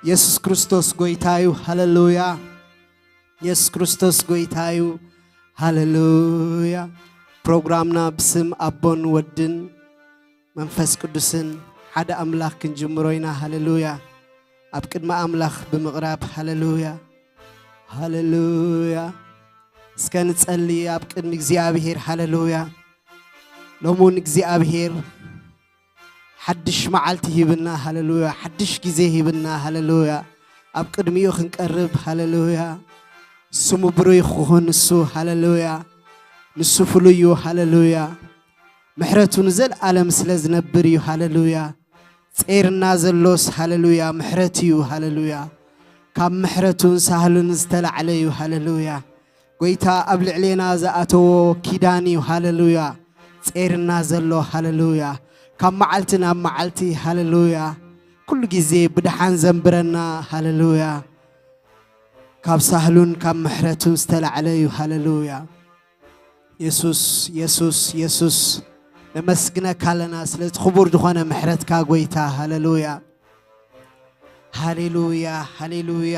የሱስ ክርስቶስ ጎይታ እዩ። ሃሌሉያ። የሱስ ክርስቶስ ጎይታ እዩ። ሃሌሉያ። ፕሮግራምና ብስም ኣቦን ወድን መንፈስ ቅዱስን ሓደ ኣምላኽ ክንጅምሮ ኢና። ሃሌሉያ። ኣብ ቅድሚ ኣምላኽ ብምቕራብ፣ ሃሌሉያ፣ ሃሌሉያ። እስከ ንጸሊ ኣብ ቅድሚ እግዚኣብሔር። ሃሌሉያ። ሎሙን እግዚኣብሔር ሓድሽ መዓልቲ ሂብና። ሃሌሉያ። ሓድሽ ግዜ ሂብና። ሃሌሉያ። ኣብ ቅድሚኡ ክንቀርብ። ሃሌሉያ። ስሙ ብሩይ ይኹን ንሱ። ሃሌሉያ። ንሱ ፍሉይ እዩ። ሃሌሉያ። ምሕረቱ ንዘለኣለም ስለ ዝነብር እዩ። ሃሌሉያ። ጼርና ዘሎስ፣ ሃሌሉያ፣ ምሕረት እዩ። ሃሌሉያ። ካብ ምሕረቱን ሳህሉን ዝተላዕለ እዩ። ሃሌሉያ። ጎይታ ኣብ ልዕሌና ዝኣተዎ ኪዳን እዩ። ሃሌሉያ። ጼርና ዘሎ። ሃሌሉያ። ካብ መዓልቲ ናብ መዓልቲ። ሃሌሉያ። ኩሉ ግዜ ብደሓን ዘንብረና። ሃሌሉያ። ካብ ሳህሉን ካብ ምሕረቱን ዝተላዕለ እዩ። ሃሌሉያ። የሱስ፣ የሱስ፣ የሱስ፣ ነመስግነካ ኣለና ስለቲ ክቡር ዝኾነ ምሕረትካ ጎይታ። ሃሌሉያ። ሃሌሉያ፣ ሃሌሉያ።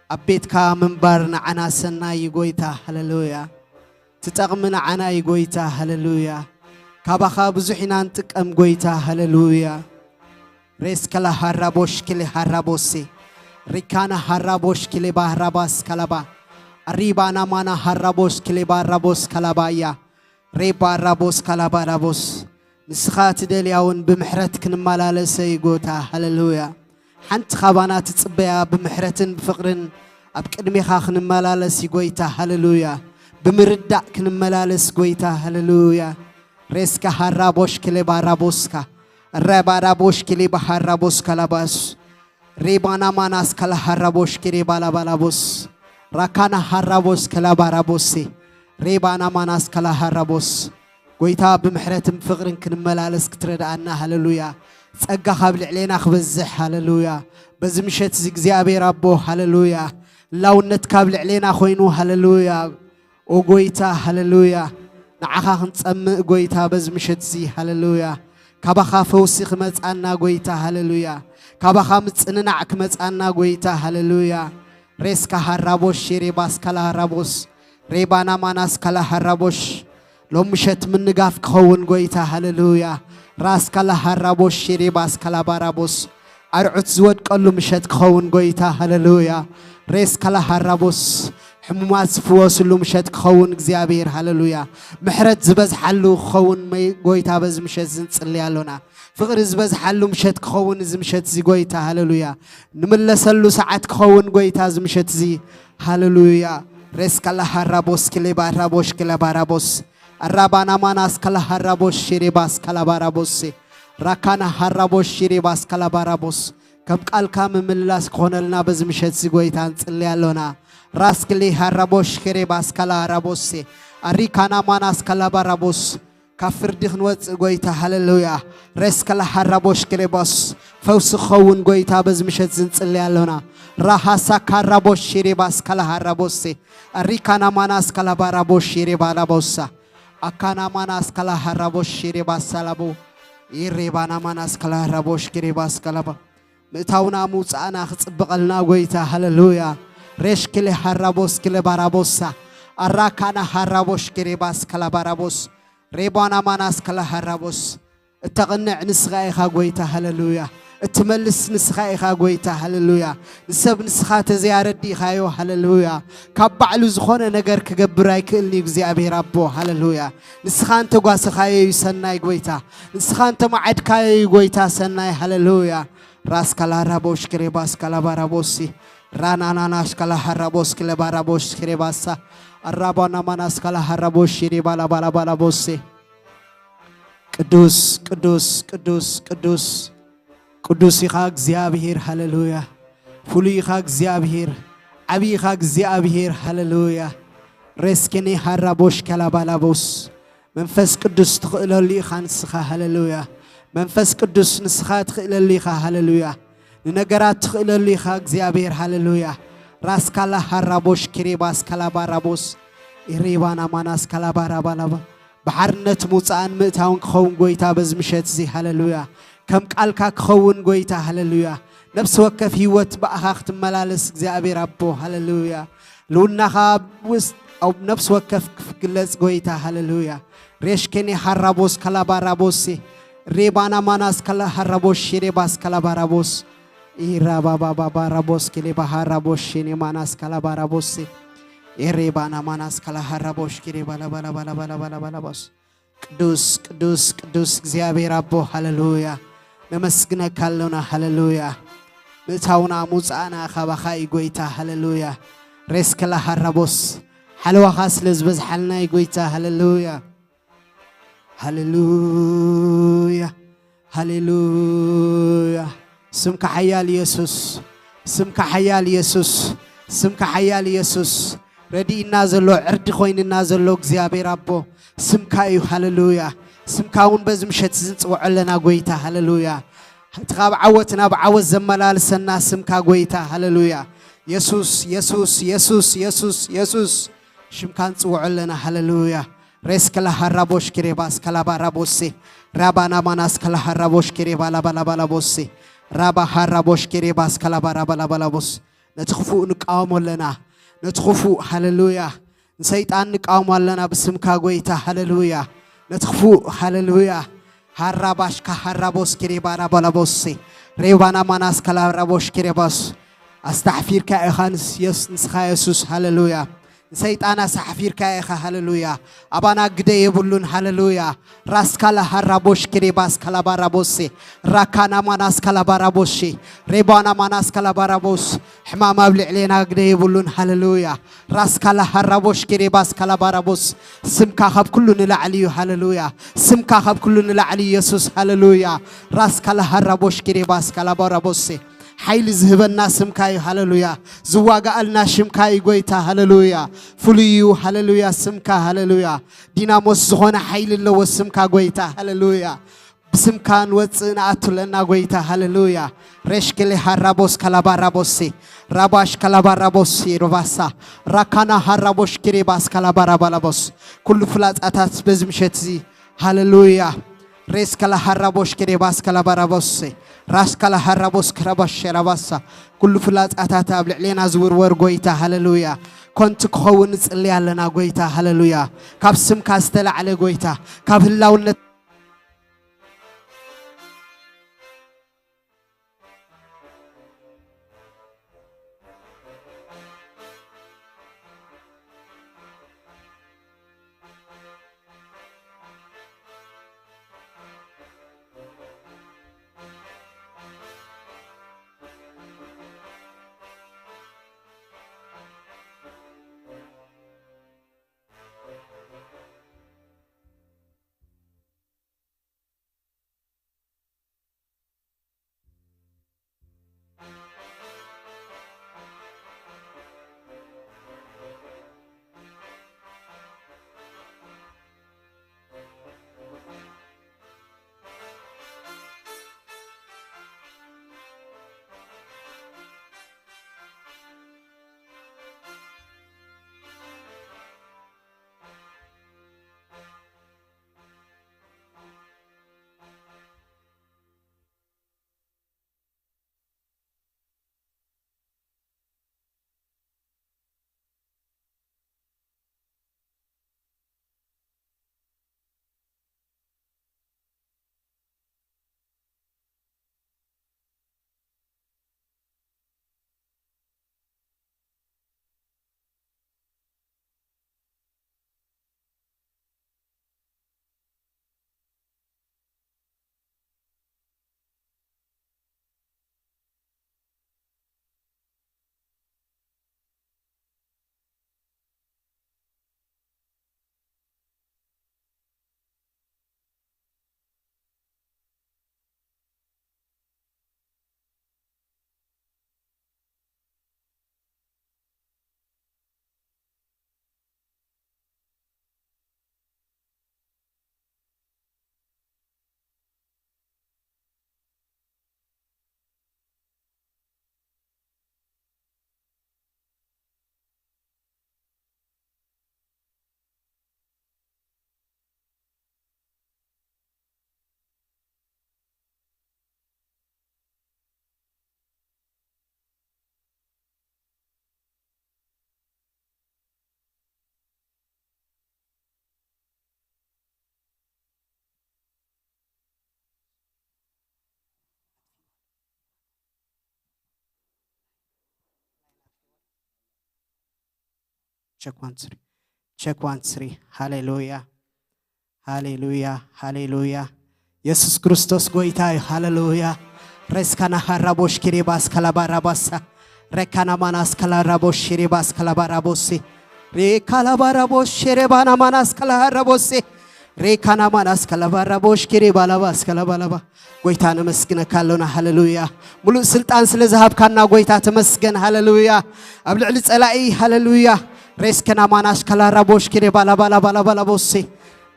ኣብ ቤትካ ምንባር ንዓና ሰናይ እዩ ጎይታ። ሃሌሉያ። ትጠቕሚ ንዓና እዩ ጎይታ። ሃሌሉያ። ካባኻ ብዙሕ ኢና ንጥቀም ጎይታ። ሃሌሉያ። ሬስ ከላ ሃራቦሽ ክሌ ሃራቦሴ። ሪካና ሃራቦሽ ክሌ ባራባስ ካላባ። ኣሪባና ማና ሃራቦሽ ክሌ ባራቦስ ካላባያ። ሬባ ራቦስ ካላባ ራቦስ። ንስኻ ትደልያ እውን ብምሕረት ክንመላለስ እዩ ጎይታ። ሃሌሉያ። ሓንቲ ካባና ትጽበያ ብምሕረትን ብፍቕርን ኣብ ቅድሜኻ ክንመላለስ እዩ ጎይታ። ሃሌሉያ። ብምርዳእ ክንመላለስ ጎይታ። ሃሌሉያ። ሬስካ ሃራቦሽ ክሌባ ራቦስካ። ሬባ ራቦሽ ክሌባ ሃራቦስ ካላባስ። ሬባና ማናስ ከላ ሃራቦሽ ኬሬ ባላባላቦስ። ራካና ሃራቦስ ከላ ባራቦሴ። ሬባና ማናስ ከላ ሃራቦስ። ጎይታ ብምሕረትን ፍቕርን ክንመላለስ ክትረድኣና። ሃሌሉያ። ጸጋ ካብ ልዕሌና ክበዝሕ። ሃሌሉያ። በዚ ምሸት እዚ እግዚኣብሔር ኣቦ፣ ሃሌሉያ፣ ህላውነት ካብ ልዕሌና ኮይኑ። ሃሌሉያ። ኦ ጎይታ፣ ሃሌሉያ። ንዓኻ ክንጸምእ ጎይታ በዚ ምሸት እዚ። ሃሌሉያ። ካባኻ ፈውሲ ክመጻና ጎይታ። ሃሌሉያ። ካባኻ ምጽንናዕ ክመጻና ጎይታ። ሃሌሉያ። ሬስካ ሃራቦሽ ሼሬባስ ካላ ሃራቦስ። ሬባና ማናስ ካላ ሃራቦሽ። ሎም ምሸት ምንጋፍ ክኸውን ጎይታ። ሃሌሉያ። ራስ ካላ ሃራቦሽ ሼሬባስ ካላ ባራቦስ። ኣርዑት ዝወድቀሉ ምሸት ክኸውን ጎይታ። ሃሌሉያ። ሬስ ካላ ሃራቦስ። ሕሙማት ዝፍወስሉ ምሸት ክኸውን እግዚኣብሔር። ሃሌሉያ። ምሕረት ዝበዝሓሉ ክኸውን መይ-፣ ጎይታ በዚ ምሸት እዚ ንጽሊ ኣሎና። ፍቕሪ ዝበዝሓሉ ምሸት ክኸውን እዚ ምሸት እዚ ጎይታ። ሃሌሉያ። ንምለሰሉ ሰዓት ክኸውን ጎይታ እዚ ምሸት እዚ። ሃሌሉያ። ሬስ ካላ ሃራቦስ ክሌባ ራቦሽ ክሌባ ራቦስ። ኣራባና ማናስ ካላ ሃራቦስ ሼሬባስ ካላ ባራቦሴ። ራካና ሃራቦሽ ሼሬባስ ካላ ባራቦስ። ከም ቃልካ ምምላስ ክኾነልና በዚ ምሸት እዚ ጎይታ ንጽሊ ኣሎና። ራስ ክሌ ሃራቦሽ ኬሬባስ ካላ ሃራቦሴ። ኣሪካና ማናስ ካላ ባራቦስ። ካብ ፍርዲ ክንወጽእ ጎይታ። ሃሌሉያ። ሬስ ካላ ሃራቦሽ ክሌባስ። ፈውሲ ክኸውን ጎይታ በዚ ምሸት እዚ ንጽሊ ኣሎና። ራሃሳ ካራቦሽ ሼሬባስ ካላ ሃራቦሴ። ኣሪካና ማናስ ካላ ባራቦሽ ሼሬባ ላቦሳ። ኣካና ማናስ ካላ ሃራቦሽ ሼሬባስ ሳላቦ። ኢሬባና ማናስ ካላ ሃራቦሽ ኬሬባስ ካላባ። ምእታውና ምውጻእና ክጽብቐልና ጎይታ። ሃሌሉያ። ሬሽ ክሌ ሃራቦስ ክሌ ባራቦሳ። ኣራካና ሃራቦሽ ኬሬባስ ካላ ባራቦስ። ሬባና ማናስ ካላ ሃራቦስ። እተቕንዕ ንስኻ ኢኻ ጎይታ። ሃሌሉያ። እትመልስ ንስኻ ኢኻ ጎይታ። ሃሌሉያ። ንሰብ ንስኻ ተዘያረዲእኻዮ። ሃሌሉያ። ካብ ባዕሉ ዝኾነ ነገር ክገብር ኣይክእልን እዩ እግዚኣብሔር ኣቦ። ሃሌሉያ። ንስኻ እንተጓሰኻዮ እዩ ሰናይ ጎይታ። ንስኻ እንተማዓድካዮ እዩ ጎይታ ሰናይ። ሃሌሉያ። ራስ ካላ ራቦሽ ክሬባስ ካላባ ራቦሲ። ራናናናሽ ካላ ሃራቦስ ክሌባ ራቦሽ ክሬባሳ። ኣራባና ማናስ ካላ ሃራቦሽ ሽሬባ ላባ ላባ ላቦሴ። ቅዱስ፣ ቅዱስ፣ ቅዱስ፣ ቅዱስ፣ ቅዱስ ኢኻ እግዚኣብሔር። ሃሌሉያ። ፍሉይ ኢኻ እግዚኣብሔር። ዓብዪ ኢኻ እግዚኣብሔር። ሃሌሉያ። ሬስኬኔ ሃራቦሽ ካላባላቦስ። መንፈስ ቅዱስ ትኽእለሉ ኢኻ ንስኻ። ሃሌሉያ። መንፈስ ቅዱስ ንስኻ ትኽእለሉ ኢኻ። ሃሌሉያ። ንነገራት ትኽእለሉ ኢኻ እግዚኣብሔር። ሃሌሉያ። ራስካላ ሃራቦሽ ኪሬባስ ካላባራቦስ። ኢሬባና ማናስ ካላባራባላባ። ብሓርነት ምውፃእን ምእታውን ክኸውን ጎይታ በዚ ምሸት እዚ። ሃሌሉያ። ከም ቃልካ ክኸውን ጎይታ። ሃሌሉያ። ነፍሲ ወከፍ ህይወት ብኣኻ ክትመላለስ እግዚኣብሔር ኣቦ፣ ሃሌሉያ። ልውናኻ ኣብ ውስጥ ኣብ ነፍሲ ወከፍ ክግለጽ ጎይታ፣ ሃሌሉያ። ሬሽኬኔ ሃራቦስ ካላባራቦሴ ሬባና ማናስ ካላ ሃራቦሽ ሬባስ ካላባራቦስ ኢራባባባባራቦስ ኬሌባ ሃራቦሽ ኔማናስ ካላባራቦሴ ኤሬባና ማናስ ካላ ሃራቦሽ ኬሌባ ላባላባላባላባላባላባስ ቅዱስ ቅዱስ ቅዱስ እግዚኣብሔር ኣቦ፣ ሃሌሉያ። ነመስግነካ ኣሎና፣ ሃሌሉያ። ምእታውና ምውጻእና ካባኻ እዩ ጎይታ፣ ሃሌሉያ። ሬስከላ ሃራቦስ ሓለዋኻ ስለ ዝበዝሓልና እዩ ጎይታ፣ ሃሌሉያ። ሃሌሉያ፣ ሃሌሉያ። ስምካ ሓያል ኢየሱስ፣ ስምካ ሓያል ኢየሱስ፣ ስምካ ሓያል ኢየሱስ። ረዲእና ዘሎ፣ ዕርዲ ኮይንና ዘሎ እግዚኣብሔር ኣቦ ስምካ እዩ። ሃሌሉያ። ስምካ እውን በዚ ምሸት እዚ ንጽውዖ ኣለና ጎይታ። ሃሌሉያ። እቲ ካብ ዓወት ናብ ዓወት ዘመላልሰና ስምካ ጎይታ። ሃሌሉያ። የሱስ፣ የሱስ፣ የሱስ፣ የሱስ፣ የሱስ። ሽምካ ንጽውዖ ኣለና። ሃሌሉያ። ሬስከላ ሃራቦሽ ኪሬባስ ከላባራቦሴ ራባና ማናስ ከላ ሃራቦሽ ኪሬባ ላባላባላቦሴ ራባ ሃራቦሽ ኪሬባስ ከላባራባላባላቦስ። ነቲ ክፉእ ንቃወሞ ኣለና። ነቲ ክፉእ፣ ሃሌሉያ። ንሰይጣን ንቃወሞ ኣለና ብስምካ ጎይታ፣ ሃሌሉያ። ነቲ ክፉእ፣ ሃሌሉያ። ሃራባሽካ ሃራቦስ ኪሬባ ራባላቦሴ ሬባና ማናስ ከላ ሃራቦሽ ኪሬባስ። ኣስታሕፊርካ ኢኻ ንስ-፣ የስ-፣ ንስኻ የሱስ፣ ሃሌሉያ። ንሰይጣን ኣስታሕፊርካ ኢኻ፣ ሃሌሉያ። ኣባና ግደ የብሉን፣ ሃሌሉያ። ራስካ ላሃራቦሽ ኪሪባስ ካላባራቦሴ ራካና ማናስ ካላባራቦሺ ሬባና ማናስ ካላባራቦስ። ሕማም ኣብ ልዕሌና ግደ የብሉን፣ ሃሌሉያ። ራስካ ላሃራቦሽ ኪሪባስ ካላባራቦስ። ስምካ ካብ ኩሉ ንላዕሊ እዩ፣ ሃሌሉያ። ስምካ ካብ ኩሉ ንላዕሊ፣ የሱስ፣ ሃሌሉያ። ራስካ ላሃራቦሽ ኪሪባስ ካላባራቦሴ። ሓይሊ ዝህበና ስምካ እዩ፣ ሃሌሉያ። ዝዋጋኣልና ሽምካ እዩ፣ ጎይታ፣ ሃሌሉያ። ፍሉይ እዩ፣ ሃሌሉያ፣ ስምካ፣ ሃሌሉያ። ዲናሞስ ዝኾነ ሓይሊ ኣለዎ ስምካ፣ ጎይታ፣ ሃሌሉያ። ብስምካ ንወፅእ ንኣቱ ኣለና፣ ጎይታ፣ ሃሌሉያ። ሬሽክሌ ሃራቦስ ካላባራቦሴ ራባሽ ካላባራቦሴ ሮባሳ ራካና ሃራቦሽ ኪሪባስ ካላባራባላቦስ። ኩሉ ፍላፃታት በዚ ምሸት እዚ ሃሌሉያ። ሬስ ከላ ሃራቦሽ ኬሬባስ ከላ ባራቦሴ ራስ ከላ ሃራቦስ ከራባሽ ሸራባሳ። ኩሉ ፍላጻታት ኣብ ልዕሌና ዝውርወር ጎይታ፣ ሃሌሉያ። ኮንቲ ክኸውን ንጽሊ ኣለና ጎይታ፣ ሃሌሉያ። ካብ ስምካ ዝተላዕለ ጎይታ፣ ካብ ህላውነት Check one, three. Check one, three. ሃሌሉያ፣ ሃሌሉያ፣ ሃሌሉያ። የሱስ ክርስቶስ ጎይታ እዩ። ሃሌሉያ። ሬስካና ሃራቦሽ ኪሪባስ ከላባራባሳ፣ ሬካና ማናስ ከላራቦሽ ሺሪባስ ከላባራቦሲ፣ ሬካላባራቦሽ ሺሪባና ማናስ ከላሃራቦሲ፣ ሬካና ማናስ ከላባራቦሽ ኪሪባላባስ ከላባላባ። ጎይታ ነመስግነካ ኣሎና። ሃሌሉያ። ሙሉእ ስልጣን ስለ ዝሃብካና ጎይታ ተመስገን። ሃሌሉያ። ኣብ ልዕሊ ጸላኢ፣ ሃሌሉያ፣ ሬስከና ማናስ ከላራቦሽ ኪሪባላባላባላባላቦሲ፣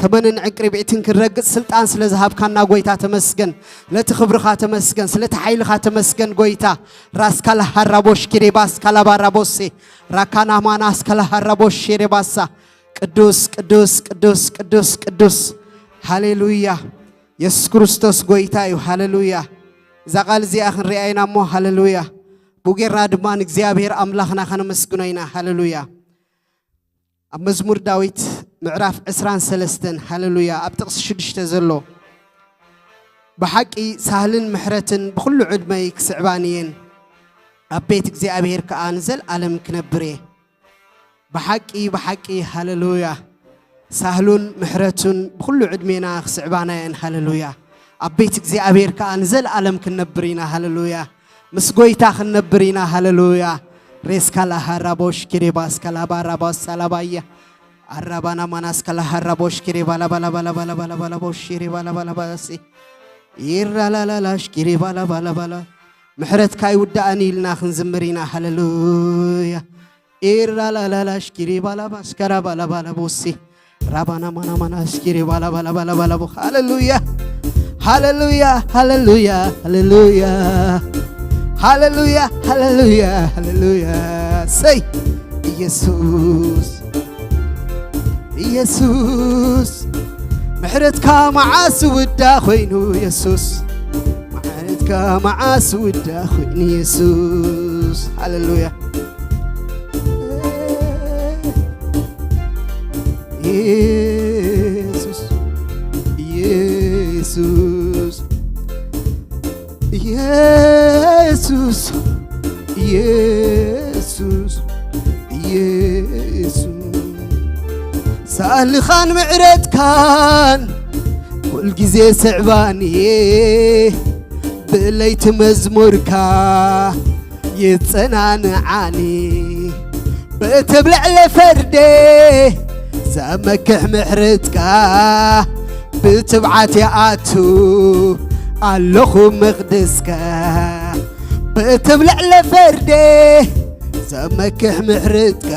ተመንን ዕንቅርቢዕትን ክንረግጽ ስልጣን ስለ ዝሃብካና ጎይታ ተመስገን። ስለቲ ክብርኻ ተመስገን። ስለቲ ሓይልኻ ተመስገን ጎይታ። ራስካ ለሃራቦሽ ኪሪባስ ካላባራቦሲ፣ ራካና ማናስ ከላሃራቦሽ ሺሪባሳ። ቅዱስ፣ ቅዱስ፣ ቅዱስ፣ ቅዱስ፣ ቅዱስ። ሃሌሉያ። የሱስ ክርስቶስ ጎይታ እዩ። ሃሌሉያ። እዛ ቃል እዚኣ ክንሪኣ ኢና እሞ፣ ሃሌሉያ፣ ብኡ ጌርና ድማ ንእግዚኣብሔር ኣምላኽና ከነመስግኖ ኢና። ሃሌሉያ። ኣብ መዝሙር ዳዊት ምዕራፍ ዕስራን ሰለስተን፣ ሃሌሉያ፣ ኣብ ጥቕሲ ሽዱሽተ ዘሎ፣ ብሓቂ ሳህልን ምሕረትን ብኹሉ ዕድመይ ክስዕባኒ እየን፣ ኣብ ቤት እግዚኣብሔር ከኣ ንዘለኣለም ክነብር እየ። ብሓቂ፣ ብሓቂ፣ ሃሌሉያ፣ ሳህሉን ምሕረቱን ብኹሉ ዕድሜና ክስዕባና እየን። ሃሌሉያ። ኣብ ቤት እግዚኣብሔር ከኣ ንዘለኣለም ክንነብር ኢና። ሃሌሉያ። ምስ ጎይታ ክንነብር ኢና። ሃሌሉያ። ሬስካ ላሃራቦሽ ኪሪባስ ካላባራባስ ሳላባያ፣ ኣራባና ማናስ ከላሃራቦሽ ኪሪባላባላባላባላባላባላቦሽ ኪሪባላባላባሲ፣ ይራላላላሽ ኪሪባላባላባላ። ምሕረትካ ይውዳእኒ ኢልና ክንዝምር ኢና። ሃሌሉያ። ኢራላላላሽ ኪሪባላባስ ከራባላባላቦሲ፣ ራባና ማና ማናስ ኪሪባላባላባላባላቦ። ሃሌሉያ፣ ሃሌሉያ፣ ሃሌሉያ፣ ሃሌሉያ፣ ሃሌሉያ፣ ሃሌሉያ፣ ሃሌሉያ። ሰይ ኢየሱስ፣ ኢየሱስ፣ ምሕረትካ መዓስ ውዳ ኮይኑ፣ ኢየሱስ፣ ምሕረትካ መዓስ ውዳ ኮይኑ፣ ኢየሱስ። ሃሌሉያ። ኢየሱስ፣ ኢየሱስ፣ ኢየሱስ፣ ኢየሱስ፣ ኢየሱስ። ሳልኻን ምዕረትካን ኩልግዜ ስዕባንየ፣ ብለይቲ መዝሙርካ ይጸናንዓኒ። በቲ ኣብ ልዕሊ ፈርዴ ዘመክሕ ምሕረትካ፣ ብትብዓት ይኣቱ ኣለኹ መቕደስካ። በቲ ኣብ ልዕሊ ፈርዴ ዘመክሕ ምሕረትካ፣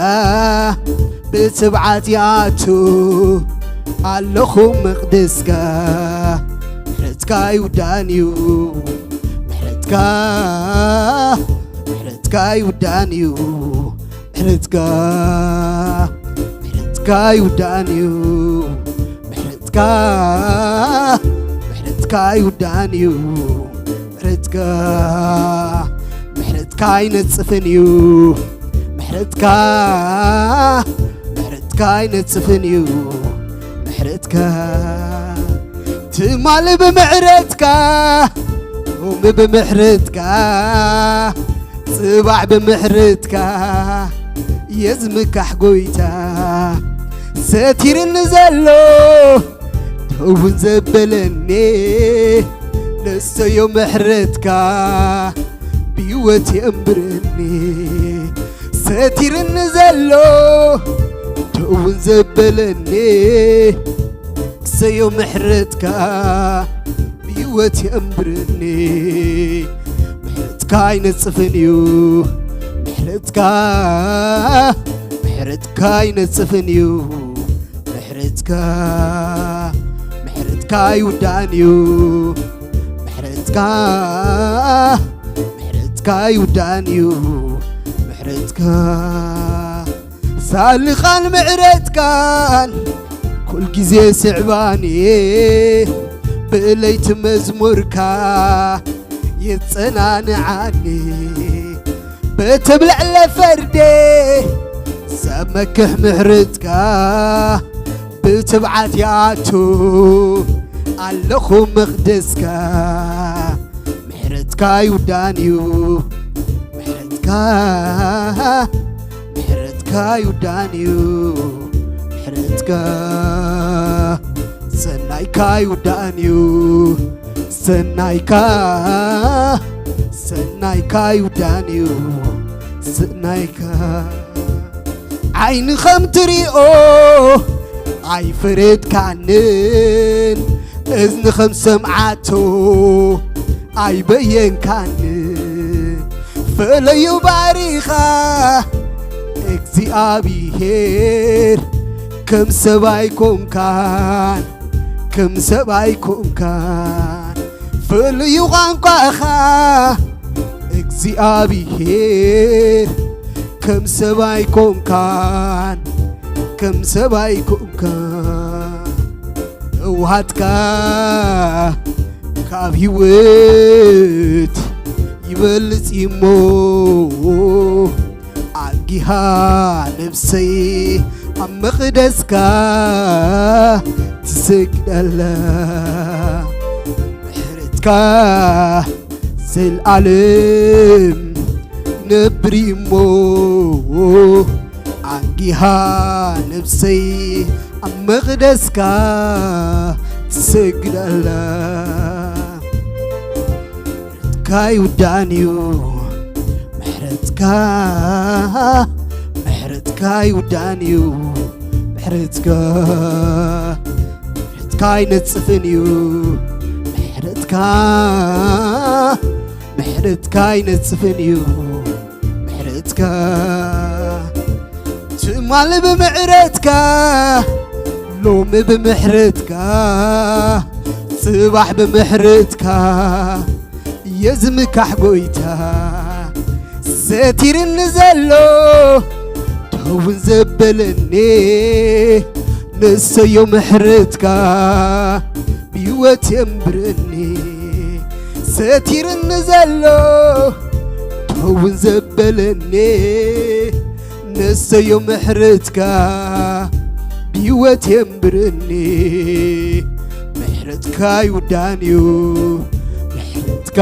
ብትብዓት ይኣቱ ኣለኹ መቕደስካ። ምሕረትካ ይውዳእን እዩ፣ ምሕረትካ፣ ምሕረትካ ይውዳእን እዩ፣ ምሕረትካ፣ ምሕረትካ ይውዳእን እዩ፣ ምሕረትካ፣ ምሕረትካ ይውዳእን እዩ፣ ምሕረትካ፣ ምሕረትካ ኣይነጽፍን እዩ፣ ምሕረትካ፣ ምሕረትካ ኣይነጽፍን እዩ፣ ምሕረትካ። ትማሊ ብምሕረትካ፣ ሎሚ ብምሕረትካ፣ ጽባሕ ብምሕረትካ፣ የዝምካሕ ጎይታ። ሰቲርኒ ዘሎ፣ ደውን ዘበለኒ፣ ንሰዮ ምሕረትካ ብህይወት የንብረኒ። ሰቲርኒ ዘሎ፣ ደውን ዘበለኒ፣ ንሰዮ ምሕረትካ ብህይወት የንብረኒ። ምሕረትካ ኣይነጽፍን እዩ፣ ምሕረትካ፣ ምሕረትካ ኣይነጽፍን እዩ። ምሕረትካ፣ ምሕረትካ ኣይውዳእን እዩ። ምሕረትካ፣ ምሕረትካ ኣይውዳእን እዩ። ምሕረትካ፣ ሳልኻን ምሕረትካን ኩልግዜ ስዕባኒ፣ ብለይቲ መዝሙርካ የጸናንዓኒ። በቲ ኣብ ልዕሊ ፈርዴ ዘመክሕ ምሕረትካ፣ ብትብዓት ይኣቱ ኣለኹ መቕደስካ። ምሕረትካ ኣይውዳእን እዩ፣ ምሕረትካ፣ ምሕረትካ ምሕረትካ ይውዳን እዩ፣ ምሕረትካ፣ ሰናይካ ይውዳን እዩ፣ ሰናይካ፣ ሰናይካ ይውዳን እዩ፣ ሰናይካ። ዓይኒ ከም ትሪኦ ኣይፈረድካንን፣ እዝኒ ከም ሰምዓቶ ኣይበየንካንን። ፈለዩ ባሪኻ እግዚኣብሔር፣ ከም ሰብ ኣይኮንካን፣ ከም ሰብ ኣይኮንካን። ፍሉይ ቋንቋኻ እግዚኣብሔር፣ ከም ሰብ ኣይኮንካን፣ ከም ሰብ ኣይኮንካን። እውሃትካ ካብ ህይወት ይበልጽ እሞ፣ ኣጊሃ ነብሰይ ኣብ መቕደስካ ትሰግደላ። ምሕረትካ ዘልኣለም ነብሪ እሞ፣ ኣጊሃ ነብሰይ ኣብ መቕደስካ ትሰግደላ። ምሕረትካ ይውዳን እዩ፣ ምሕረትካ፣ ምሕረትካ ይውዳን እዩ፣ ምሕረትካ፣ ምሕረትካ ኣይነጽፍን እዩ፣ ምሕረትካ፣ ምሕረትካ ኣይነጽፍን እዩ፣ ምሕረትካ። ትማሊ ብምሕረትካ፣ ሎሚ ብምሕረትካ፣ ጽባሕ ብምሕረትካ፣ የዝምካሕ ጎይታ። ሰቲርኒ ዘሎ ተውን ዘበለኒ፣ ንሰዮ ምሕረትካ ብህይወት የንብረኒ። ሰቲርኒ ዘሎ ተውን ዘበለኒ፣ ንሰዮ ምሕረትካ ብህይወት የንብረኒ። ምሕረትካ ይውዳን እዩ፣ ምሕረትካ፣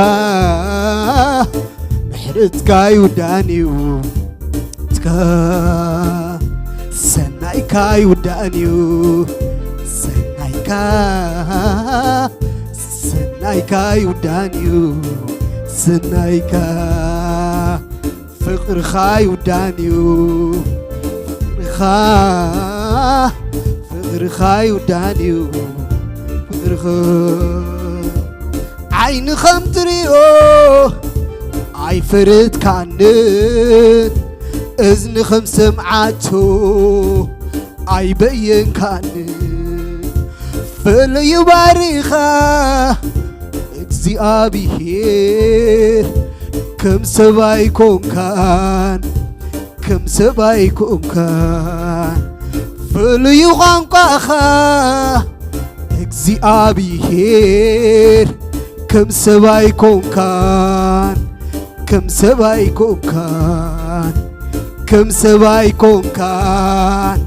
ምሕረትካ ይውዳን እዩ። ምሕረትካ፣ ሰናይካ ይውዳን እዩ፣ ሰናይካ፣ ሰናይካ ይውዳን እዩ፣ ሰናይካ። ፍቕርኻ ይውዳን እዩ፣ ፍቕርኻ፣ ፍቕርኻ ይውዳን እዩ፣ ፍቕርኻ። ዓይኒ ከም ትሪኦ ኣይፈረድካንን፣ እዝኒ ከም ሰምዓቶ ኣይበየንካንን። ፍሉይ ባሪኻ እግዚኣብሔር፣ ከም ሰብ ኣይኮንካን፣ ከም ሰብ ኣይኮንካን። ፍሉይ ቋንቋኻ እግዚኣብሔር፣ ከም ሰብ ኣይኮንካን፣ ከም ሰብ ኣይኮንካን፣ ከም ሰብ ኣይኮንካን፣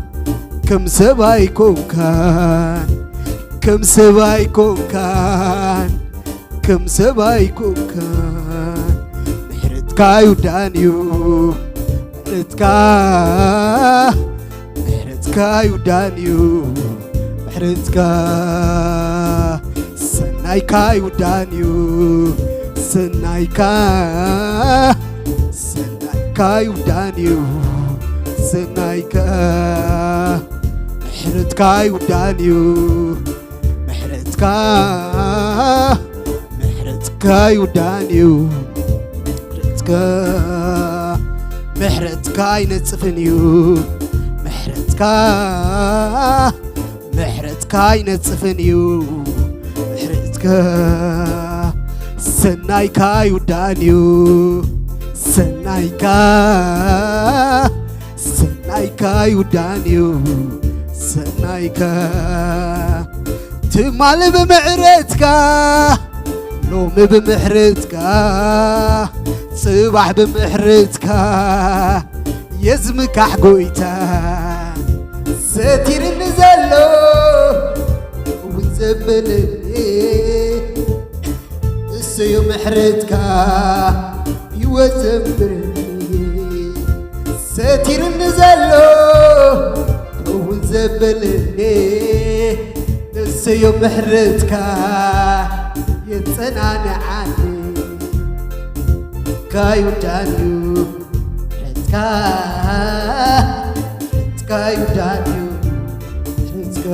ከም ሰብ ኣይኮንካን፣ ከም ሰብ ኣይኮንካን፣ ከም ሰብ ኣይኮንካን። ምሕረትካ ይውዳን እዩ፣ ምሕረትካ፣ ምሕረትካ ይውዳን እዩ፣ ምሕረትካ። ሰናይካ ይውዳን እዩ፣ ሰናይካ፣ ሰናይካ ይውዳን እዩ፣ ሰናይካ። ምሕረትካ ይውዳን እዩ፣ ምሕረትካ፣ ምሕረትካ ይውዳን እዩ፣ ምሕረትካ። ምሕረትካ ኣይነጽፍን እዩ፣ ምሕረትካ፣ ምሕረትካ ኣይነጽፍን እዩ፣ ምሕረትካ። ሰናይካ ይውዳን እዩ፣ ሰናይካ፣ ሰናይካ ይውዳን እዩ፣ ሰናይካ። ትማሊ ብምሕረትካ፣ ሎሚ ብምሕረትካ፣ ጽባሕ ብምሕረትካ፣ የዝምካሕ ጎይታ። ሰቲርኒ ዘሎ እውን ዘበለኒ፣ እሰዮ ምሕረትካ ህይወት ዘንብረኒ። እቲርኒ ዘሎ ደው ዘበለኒ፣ ንሰዮ ምሕረትካ የጸናንዓኒ። ምሕረትካ ይውዳን እዩ፣ ምሕረትካ፣ ምሕረትካ ይውዳን እዩ፣ ምሕረትካ፣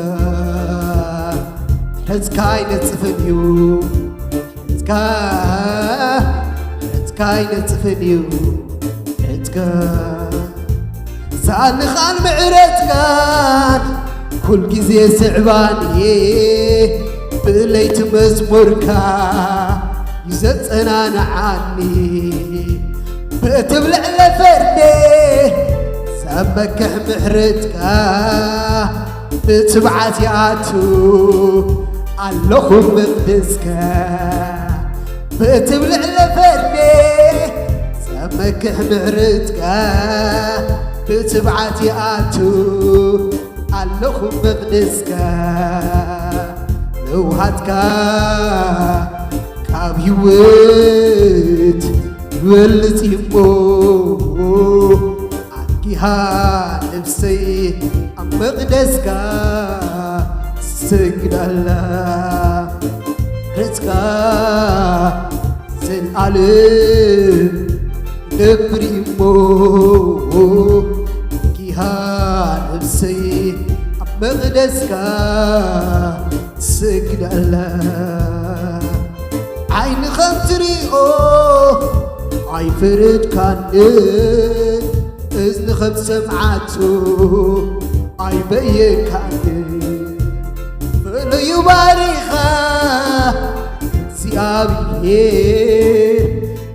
ምሕረትካ ኣይነጽፍን እዩ። ምሕረትካ፣ ምሕረትካ ኣይነጽፍን እዩ፣ ምሕረትካ። ሳእንኻን ምሕረትካን ኩል ግዜ ስዕባን እየ፣ ብለይቲ መዝሙርካ እዩ ዘጸናንዓኒ። ብእትብ ልዕለ ፈርዴ ሰብ መክሕ ምሕረትካ ብትብዓት ይኣቱ ኣለኹ መቕደስካ። ብእትብ ልዕለ ፈርዴ ሰብ መክሕ ምሕረትካ ብትብዓት ይኣቱ ኣለኹ መቕደስካ። ለውሃትካ ካብ ህይወት ይበልጽ እሞ፣ ኣድጊሃ ነፍሰይ ኣብ መቕደስካ ትሰግድ ኣላ። ምሕረትካ ዘልኣለም ይነብር እሞ፣ ኣድጊሃ ነፍሰይ ኣብ መቕደስካ ትሰግድ ኣላ። ዓይኒ ከም ትሪኦ ኣይፈረድካንን፣ እዝኒ ከም ሰምዓቶ ኣይበየካንን። ፍሉይ እዩ ባህሪኻ እግዚኣብሔር፣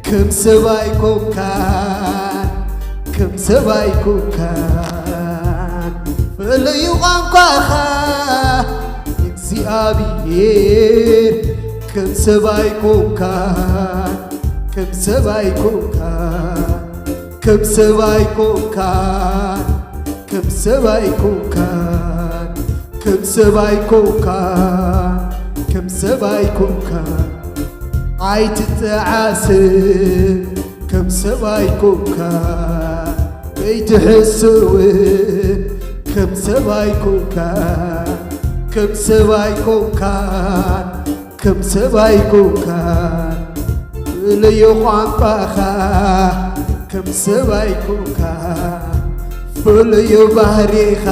ከም ሰብ ኣይኮንካን፣ ከም ሰብ ኣይኮንካን። ፍሉይ እዩ ቋንቋኻ እግዚኣብሔር፣ ከም ሰብ ኣይኮንካን፣ ከም ሰብ ኣይኮንካን፣ ከም ሰብ ኣይኮንካን፣ ከም ሰብ ኣይኮንካን፣ ከም ሰብ ኣይኮንካን፣ ከም ሰብ ኣይኮንካን። ኣይትጠዓስን፣ ከም ሰብ ኣይኮንካን፣ ከይትሕስውን፣ ከም ሰብ ኣይኮንካን፣ ከም ሰብ ኣይኮንካን፣ ከም ሰብ ኣይኮንካን። ፍሉይ ቋንቋኻ፣ ከም ሰብ ኣይኮንካን፣ ፍሉይ ባህሪኻ፣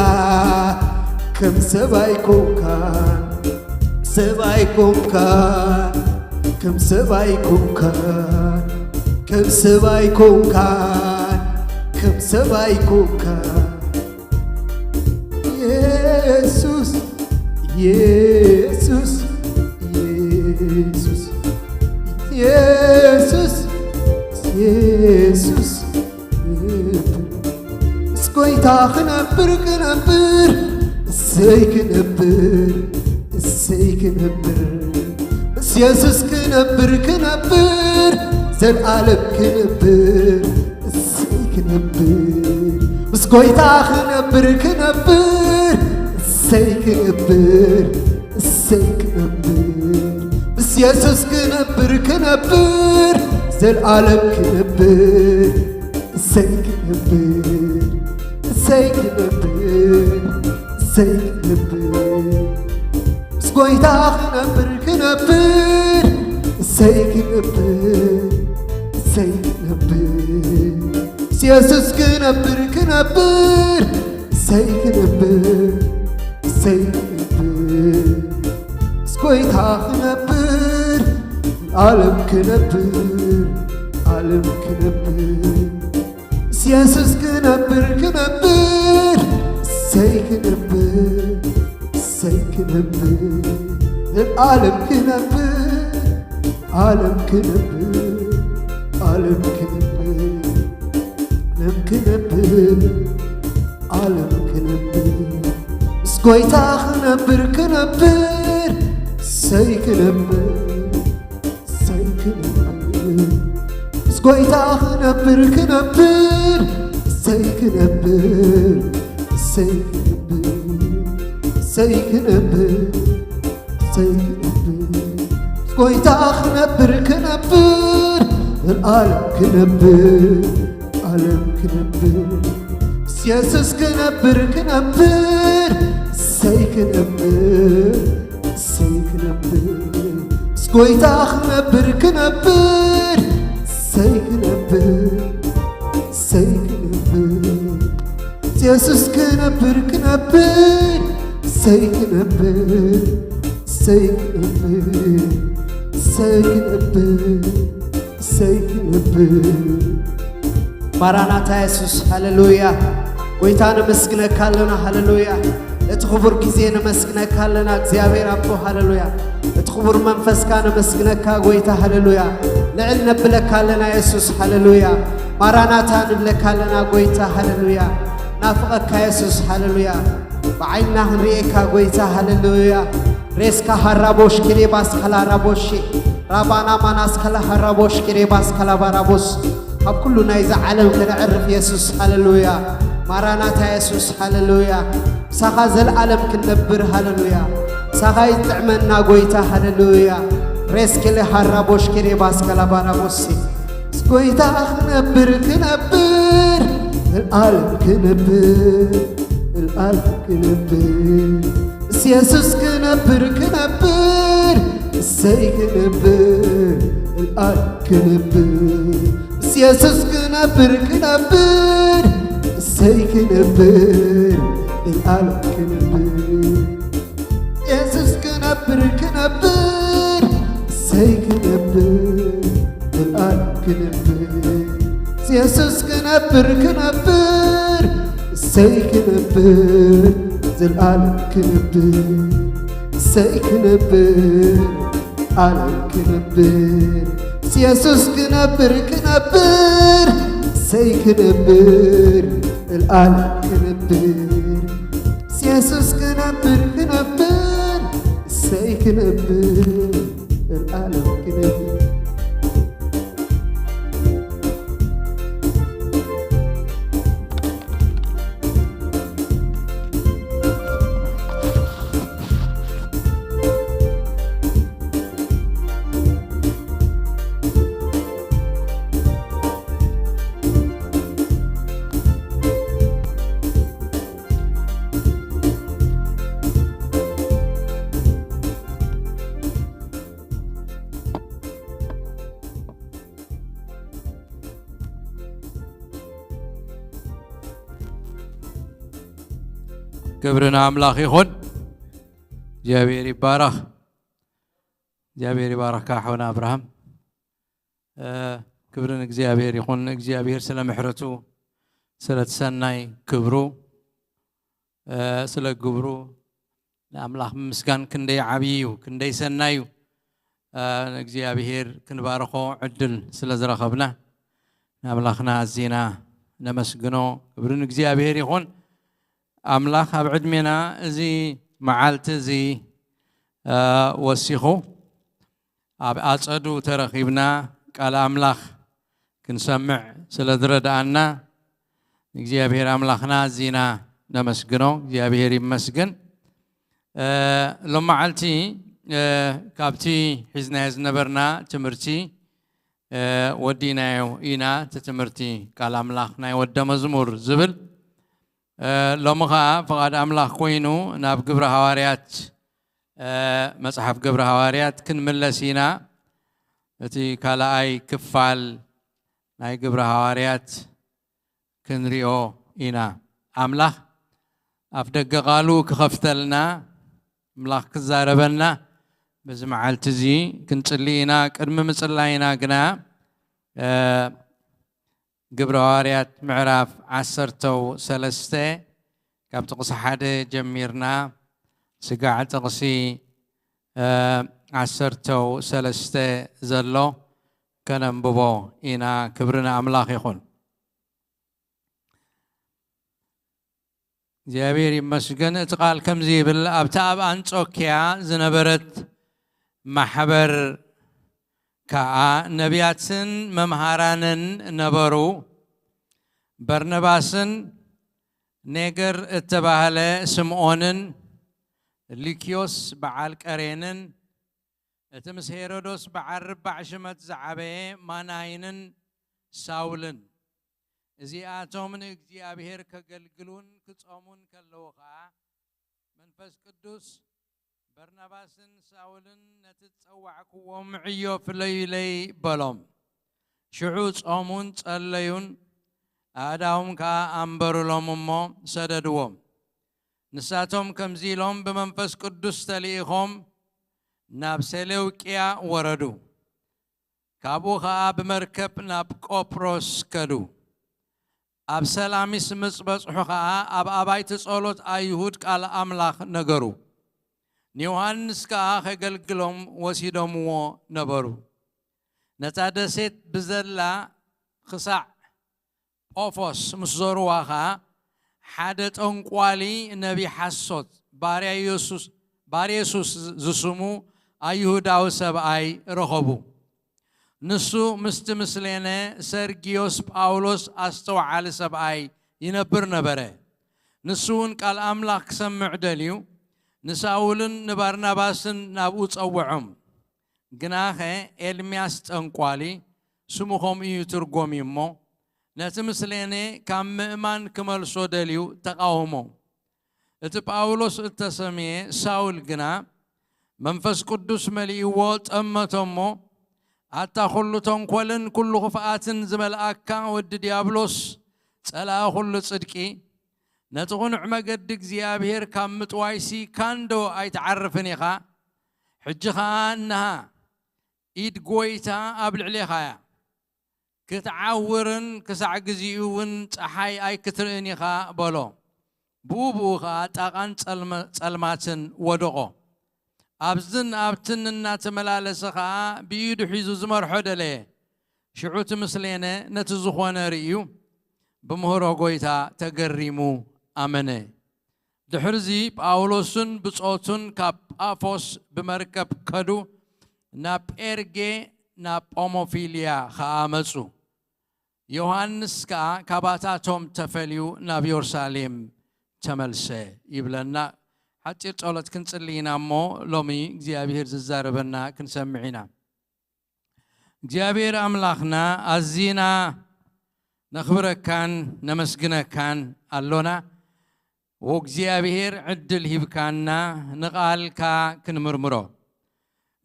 ከም ሰብ ኣይኮንካን። ሰብ ኣይኮንካን፣ ከም ሰብ ኣይኮንካን፣ ከም ሰብ ኣይኮንካን፣ ከም ሰብ ኣይኮንካን። ኢየሱስ፣ ኢየሱስ፣ ኢየሱስ፣ ኢየሱስ፣ ኢየሱስ። ምስ ጎይታ ክነብር፣ ክነብር፣ እሰይ ክነብር፣ እሰይ ክነብር። ምስ የሱስ ክነብር፣ ክነብር፣ ዘልኣለም ክነብር፣ እሰይ ክነብር። ምስ ጎይታ ክነብር፣ ክነብር፣ እሰይ ክነብር፣ እሰይ ክነብር። ምስ የሱስ ክነብር፣ ክነብር፣ ዘልኣለም ክነብር፣ እሰይ ክነብር፣ እሰይ ክነብር፣ እሰይ ክነብር። ምስ ጎይታ ክነብር፣ ክነብር፣ እሰይ ክነብር፣ እሰይ ክነብር። ምስ የሱስ ክነብር፣ ክነብር፣ እሰይ ክነብር፣ እሰይ ክነብር። ምስ ጎይታ ክነብር፣ ዓለም ክነብር፣ ዓለም ክነብር። ምስ የሱስ ክነብር፣ ክነብር፣ እሰይ ክነብር፣ እሰይ ክነብር። ዓለም ክነብር፣ ዓለም ክነብር፣ ዓለም ክነብር፣ ዓለም ክነብር፣ ዓለም ክነብር። ምስ ጎይታ ክነብር፣ ክነብር፣ እሰይ ክነብር፣ እሰይ ክነብር። ምስ ጎይታ ክነብር፣ ክነብር፣ እሰይ ክነብር፣ እሰይ ክነብር፣ እሰይ ክነብር፣ እሰይ ክነብር። ምስ ጎይታ ክነብር፣ ክነብር፣ ዘልኣለም ክነብር፣ ዓለም ክነብር። ኢየሱስ ክነብር ክነብር እሰይ ክነብር እሰይ ክነብር ምስ ጎይታ ክነብር ክነብር እሰይ ክነብር እሰይ ክነብር ኢየሱስ ክነብር ክነብር እሰይ ክነብር እሰይ ክነብር እሰይ ክነብር እሰይ ክነብር። ማራናታ የሱስ ሃሌሉያ። ጎይታ ነመስግነካ ኣለና ሃሌሉያ። እቲ ክቡር ግዜ ነመስግነካ ኣለና እግዚኣብሔር ኣቦ ሃሌሉያ። እቲ ክቡር መንፈስካ ነመስግነካ ጎይታ ሃሌሉያ። ልዕል ነብለካ ኣለና የሱስ ሃሌሉያ። ማራናታ ንብለካ ኣለና ጎይታ ሃሌሉያ። ናፍቐካ የሱስ ሃሌሉያ። ብዓይንና ክንርእየካ ጎይታ ሃሌሉያ። ሬስካ ሃራቦሽ ኪሬባስ ካላራቦሺ ራባና ማናስ ካላ ሃራቦሽ ኪሬባስ ካላባራቦስ ካብ ኩሉ ናይዛ ዓለም ከነዕርፍ የሱስ ሃሌሉያ። ማራናታ የሱስ ሃሌሉያ። ምሳኻ ዘለዓለም ክንነብር ሃሌሉያ። ምሳኻ ይጥዕመና ጎይታ ሃሌሉያ። ሬስኬሌ ሃራቦሽ ኪሬባስ ካላባራቦሲ ምስ ጎይታ ክነብር ክነብር ዘልዓለም ክነብር ዘልዓለም ክነብር ምስ የሱስ ክነብር ክነብር እሰይ ክነብር ዘልዓለም ክነብር ምስ የሱስ ክነብር ክነብር እሰይ ክነብር ዘልዓለም ክነብር የሱስ ክነብር ክነብር እሰይ ክነብር ዘልዓለም ክነብር የሱስ ክነብር ክነብር እሰይ ክነብር ዘልዓለም ክነብር እሰይ ክነብር ዓለም ክነብር የሱስ ክነብር ክነብር እሰይ ክነብር ዘልዓለም ክነብር የሱስ ክነብር ክነብር እሰይ ክነብር ዘልዓለም ክነብር። ክብሪ ንኣምላኽ ይኹን። እግዚኣብሔር ይባረኽ። እግዚኣብሔር ይባረኽካ ሓውና ኣብርሃም። እ፣ ክብሪ ንእግዚኣብሔር ይኹን። እግዚኣብሔር ስለ ምሕረቱ፣ ስለ እቲ ሰናይ ክብሩ፣ እ፣ ስለ ግብሩ ንኣምላኽ ምምስጋን ክንደይ ዓብዪ እዩ፣ ክንደይ ሰናይ እዩ። እ፣ ንእግዚኣብሔር ክንባርኾ ዕድል ስለ ዝረኸብና ንኣምላኽና ኣዚና ነመስግኖ። ክብሪ ንእግዚኣብሔር ይኹን። ኣምላኽ ኣብ ዕድሜና እዚ መዓልቲ እዚ፣ እ፣ ወሲኹ ኣብ ኣጸዱ ተረኺብና ቃል ኣምላኽ ክንሰምዕ ስለ ዝረድኣና ንእግዚኣብሔር ኣምላኽና ኣዚና ነመስግኖ። እግዚኣብሔር ይመስገን። እ፣ ሎም መዓልቲ፣ እ፣ ካብቲ ሒዝናዮ ዝነበርና ትምህርቲ፣ እ፣ ወዲናዮ ኢና። እቲ ትምህርቲ ቃል ኣምላኽ ናይ ወደ መዝሙር ዝብል፣ እ፣ ሎሚ ኸኣ ፍቓድ ኣምላኽ ኮይኑ ናብ ግብረ ሃዋርያት፣ እ፣ መጽሓፍ ግብረ ሃዋርያት ክንምለስ ኢና። እቲ ካልኣይ ክፋል ናይ ግብረ ሃዋርያት ክንሪኦ ኢና። ኣምላኽ ኣፍ ደገ ቃሉ ክኸፍተልና፣ ኣምላኽ ክዛረበና በዚ መዓልቲ እዚ ክንጽሊ ኢና። ቅድሚ ምጽላይና ግና፣ እ፣ ግብረ ሃዋርያት ምዕራፍ ዓሰርተው ሰለስተ ካብ ጥቕሲ ሓደ ጀሚርና ስጋዕ ጥቕሲ፣ እ፣ ዓሰርተው ሰለስተ ዘሎ ከነንብቦ ኢና። ክብሪ ንኣምላኽ ይኹን። እግዚኣብሔር ይመስገን። እቲ ቃል ከምዚ ይብል፣ ኣብታ ኣብ ኣንጾክያ ዝነበረት ማሕበር ከኣ ነቢያትን መምሃራንን ነበሩ። በርነባስን ኔገር እተባህለ ስምዖንን ሉክዮስ በዓል ቀሬንን እቲ ምስ ሄሮዶስ በዓል ርባዕ ሽመት ዝዓበየ ማናይንን ሳውልን እዚኣቶም ንእግዚኣብሔር ከገልግሉን ክጾሙን ከለዉ ኸኣ፣ መንፈስ ቅዱስ በርናባስን ሳውልን ነቲ ዝጸዋዕክዎም ዕዮ ፍለዩለይ በሎም። ሽዑ ጾሙን ጸለዩን፣ ኣእዳዎም ከኣ ኣንበሩሎም እሞ ሰደድዎም። ንሳቶም ከምዚ ኢሎም ብመንፈስ ቅዱስ ተልኢኾም ናብ ሴሌውቅያ ወረዱ። ካብኡ ኸኣ ብመርከብ ናብ ቆጵሮስ ከዱ። ኣብ ሰላሚስ ምስ በጽሑ ኸኣ ኣብ ኣባይቲ ጸሎት ኣይሁድ ቃል ኣምላኽ ነገሩ። ንዮሃንስ ከኣ ኸገልግሎም ወሲዶምዎ ነበሩ። ነታ ደሴት ብዘላ ኽሳዕ ጳፎስ ምስ ዞርዋ ኸኣ ሓደ ጠንቋሊ ነቢ ሓሶት ባርያ የሱስ ባርየሱስ ዝስሙ ኣይሁዳዊ ሰብኣይ ረኸቡ። ንሱ ምስቲ ምስሌነ ሰርግዮስ ጳውሎስ ኣስተውዓሊ ሰብኣይ ይነብር ነበረ። ንሱ እውን ቃል ኣምላኽ ክሰምዕ ደልዩ ንሳውልን ንባርናባስን ናብኡ ጸውዖም። ግናኸ ኤልምያስ ጠንቋሊ፣ ስሙ ኸምኡ እዩ ትርጎም እዩ እሞ፣ ነቲ ምስሌነ ካብ ምእማን ክመልሶ ደልዩ ተቓወሞ። እቲ ጳውሎስ እተሰምየ ሳውል ግና መንፈስ ቅዱስ መሊእዎ ጠመቶ እሞ፣ ኣታ ኹሉ ተንኮልን ኩሉ ኽፍኣትን ዝመልኣካ ወዲ ድያብሎስ፣ ጸላኢ ኹሉ ጽድቂ፣ ነቲ ቕኑዕ መገዲ እግዚኣብሔር ካብ ምጥዋይሲ ካንዶ ኣይትዓርፍን ኢኻ? ሕጂ ኸኣ እንሃ ኢድ ጐይታ ኣብ ልዕሌኻ እያ። ክትዓውርን ክሳዕ ግዚኡ እውን ጸሓይ ኣይክትርእን ኢኻ በሎ። ብኡ ብኡ ኸኣ ጣቓን ጸልመ- ጸልማትን ወደቖ። ኣብዝን ኣብትን እናተመላለሰ ኸኣ ብኢዱ ሒዙ ዝመርሖ ደለየ። ሽዑ እቲ ምስሌነ ነቲ ዝኾነ ርእዩ ብምህሮ ጐይታ ተገሪሙ ኣመነ። ድሕርዚ ጳውሎስን ብጾቱን ካብ ጳፎስ ብመርከብ ከዱ፣ ናብ ጴርጌ ናብ ጳሞፊልያ ኸኣ መጹ። ዮሃንስ ከኣ ካባታቶም ተፈልዩ ናብ የሩሳሌም ተመልሰ ይብለና። ሓጺር ጸሎት ክንጽሊ ኢና እሞ ሎሚ እግዚኣብሔር ዝዛረበና ክንሰምዕ ኢና። እግዚኣብሔር ኣምላኽና ኣዚና ነኽብረካን ነመስግነካን ኣሎና። ወእግዚኣብሔር ዕድል ሂብካና ንቓልካ ክንምርምሮ።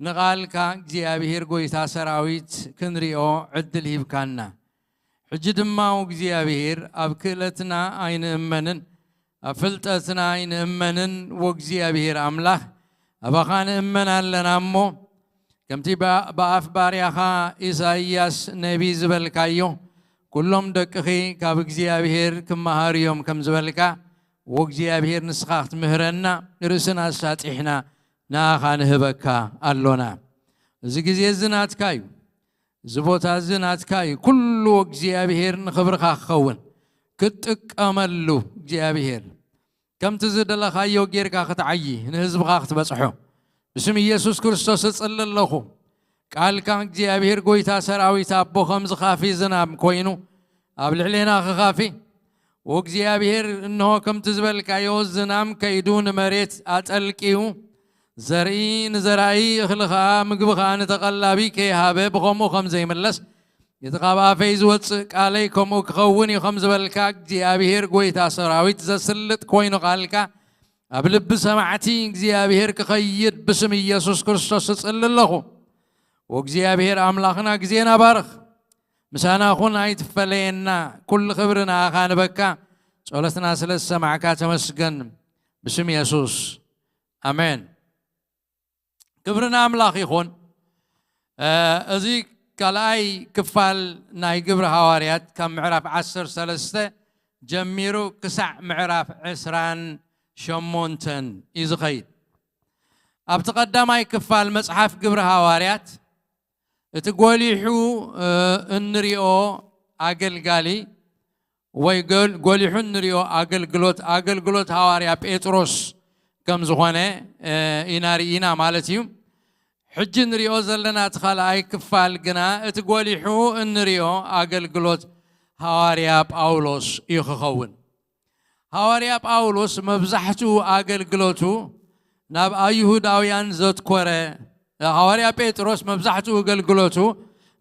ንቓልካ እግዚኣብሔር ጐይታ ሰራዊት ክንሪኦ ዕድል ሂብካና። ሕጂ ድማ ወእግዚኣብሔር ኣብ ክእለትና ኣይንእመንን፣ ኣብ ፍልጠትና ኣይንእመንን። ወእግዚኣብሔር ኣምላኽ ኣባኻ ንእመን ኣለና እሞ ከምቲ ብኣ- ብኣፍ ባርያኻ ኢሳይያስ ነቢ ዝበልካዮ፣ ኩሎም ደቅኺ ካብ እግዚኣብሔር ክመሃሩ እዮም ከም ዝበልካ፣ ወእግዚኣብሔር ንስኻ ክትምህረና ርእስና ኣሳጢሕና ንኣኻ ንህበካ ኣሎና። እዚ ግዜ እዚ ናትካ እዩ። እዚ ቦታ እዚ ናትካ እዩ። ኩሉ እግዚኣብሔር ንኽብርኻ ክኸውን ክትጥቀመሉ እግዚኣብሔር ከምቲ ዝደለኻዮ ጌርካ ክትዓዪ ንህዝብኻ ክትበጽሖ ብስም ኢየሱስ ክርስቶስ እጽሊ ኣለኹ። ቃልካ እግዚኣብሔር ጐይታ ሰራዊት ኣቦ ከም ዝኻፊ ዝናም ኮይኑ ኣብ ልዕሌና ክኻፊ። ወእግዚኣብሔር እንሆ ከምቲ ዝበልካዮ ዝናም ከይዱ ንመሬት ኣጠልቅዩ ዘርኢ ንዘራኢ እኽሊ ኸዓ ምግቢ ኸዓ ንተቐላቢ ከይሃበ ብኸምኡ ከም ዘይምለስ እቲ ካብ ኣፈይ ዝወፅእ ቃለይ ከምኡ ክኸውን እዩ ከም ዝበልካ እግዚኣብሔር ጐይታ ሰራዊት ዘስልጥ ኮይኑ ቃልካ ኣብ ልቢ ሰማዕቲ እግዚኣብሔር ክኸይድ ብስም ኢየሱስ ክርስቶስ እጽሊ ኣለኹ። ወእግዚኣብሔር ኣምላኽና ግዜና ባርኽ። ምሳና ኹን ኣይትፈለየና። ኩሉ ክብሪ ንኣኻ ንበካ። ጸሎትና ስለ ዝሰማዕካ ተመስገን። ብስም የሱስ ኣሜን። ክብሪ ንኣምላኽ ይኹን። እዚ ካልኣይ ክፋል ናይ ግብሪ ሃዋርያት ካብ ምዕራፍ ዓሰርተ ሰለስተ ጀሚሩ ክሳዕ ምዕራፍ ዕስራን ሸሞንተን እዩ ዝኸይድ። ኣብቲ ቀዳማይ ክፋል መጽሓፍ ግብሪ ሃዋርያት እቲ ጎሊሑ እንሪኦ ኣገልጋሊ ወይ ጎሊሑ እንሪኦ ኣገልግሎት ኣገልግሎት ሃዋርያ ጴጥሮስ ከም ዝኾነ ኢና ርኢና ማለት እዩ። ሕጂ ንሪኦ ዘለና እቲ ካልኣይ ክፋል ግና እቲ ጎሊሑ እንሪኦ ኣገልግሎት ሃዋርያ ጳውሎስ እዩ ክኸውን። ሃዋርያ ጳውሎስ መብዛሕትኡ ኣገልግሎቱ ናብ ኣይሁዳውያን ዘትኮረ፣ ሃዋርያ ጴጥሮስ መብዛሕትኡ ኣገልግሎቱ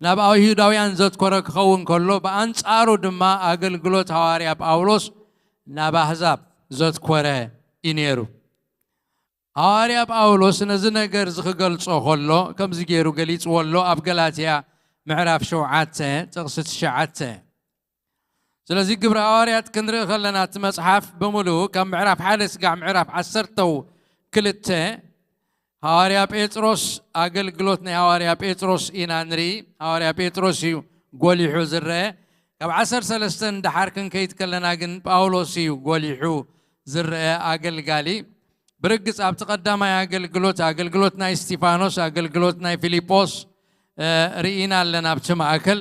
ናብ ኣይሁዳውያን ዘትኮረ ክኸውን ከሎ፣ ብኣንጻሩ ድማ ኣገልግሎት ሃዋርያ ጳውሎስ ናብ ኣህዛብ ዘትኮረ እዩ ነይሩ። ሃዋርያ ጳውሎስ ነዚ ነገር እዚ ክገልጾ ከሎ፣ ከምዚ ገይሩ ገሊጽዎ ኣሎ፣ ኣብ ገላትያ ምዕራፍ ሸውዓተ ጥቕሲ ትሽዓተ። ስለዚ ግብሪ ሃዋርያት ክንርኢ ከለና፣ እቲ መጽሓፍ ብምሉኡ ካብ ምዕራፍ ሓደ ስጋዕ ምዕራፍ ዓሰርተው ክልተ፣ ሃዋርያ ጴጥሮስ፣ ኣገልግሎት ናይ ሃዋርያ ጴጥሮስ ኢና ንርኢ። ሃዋርያ ጴጥሮስ እዩ ጎሊሑ ዝረአ። ካብ ዓሰርተ ሰለስተ ንደሓር ክንከይድ ከለና ግን ጳውሎስ እዩ ጎሊሑ ዝረአ ኣገልጋሊ። ብርግጽ ኣብቲ ቀዳማይ ኣገልግሎት፣ ኣገልግሎት ናይ እስጢፋኖስ፣ ኣገልግሎት ናይ ፊልጶስ፣ እ፣ ርኢና ኣለና። ኣብቲ ማእከል፣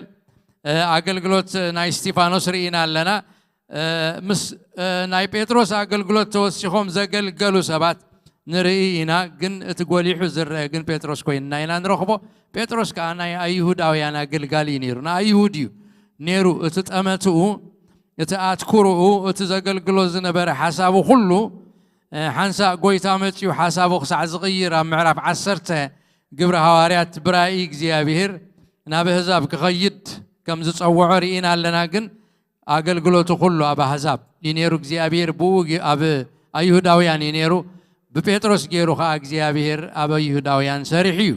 እ፣ ኣገልግሎት ናይ እስጢፋኖስ ርኢና ኣለና። እ፣ ምስ፣ እ፣ ናይ ጴጥሮስ ኣገልግሎት ተወሲኾም ዘገልገሉ ሰባት ንርኢ ኢና። ግን እቲ ጎሊሑ ዝረአ ግን ጴጥሮስ ኮይንና ኢና ንረኽቦ። ጴጥሮስ ከኣ ናይ ኣይሁዳውያን ኣገልጋሊ እዩ ነይሩ። ንኣይሁድ እዩ ነይሩ። እቲ ጠመትኡ፣ እቲ ኣትኩሮኡ፣ እቲ ዘገልግሎ ዝነበረ ሓሳቡ ኩሉ፣ እ፣ ሓንሳእ ጎይታ መጺኡ ሓሳቡ ክሳዕ ዝቕይር፣ ኣብ ምዕራፍ ዓሰርተ ግብሪ ሃዋርያት ብራእይ እግዚኣብሔር ናብ ኣህዛብ ክኸይድ ከም ዝጸውዖ ርኢና ኣለና። ግን ኣገልግሎቱ ኩሉ ኣብ ኣህዛብ እዩ ነይሩ። እግዚኣብሔር ብኡ ግ-፣ ኣብ ኣይሁዳውያን እዩ ነይሩ። ብጴጥሮስ ገይሩ ኸዓ እግዚኣብሔር ኣብ ኣይሁዳውያን ሰሪሑ እዩ።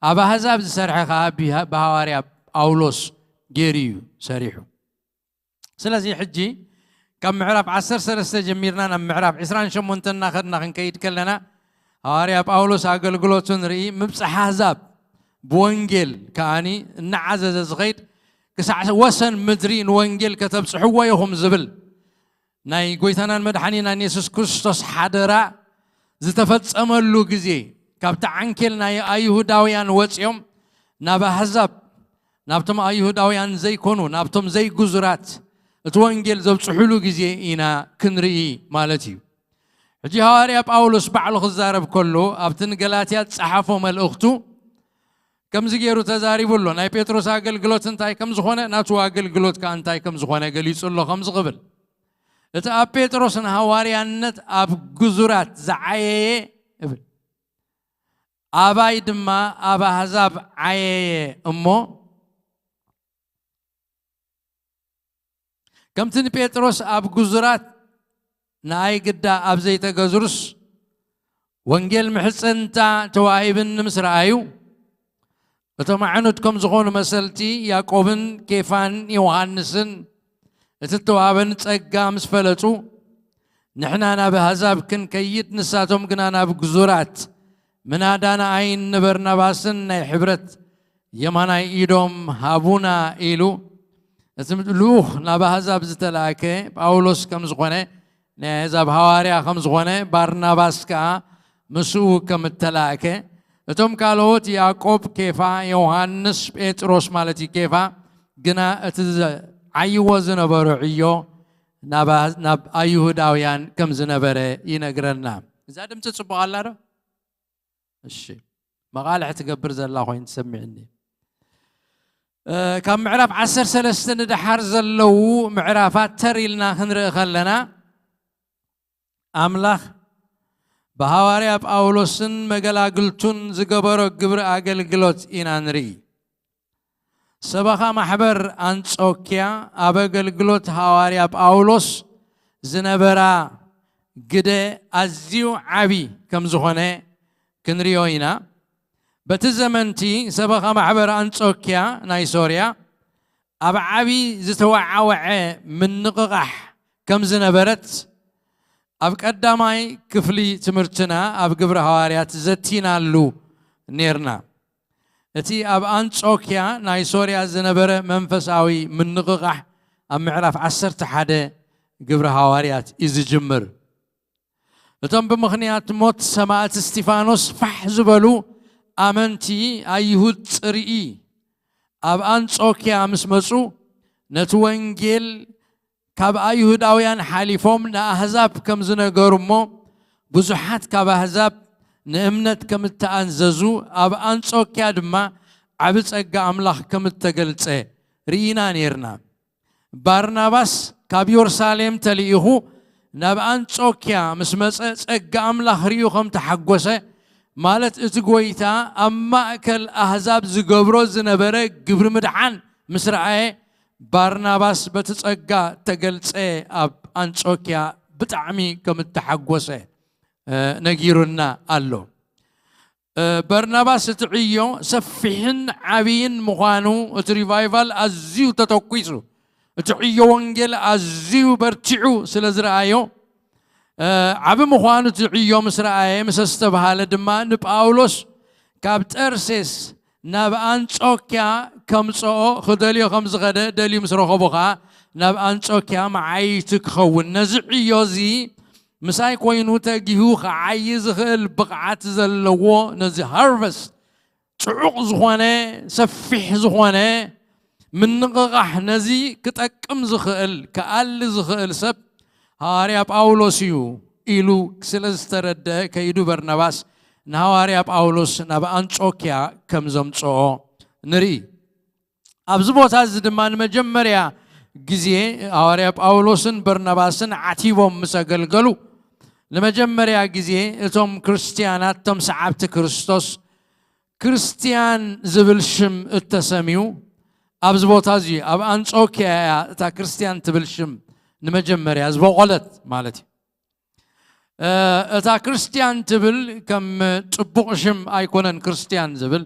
ኣብ ኣህዛብ ዝሰርሐ ኸዓ ብሃ-፣ ብሃዋርያ ጳውሎስ ገይሩ እዩ ሰሪሑ። ስለዚ ሕጂ ካብ ምዕራፍ ዓሰርተ ሰለስተ ጀሚርና ናብ ምዕራፍ ዕስራን ሸሞንተን እናኸድና ክንከይድ ከለና፣ ሃዋርያ ጳውሎስ ኣገልግሎቱ ንርኢ። ምብጻሕ ኣህዛብ ብወንጌል ከኣኒ እናዓዘዘ ዝኸይድ፣ ክሳዕ ወሰን ምድሪ ንወንጌል ከተብጽሕዎ ኢኹም ዝብል ናይ ጎይታናን መድሓኒናን የሱስ ክርስቶስ ሓደራ ዝተፈጸመሉ ግዜ፣ ካብቲ ዓንኬል ናይ ኣይሁዳውያን ወጺኦም ናብ ኣህዛብ፣ ናብቶም ኣይሁዳውያን ዘይኮኑ፣ ናብቶም ዘይግዙራት እቲ ወንጌል ዘብጽሑሉ ግዜ ኢና ክንርኢ ማለት እዩ። ሕጂ ሃዋርያ ጳውሎስ ባዕሉ ክዛረብ ከሎ፣ ኣብቲ ንገላትያ ዝጸሓፎ መልእኽቱ ከምዚ ገይሩ ተዛሪቡ ኣሎ። ናይ ጴጥሮስ ኣገልግሎት እንታይ ከም ዝኾነ፣ ናቱ ኣገልግሎት ከኣ እንታይ ከም ዝኾነ ገሊጹ ኣሎ። ከምዚ ክብል፣ እቲ ኣብ ጴጥሮስ ንሃዋርያነት ኣብ ግዙራት ዝዓየየ እብል፣ ኣባይ ድማ ኣብ ኣህዛብ ዓየየ እሞ፣ ከምቲ ንጴጥሮስ ኣብ ግዙራት ንኣይ ግዳ ኣብ ዘይተገዝሩስ ወንጌል ምሕጽንታ ተዋሂብኒ ምስ ረኣዩ፣ እቶም ኣዕኑድ ከም ዝኾኑ መሰልቲ ያዕቆብን ኬፋን ዮሃንስን እቲ እተዋህበኒ ጸጋ ምስ ፈለጡ፣ ንሕና ናብ ኣህዛብ ክንከይድ፣ ንሳቶም ግና ናብ ግዙራት፣ ምናዳ ንኣይን ንበርናባስን ናይ ሕብረት የማናይ ኢዶም ሃቡና ኢሉ፣ እቲ ልኡኽ ናብ ኣህዛብ ዝተላእከ ጳውሎስ ከም ዝኾነ፣ ናይ ኣህዛብ ሃዋርያ ከም ዝኾነ፣ ባርናባስ ከኣ ምስኡ ከም እተላእከ፣ እቶም ካልኦት ያዕቆብ፣ ኬፋ፣ ዮሃንስ፣ ጴጥሮስ ማለት እዩ፣ ኬፋ፣ ግና እቲ ዝዓይዎ ዝነበሩ ዕዮ ናብ፣ ናብ ኣይሁዳውያን ከም ዝነበረ ይነግረና። እዛ ድምፂ ጽቡቕ ኣላ ዶ? እሺ፣ መቓልሕ ትገብር ዘላ ኮይኑ ትሰምዕኒ። እ፣ ካብ ምዕራፍ ዓሰርተ ሰለስተ ንደሓር ዘለዉ ምዕራፋት ተር ኢልና ክንርኢ ከለና፣ ኣምላኽ ብሃዋርያ ጳውሎስን መገላግልቱን ዝገበሮ ግብሪ ኣገልግሎት ኢና ንርኢ። ሰበኻ ማሕበር ኣንጾክያ ኣብ ኣገልግሎት ሃዋርያ ጳውሎስ ዝነበራ ግደ ኣዝዩ ዓቢ ከም ዝኾነ ክንሪኦ ኢና። በቲ ዘመንቲ ሰበኻ ማሕበር ኣንጾክያ ናይ ሶርያ ኣብ ዓቢ ዝተወዓወዐ ምንቕቓሕ ከም ዝነበረት ኣብ ቀዳማይ ክፍሊ ትምህርትና ኣብ ግብሪ ሃዋርያት ዘቲናሉ ኔርና። እቲ ኣብ ኣንጾክያ ናይ ሶርያ ዝነበረ መንፈሳዊ ምንቕቓሕ ኣብ ምዕራፍ ዓሰርተ ሓደ ግብሪ ሃዋርያት እዩ ዝጅምር። እቶም ብምኽንያት ሞት ሰማእቲ እስጢፋኖስ ፋሕ ዝበሉ ኣመንቲ ኣይሁድ ጽርኢ ኣብ ኣንጾክያ ምስ መጹ፣ ነቲ ወንጌል ካብ ኣይሁዳውያን ሓሊፎም ንኣህዛብ ከም ዝነገሩ እሞ፣ ብዙሓት ካብ ኣህዛብ ንእምነት ከም እተኣዘዙ፣ ኣብ ኣንጾክያ ድማ ዓቢ ጸጋ ኣምላኽ ከም እተገልጸ ርኢና ኔርና። ባርናባስ ካብ ዮርሳሌም ተልኢኹ ናብ ኣንጾክያ ምስ መጸ፣ ጸጋ ኣምላኽ ርእዩ ከም ተሓጎሰ፣ ማለት እቲ ጎይታ ኣብ ማእከል ኣህዛብ ዝገብሮ ዝነበረ ግብሪ ምድሓን ምስ ረኣየ፣ ባርናባስ በቲ ጸጋ ተገልጸ ኣብ ኣንጾክያ ብጣዕሚ ከም እተሓጎሰ ነጊሩና ኣሎ። በርናባስ እቲ ዕዮ ሰፊሕን ዓብይን ምዃኑ፣ እቲ ሪቫይቫል ኣዝዩ ተተኲሱ፣ እቲ ዕዮ ወንጌል ኣዝዩ በርቲዑ ስለ ዝረኣዮ፣ ዓቢ ምዃኑ እቲ ዕዮ ምስ ረኣየ፣ ምስ ኣስተብሃለ ድማ ንጳውሎስ ካብ ጠርሴስ ናብ ኣንጾክያ ከምጽኦ ክደልዮ ከም ዝኸደ ደልዩ ምስ ረኸቦ ኸኣ ናብ ኣንጾክያ መዓይቲ ክኸውን ነዚ ዕዮ እዚ ምሳይ ኮይኑ ተጊሁ ክዓዪ ዝኽእል ብቕዓት ዘለዎ ነዚ ሃርቨስት ጽዑቕ ዝኾነ ሰፊሕ ዝኾነ ምንቕቓሕ ነዚ ክጠቅም ዝኽእል ክኣሊ ዝኽእል ሰብ ሃዋርያ ጳውሎስ እዩ ኢሉ ስለ ዝተረድአ ከይዱ በርናባስ ንሃዋርያ ጳውሎስ ናብ ኣንጾክያ ከም ዘምጽኦ ንርኢ። ኣብዚ ቦታ እዚ ድማ ንመጀመርያ ግዜ ሃዋርያ ጳውሎስን በርናባስን ዓቲቦም ምስ ኣገልገሉ ንመጀመርያ ግዜ እቶም ክርስትያናት እቶም ሰዓብቲ ክርስቶስ ክርስትያን ዝብል ሽም እተሰምዩ ኣብዚ ቦታ እዚ ኣብ ኣንጾክያ እያ እታ ክርስትያን ትብል ሽም ንመጀመርያ ዝበቆለት ማለት እዩ። እታ ክርስትያን ትብል ከም ጽቡቕ ሽም ኣይኮነን ክርስትያን ዝብል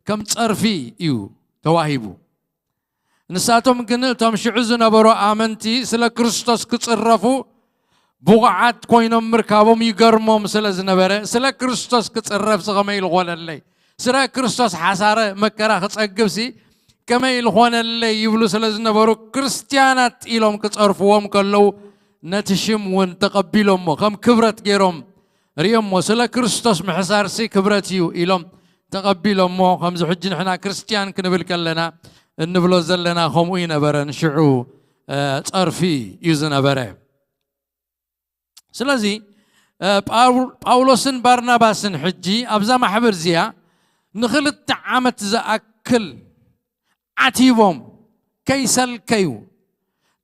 ከም ጸርፊ እዩ ተዋሂቡ። ንሳቶም ግን እቶም ሽዑ ዝነበሩ ኣመንቲ ስለ ክርስቶስ ክጽረፉ ብቑዓት ኮይኖም ምርካቦም ይገርሞም ስለ ዝነበረ ስለ ክርስቶስ ክጽረፍሲ ከመይ ኢሉ ኾነለይ፣ ስለ ክርስቶስ ሓሳረ መከራ ክጸግብሲ ከመይ ኢሉ ኾነለይ ይብሉ ስለ ዝነበሩ ክርስትያናት ኢሎም ክጸርፍዎም ከለዉ ነቲ ሽም እውን ተቐቢሎሞ ከም ክብረት ገይሮም ርእዮሞ ስለ ክርስቶስ ምሕሳርሲ ክብረት እዩ ኢሎም ተቐቢሎሞ። ከምዚ ሕጂ ንሕና ክርስትያን ክንብል ከለና እንብሎ ዘለና ከምኡ ይነበረን ሽዑ ጸርፊ እዩ ዝነበረ። ስለዚ ጳውሎስን ባርናባስን ሕጂ ኣብዛ ማሕበር እዚኣ ንክልተ ዓመት ዝኣክል ዓቲቦም ከይሰልከዩ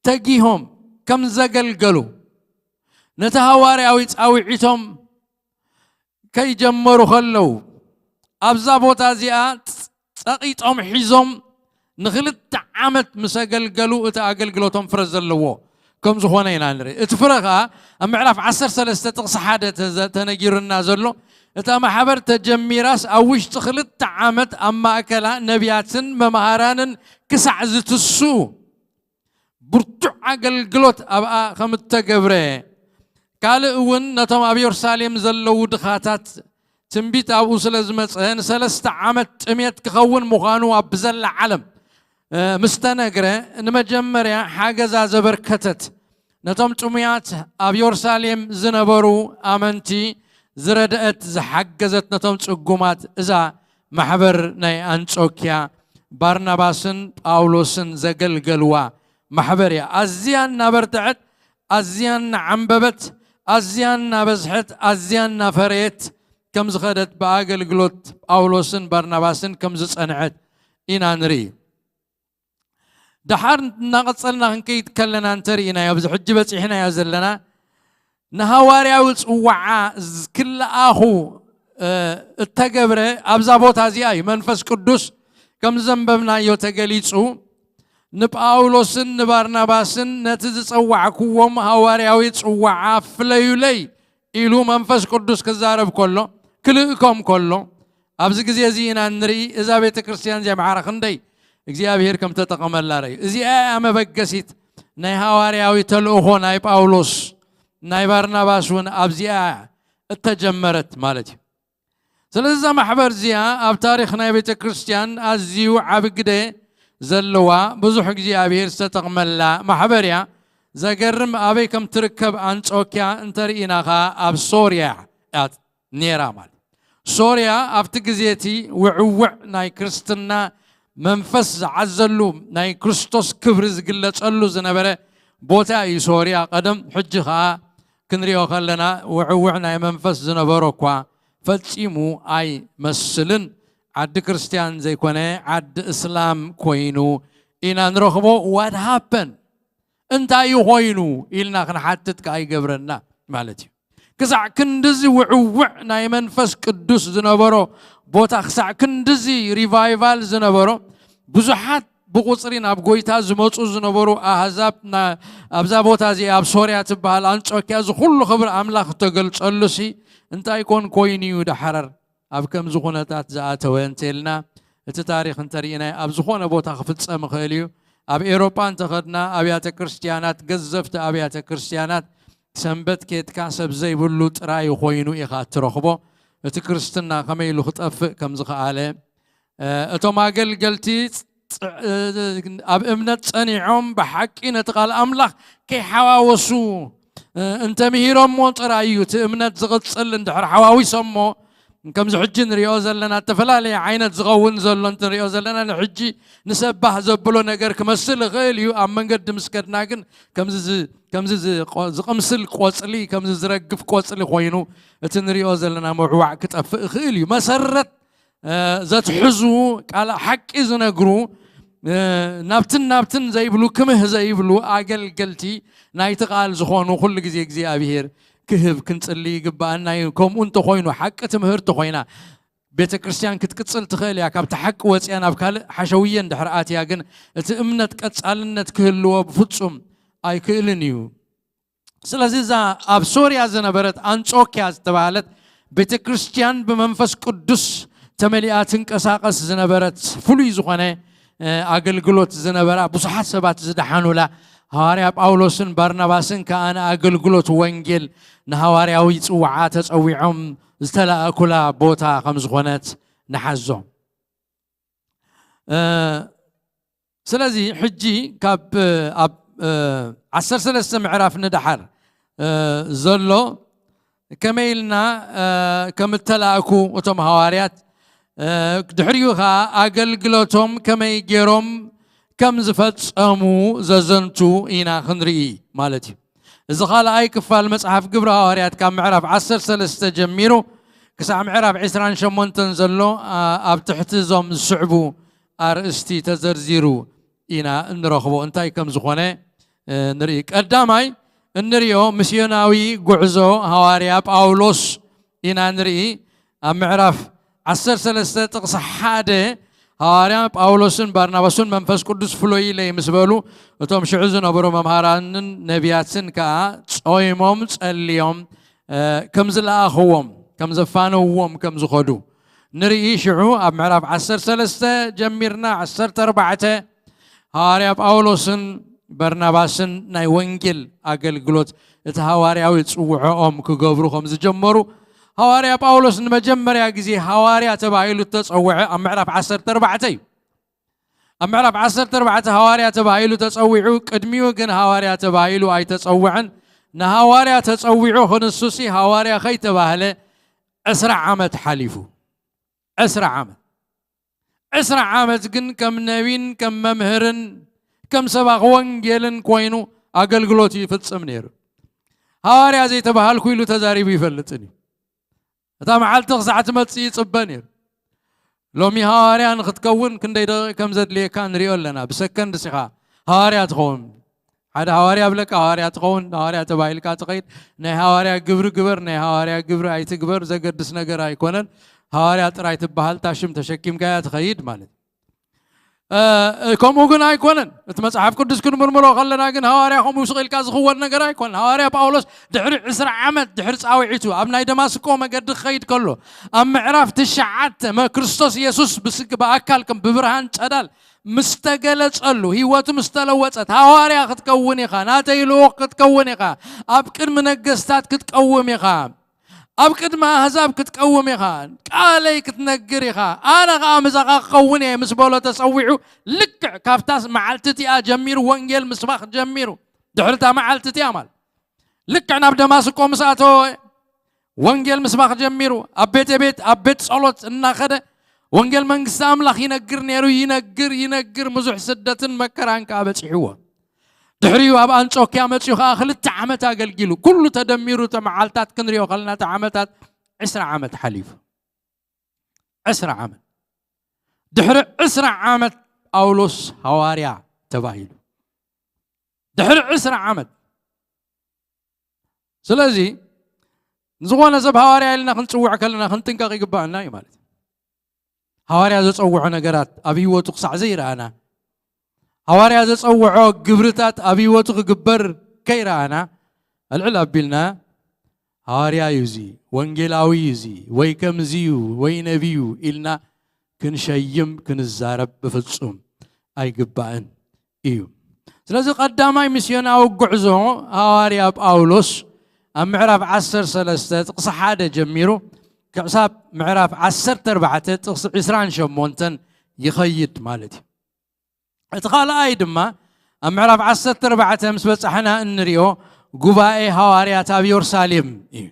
ተጊሆም ከም ዘገልገሉ ነቲ ሃዋርያዊ ጻውዒቶም ከይጀመሩ ከለዉ ኣብዛ ቦታ እዚኣ ጸቒጦም ሒዞም ንክልተ ዓመት ምስ ኣገልገሉ እቲ ኣገልግሎቶም ፍረ ዘለዎ ከም ዝኾነ ኢና ንርኢ። እቲ ፍረ ኸኣ ኣብ ምዕራፍ ዓሰርተ ሰለስተ ጥቕሲ ሓደ ተነጊሩና ዘሎ እታ ማሕበር ተጀሚራስ ኣብ ውሽጢ ክልተ ዓመት ኣብ ማእከላ ነቢያትን መምሃራንን ክሳዕ ዝትስኡ ብርቱዕ ኣገልግሎት ኣብኣ ከም እተገብረ ካልእ እውን ነቶም ኣብ የሩሳሌም ዘለዉ ድኻታት ትንቢት ኣብኡ ስለ ዝመጸ ንሰለስተ ዓመት ጥሜት ክኸውን ምዃኑ ኣብ ብዘላ ዓለም ምስ ተነግረ ንመጀመርያ ሓገዛ ዘበርከተት ነቶም ጥሙያት ኣብ የሩሳሌም ዝነበሩ ኣመንቲ ዝረድአት ዝሓገዘት ነቶም ጽጉማት እዛ ማሕበር ናይ ኣንጾክያ ባርናባስን ጳውሎስን ዘገልገልዋ ማሕበር እያ። ኣዝያ እናበርትዐት፣ ኣዝያ እናዓንበበት፣ ኣዝያ እናበዝሐት፣ ኣዝያ እናፈረየት ከም ዝኸደት ብኣገልግሎት ጳውሎስን ባርናባስን ከም ዝጸንዐት ኢና ንርኢ። ደሓር እናቐጸልና ክንከይድ ከለና እንተርኢናዮ ኣብዚ ሕጂ በጺሕናዮ ዘለና ንሃዋርያዊ ጽዋዓ ክለኣኹ እተገብረ ኣብዛ ቦታ እዚኣ እዩ። መንፈስ ቅዱስ ከም ዘንበብናዮ ተገሊጹ ንጳውሎስን ንባርናባስን ነቲ ዝጸዋዕክዎም ሃዋርያዊ ጽዋዓ ፍለዩለይ ኢሉ መንፈስ ቅዱስ ክዛረብ ከሎ ክልእኮም ከሎ ኣብዚ ግዜ እዚ ኢና ንርኢ እዛ ቤተ ክርስቲያን እዚኣ ማዕረ ክንደይ እግዚኣብሔር ከም ተጠቐመላ ረዩ። እዚኣ እያ መበገሲት ናይ ሃዋርያዊ ተልእኾ ናይ ጳውሎስ ናይ ባርናባስ እውን ኣብዚኣ እተጀመረት ማለት እዩ። ስለዚ እዛ ማሕበር እዚኣ ኣብ ታሪኽ ናይ ቤተ ክርስቲያን ኣዝዩ ዓቢ ግደ ዘለዋ ብዙሕ እግዚኣብሔር ዝተጠቕመላ ማሕበር እያ። ዘገርም ኣበይ ከም ትርከብ ኣንጾኪያ እንተርኢና ኸዓ ኣብ ሶርያ እያ ነይራ ማለት ሶርያ ኣብቲ ግዜ እቲ ውዕውዕ ናይ ክርስትና መንፈስ ዝዓዘሉ ናይ ክርስቶስ ክብሪ ዝግለጸሉ ዝነበረ ቦታ እዩ ሶርያ ቀደም። ሕጂ ኸዓ ክንሪኦ ከለና ውዕውዕ ናይ መንፈስ ዝነበሮ እኳ ፈጺሙ ኣይመስልን። ዓዲ ክርስትያን ዘይኮነ ዓዲ እስላም ኮይኑ ኢና ንረኽቦ። What happened? እንታይ እዩ ኮይኑ ኢልና ክንሓትት ከኣ ይገብረና ማለት እዩ። ክሳዕ ክንድዚ ውዕውዕ ናይ መንፈስ ቅዱስ ዝነበሮ ቦታ፣ ክሳዕ ክንድዚ ሪቫይቫል ዝነበሮ፣ ብዙሓት ብቁጽሪ ናብ ጎይታ ዝመጹ ዝነበሩ ኣህዛብ ና-፣ ኣብዛ ቦታ እዚኣ፣ ኣብ ሶርያ ትበሃል ኣንጾኪያ፣ እዚ ኩሉ ክብሪ ኣምላኽ እተገልጸሉሲ እንታይ ኮን ኮይኑ እዩ ደሓረር? ኣብ ከምዚ ኩነታት ዝኣተወ እንተልና፣ እቲ ታሪኽ እንተርኢናዮ ኣብ ዝኾነ ቦታ ክፍጸም ይኽእል እዩ። ኣብ ኤውሮጳ እንተኸድና ኣብያተ ክርስትያናት፣ ገዘፍቲ ኣብያተ ክርስትያናት ሰንበት ኬድካ ሰብ ዘይብሉ ጥራይ ኮይኑ ኢኻ እትረኽቦ። እቲ ክርስትና ከመይ ኢሉ ክጠፍእ ከም ዝኸኣለ፣ እ፣ እቶም ኣገልገልቲ ጽ-፣ እ፣ ኣብ እምነት ጸኒዖም ብሓቂ ነቲ ቃል ኣምላኽ ከይሓዋወሱ፣ እ፣ እንተምሂሮሞ ጥራይ እዩ እቲ እምነት ዝቕጽል። እንድሕር ሓዋዊሶሞ፣ ከምዚ ሕጂ ንሪኦ ዘለና እተፈላለየ ዓይነት ዝኸውን ዘሎ እንትንሪኦ ዘለና፣ ንሕጂ ንሰባህ ዘብሎ ነገር ክመስል ይኽእል እዩ። ኣብ መንገዲ ምስ ከድና ግን ከምዚ ዝ-፣ ከምዚ ዝቆ-፣ ዝቕምስል ቆጽሊ፣ ከምዚ ዝረግፍ ቆጽሊ ኮይኑ እቲ ንሪኦ ዘለና ምውዕዋዕ ክጠፍእ ይኽእል እዩ። መሰረት፣ እ፣ ዘትሕዙ፣ ቃል ሓቂ ዝነግሩ፣ እ፣ ናብትን ናብትን ዘይብሉ፣ ክምህ ዘይብሉ ኣገልገልቲ ናይቲ ቃል ዝኾኑ ኩሉ ግዜ እግዚኣብሄር ክህብ ክንጽሊ ይግብኣና እዩ። ከምኡ እንተኾይኑ፣ ሓቂ ትምህርቲ ኮይና፣ ቤተ ክርስቲያን ክትቅጽል ትኽእል እያ። ካብቲ ሓቂ ወጽያ ናብ ካልእ ሓሸውየ እንድሕር ኣትያ ግን፣ እቲ እምነት ቀጻልነት ክህልዎ ብፍጹም ኣይክእልን እዩ። ስለዚ እዛ ኣብ ሶርያ ዝነበረት ኣንጾኪያ ዝተባህለት ቤተ ክርስቲያን ብመንፈስ ቅዱስ ተመሊኣ ትንቀሳቐስ ዝነበረት፣ ፍሉይ ዝኾነ፣ እ፣ ኣገልግሎት ዝነበራ፣ ብዙሓት ሰባት ዝደሓኑላ፣ ሃዋርያ ጳውሎስን ባርናባስን ከኣ ንኣገልግሎት ወንጌል ንሃዋርያዊ ጽውዓ ተጸዊዖም ዝተላእኩላ ቦታ ከም ዝኾነት ንሓዞ። እ፣ ስለዚ ሕጂ ካብ፣ ኣብ፣ እ፣ ዓሰርተ ሰለስተ ምዕራፍ ንደሓር፣ እ፣ ዘሎ ከመይ ኢልና፣ እ፣ ከም እተላእኩ እቶም ሃዋርያት፣ እ፣ ድሕሪኡ ኸኣ ኣገልግሎቶም ከመይ ገይሮም ከም ዝፈጸሙ ዘዘንቱ ኢና ክንርኢ ማለት እዩ። እዚ ካልኣይ ክፋል መጽሓፍ ግብሪ ሃዋርያት ካብ ምዕራፍ ዓሰርተ ሰለስተ ጀሚሩ ክሳዕ ምዕራፍ ዕስራን ሸሞንተን ዘሎ፣ ኣ-፣ ኣብ ትሕቲ እዞም ዝስዕቡ ኣርእስቲ ተዘርዚሩ ኢና እንረኽቦ። እንታይ ከም ዝኾነ፣ እ፣ ንርኢ። ቀዳማይ እንሪኦ ሚስዮናዊ ጉዕዞ ሃዋርያ ጳውሎስ ኢና ንርኢ። ኣብ ምዕራፍ ዓሰርተ ሰለስተ ጥቕሲ ሓደ፣ ሃዋርያ ጳውሎስን ባርናባስን መንፈስ ቅዱስ ፍሎይለይ ምስ በሉ፣ እቶም ሽዑ ዝነበሩ መምሃራንን ነቢያትን ከኣ ጾይሞም ጸልዮም፣ እ፣ ከም ዝለኣኽዎም፣ ከም ዘፋነውዎም ከም ዝኸዱ ንርኢ። ሽዑ ኣብ ምዕራፍ ዓሰርተ ሰለስተ ጀሚርና ዓሰርተ ኣርባዕተ፣ ሃዋርያ ጳውሎስን በርናባስን ናይ ወንጌል ኣገልግሎት፣ እቲ ሃዋርያዊ ጽውዖኦም ክገብሩ ከም ዝጀመሩ፣ ሃዋርያ ጳውሎስ ንመጀመርያ ግዜ ሃዋርያ ተባሂሉ እተጸውዐ ኣብ ምዕራፍ ዓሰርተ ኣርባዕተ እዩ። ኣብ ምዕራፍ ዓሰርተ ኣርባዕተ ሃዋርያ ተባሂሉ ተጸዊዑ፣ ቅድሚኡ ግን ሃዋርያ ተባሂሉ ኣይተጸውዐን። ንሃዋርያ ተጸዊዑ ክንሱሲ ሃዋርያ ከይተባህለ ዕስራ ዓመት ሓሊፉ። ዕስራ ዓመት። ዕስራ ዓመት ግን ከም ነቢን ከም መምህርን ከም ሰባኺ ወንጌልን ኮይኑ ኣገልግሎት ይፍጽም ነይሩ። ሃዋርያ ዘይተባሃልኩ ኢሉ ተዛሪቡ ይፈልጥን እዩ። እታ መዓልቲ ክሳዕ ትመጽእ ይጽበ ነይሩ። ሎሚ ሃዋርያ ንኽትከውን ክንደይ ደቂቕ ከም ዘድልየካ ንሪኦ ኣለና። ብሰከንድስ ኢኻ ሃዋርያ ትኸውን። ሓደ ሃዋርያ ብለካ ሃዋርያ ትኸውን፣ ሃዋርያ ተባሂልካ ትኸይድ። ናይ ሃዋርያ ግብሪ ግበር፣ ናይ ሃዋርያ ግብሪ ኣይትግበር ዘገድስ ነገር ኣይኮነን። ሃዋርያ ጥራይ ትበሃል፣ እታ ሽም ተሸኪምካያ ትኸይድ ማለት እዩ። እ፣ ከምኡ ግን ኣይኮነን። እቲ መጽሓፍ ቅዱስ ክንምርምሮ ከለና ግን ሃዋርያ ከምኡ ስቕ ኢልካ ዝኽወን ነገር ኣይኮነን። ሃዋርያ ጳውሎስ ድሕሪ ዕስራ ዓመት ድሕሪ ጻውዒቱ ኣብ ናይ ደማስቆ መገዲ ክኸይድ ከሎ፣ ኣብ ምዕራፍ ትሽዓተ መ-፣ ክርስቶስ የሱስ ብስግ-፣ ብኣካል ከም ብብርሃን ጸዳል ምስ ተገለጸሉ፣ ህይወቱ ምስ ተለወጸት፣ ሃዋርያ ክትከውን ኢኻ፣ ናተይ ልኡኽ ክትከውን ኢኻ፣ ኣብ ቅድሚ ነገስታት ክትቀውም ኢኻ፣ ኣብ ቅድሚ ኣህዛብ ክትቀውም ኢኻ፣ ቃለይ ክትነግር ኢኻ፣ ኣነ ኸኣ ምሳኻ ክኸውን እየ ምስ በሎ ተጸዊዑ፣ ልክዕ ካብታ መዓልቲ እቲኣ ጀሚሩ ወንጌል ምስባኽ ጀሚሩ። ድሕሪ እታ መዓልቲ እቲኣ ማለት ልክዕ ናብ ደማስቆ ምስ ኣተወ፣ ወንጌል ምስባኽ ጀሚሩ። ኣብ ቤተ ቤት፣ ኣብ ቤት ጸሎት እናኸደ ወንጌል መንግስቲ ኣምላኽ ይነግር ነይሩ። ይነግር፣ ይነግር፣ ብዙሕ ስደትን መከራን ከኣ በጺሕዎ። ድሕሪኡ ኣብ ኣንጾክያ መጺኡ ከኣ ክልተ ዓመት ኣገልጊሉ። ኩሉ ተደሚሩ፣ እቶም መዓልታት ክንሪኦ ከለና፣ እቲ ዓመታት ዕስራ ዓመት ሓሊፉ። ዕስራ ዓመት። ድሕሪ ዕስራ ዓመት ጳውሎስ ሃዋርያ ተባሂሉ። ድሕሪ ዕስራ ዓመት። ስለዚ ዝኾነ ሰብ ሃዋርያ ኢልና ክንጽውዕ ከለና ክንጥንቀቕ ይግባኣና እዩ ማለት እዩ። ሃዋርያ ዘጸውዖ ነገራት ኣብ ህይወቱ ክሳዕ ዘይረኣና፣ ሃዋርያ ዘጸውዖ ግብርታት ኣብ ህይወቱ ክግበር ከይረኣና፣ ኣልዕል ኣቢልና ሃዋርያ እዩ እዚ፣ ወንጌላዊ እዩ እዚ፣ ወይ ከምዚ እዩ፣ ወይ ነቢ እዩ ኢልና ክንሸይም ክንዛረብ ብፍጹም ኣይግባእን እዩ። ስለዚ ቀዳማይ ሚስዮናዊ ጉዕዞ ሃዋርያ ጳውሎስ ኣብ ምዕራፍ ዓሰርተ ሰለስተ ጥቕሲ ሓደ ጀሚሩ ክሳብ ምዕራፍ ዓሰርተ ኣርባዕተ ጥቕሲ ዕስራን ሸሞንተን ይኸይድ ማለት እዩ። እቲ ካልኣይ ድማ ኣብ ምዕራፍ ዓሰርተ ኣርባዕተ ምስ በጻሕና እንሪኦ ጉባኤ ሃዋርያት ኣብ የሩሳሌም እዩ።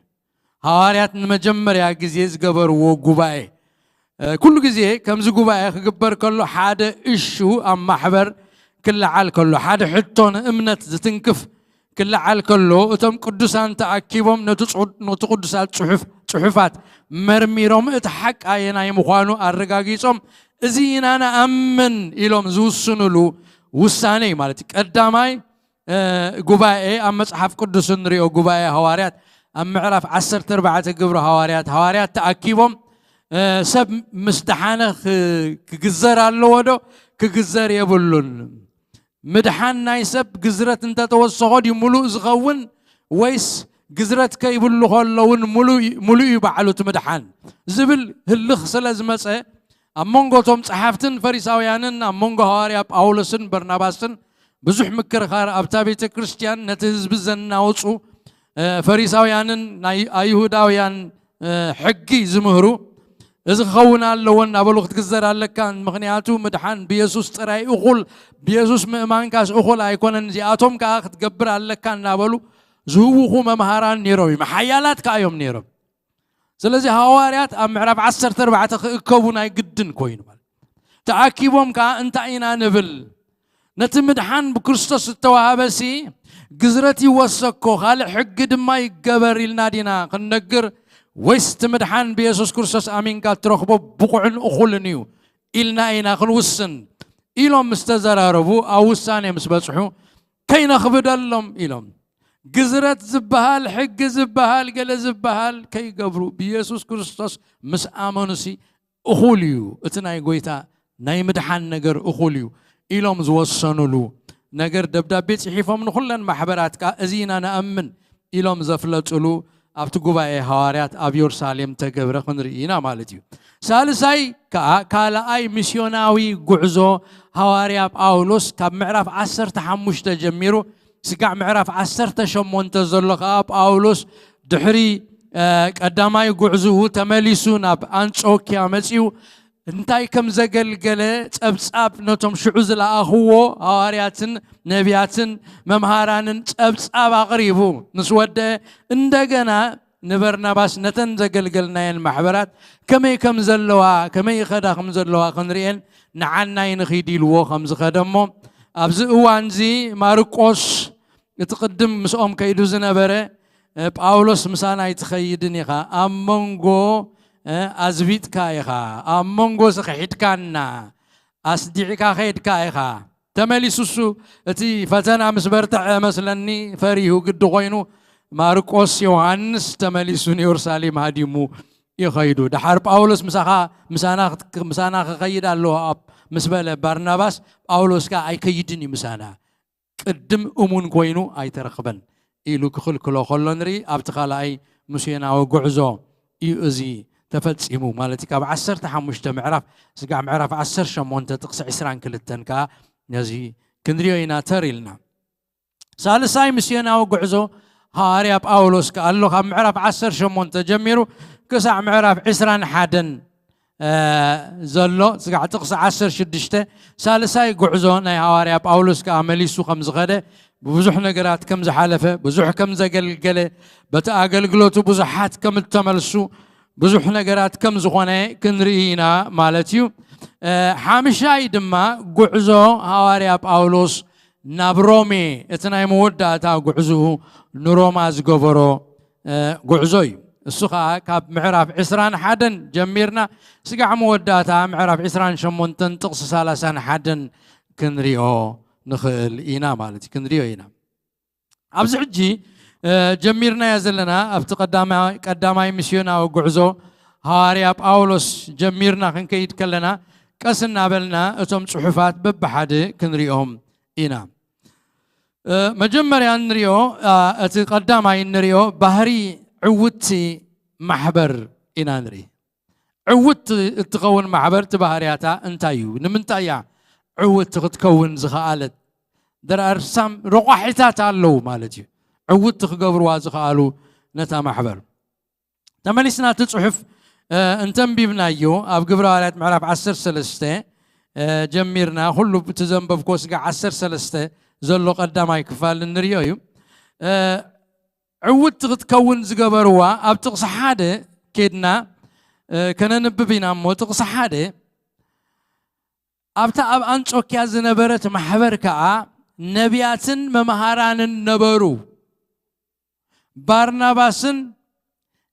ሃዋርያት ንመጀመርያ ግዜ ዝገበርዎ ጉባኤ። እ፣ ኩሉ ግዜ ከምዚ ጉባኤ ክግበር ከሎ ሓደ እሹ ኣብ ማሕበር ክለዓል ከሎ፣ ሓደ ሕቶ ንእምነት ዝትንክፍ ክለዓል ከሎ፣ እቶም ቅዱሳን ተኣኪቦም ነቲ ጽ-፣ ነቲ ቅዱሳት ጽሑፍ-፣ ጽሑፋት መርሚሮም እቲ ሓቂ ኣየናይ ምዃኑ ኣረጋጊጾም፣ "እዚ ኢና ንኣምን" ኢሎም ዝውስኑሉ ውሳኔ እዩ ማለት እዩ። ቀዳማይ እ፣ ጉባኤ ኣብ መጽሓፍ ቅዱስ እንሪኦ ጉባኤ ሃዋርያት ኣብ ምዕራፍ ዓሰርተ ኣርባዕተ ግብሪ ሃዋርያት፣ ሃዋርያት ተኣኪቦም፣ እ፣ ሰብ ምስ ደሓነ ክ-፣ ክግዘር ኣለዎ ዶ? ክግዘር የብሉን። ምድሓን ናይ ሰብ ግዝረት እንተተወሰኾ ድዩ ምሉእ ዝኸውን? ወይስ ግዝረት ከይብሉ ከለውን ምሉእ፣ ምሉእ እዩ ባዕሉ እቲ ምድሓን? ዝብል ህልኽ ስለ ዝመጸ፣ ኣብ መንጎ እቶም ጸሓፍትን ፈሪሳውያንን ኣብ መንጎ ሃዋርያ ጳውሎስን በርናባስን ብዙሕ ምክርኻር ኣብታ ቤተ ክርስቲያን ነቲ ህዝቢ ዘናውጹ፣ እ፣ ፈሪሳውያንን ናይ ኣይሁዳውያን፣ እ፣ ሕጊ ዝምህሩ፣ እዚ ክኸውን ኣለዎ እናበሉ ክትግዘር ኣለካ፣ ምኽንያቱ ምድሓን ብየሱስ ጥራይ እኹል፣ ብየሱስ ምእማንካስ እኹል ኣይኮነን፣ እዚኣቶም ከኣ ክትገብር ኣለካ እናበሉ ዝህውኹ መምሃራን ነይሮም እዮም። ሓያላት ከኣ እዮም ነይሮም። ስለዚ ሃዋርያት ኣብ ምዕራፍ ዓሰርተ ኣርባዕተ ክእከቡ ናይ ግድን ኮይኑ ማለት። ተኣኪቦም ከኣ እንታይ ኢና ንብል? ነቲ ምድሓን ብክርስቶስ ዝተዋህበሲ ግዝረት ይወሰኮ፣ ካልእ ሕጊ ድማ ይገበር ኢልና ዲና ክንነግር? ወይስ እቲ ምድሓን ብየሱስ ክርስቶስ ኣሚንካ እትረኽቦ ብቑዕን እኹልን እዩ ኢልና ኢና ክንውስን? ኢሎም ምስ ተዘራረቡ፣ ኣብ ውሳኔ ምስ በጽሑ፣ "ከይነኽብደሎም" ኢሎም። ግዝረት ዝበሃል፣ ሕጊ ዝበሃል፣ ገለ ዝበሃል ከይገብሩ፣ ብየሱስ ክርስቶስ ምስ ኣመኑሲ እኹል እዩ፣ እቲ ናይ ጎይታ ናይ ምድሓን ነገር እኹል እዩ ኢሎም ዝወሰኑሉ ነገር ደብዳቤ ጽሒፎም ንኹለን ማሕበራት ከኣ እዚ ኢና ንኣምን ኢሎም ዘፍለጡሉ ኣብቲ ጉባኤ ሃዋርያት ኣብ የሩሳሌም ተገብረ ክንርኢ ኢና ማለት እዩ። ሳልሳይ ከኣ ካልኣይ ሚስዮናዊ ጉዕዞ ሃዋርያ ጳውሎስ ካብ ምዕራፍ ዓሰርተ ሓሙሽተ ጀሚሩ ስጋዕ ምዕራፍ ዓሰርተ ሸሞንተ ዘሎ ከኣ ጳውሎስ ድሕሪ፣ እ፣ ቀዳማይ ጉዕዝኡ ተመሊሱ ናብ ኣንጾክያ መጺኡ እንታይ ከም ዘገልገለ ጸብጻብ ነቶም ሽዑ ዝለኣኽዎ ሃዋርያትን ነቢያትን መምሃራንን ጸብጻብ ኣቕሪቡ ምስ ወደአ፣ እንደገና ንበርናባስ ነተን ዘገልገልናየን ማሕበራት ከመይ ከም ዘለዋ፣ ከመይ ይኸዳ ከም ዘለዋ ክንርእየን ንዓናይ ንኺድ ኢልዎ ከም ዝኸደ እሞ፣ ኣብዚ እዋንዚ ማርቆስ እቲ ቅድም ምስኦም ከይዱ ዝነበረ፣ እ፣ "ጳውሎስ ምሳና ኣይትኸይድን ኢኻ፣ ኣብ መንጎ፣ እ፣ ኣዝቢጥካ ኢኻ፣ ኣብ መንጎ ስኺሒድካና፣ ኣስዲዕካ ኸይድካ ኢኻ." ተመሊሱ እሱ፣ እቲ ፈተና ምስ በርትዐ መስለኒ፣ ፈሪሁ ግዲ ኾይኑ፣ ማርቆስ ዮሃንስ ተመሊሱ ንየሩሳሌም ሃዲሙ ይኸይዱ። ደሓር ጳውሎስ ምሳኻ፣ ምሳና ክት-፣ ምሳና ክኸይድ ኣለዎ ኣብ ምስ በለ ባርናባስ፣ ጳውሎስ ከኣ ኣይከይድን እዩ ምሳና። ቅድም እሙን ኮይኑ ኣይተረኽበን ኢሉ ክኽልክሎ ከሎ ንርኢ። ኣብቲ ካልኣይ ሚስዮናዊ ጉዕዞ እዩ እዚ ተፈጺሙ ማለት እዩ። ካብ ዓሰርተ ሓሙሽተ ምዕራፍ ስጋዕ ምዕራፍ ዓሰርተ ሸሞንተ ጥቕሲ ዕስራን ክልተን ከኣ ነዚ ክንሪኦ ኢና ተር ኢልና። ሳልሳይ ሚስዮናዊ ጉዕዞ ሃዋርያ ጳውሎስ ከኣ ኣሎ። ካብ ምዕራፍ ዓሰርተ ሸሞንተ ጀሚሩ ክሳዕ ምዕራፍ ዕስራን ሓደን እ፣ ዘሎ ስጋዕ ጥቕሲ ዓሰርተ ሽዱሽተ ሳልሳይ ጉዕዞ ናይ ሃዋርያ ጳውሎስ ከኣ መሊሱ ከም ዝኸደ፣ ብብዙሕ ነገራት ከም ዝሓለፈ፣ ብዙሕ ከም ዘገልገለ፣ በቲ ኣገልግሎቱ ብዙሓት ከም እተመልሱ፣ ብዙሕ ነገራት ከም ዝኾነ ክንርኢ ኢና ማለት እዩ። እ፣ ሓምሻይ ድማ ጉዕዞ ሃዋርያ ጳውሎስ ናብ ሮሜ፣ እቲ ናይ መወዳእታ ጉዕዝኡ ንሮማ ዝገበሮ፣ እ፣ ጉዕዞ እዩ። እሱ ኸኣ ካብ ምዕራፍ ዕስራን ሓደን ጀሚርና ስጋዕ መወዳእታ ምዕራፍ ዕስራን ሸሞንተን ጥቕሲ ሰላሳን ሓደን ክንሪኦ ንኽእል ኢና ማለት እዩ፣ ክንሪኦ ኢና። ኣብዚ ሕጂ ጀሚርናዮ ዘለና ኣብቲ ቀዳማይ ሚስዮናዊ ጉዕዞ ሃዋርያ ጳውሎስ ጀሚርና ክንከይድ ከለና ቀስ እናበልና እቶም ጽሑፋት በብሓደ ክንሪኦም ኢና። መጀመርያ እንሪኦ እቲ ቀዳማይ እንሪኦ ባህሪ ዕውቲ ማሕበር ኢና ንርኢ። ዕውት እትኸውን ማሕበር እቲ ባህርያታ እንታይ እዩ? ንምንታይ እያ ዕውት ክትከውን ዝኸኣለት? There are some ረቋሒታት ኣለዉ ማለት እዩ። ዕውት ክገብርዋ ዝኸኣሉ ነታ ማሕበር። ተመሊስና እቲ ጽሑፍ እንተንቢብናዮ ኣብ ግብረ ሃዋርያት ምዕራፍ ዓሰርተ ሰለስተ ጀሚርና ኩሉ እቲ ዘንበብኮ ስጋ ዓሰርተ ሰለስተ ዘሎ ቀዳማይ ክፋል እንሪኦ እዩ። ዕውት ክትከውን ዝገበርዋ ኣብ ጥቕሲ ሓደ ኬድና ከነንብብ ኢና እሞ ጥቕሲ ሓደ ኣብታ ኣብ ኣንጾኪያ ዝነበረት ማሕበር ከኣ ነቢያትን መምሃራንን ነበሩ። ባርናባስን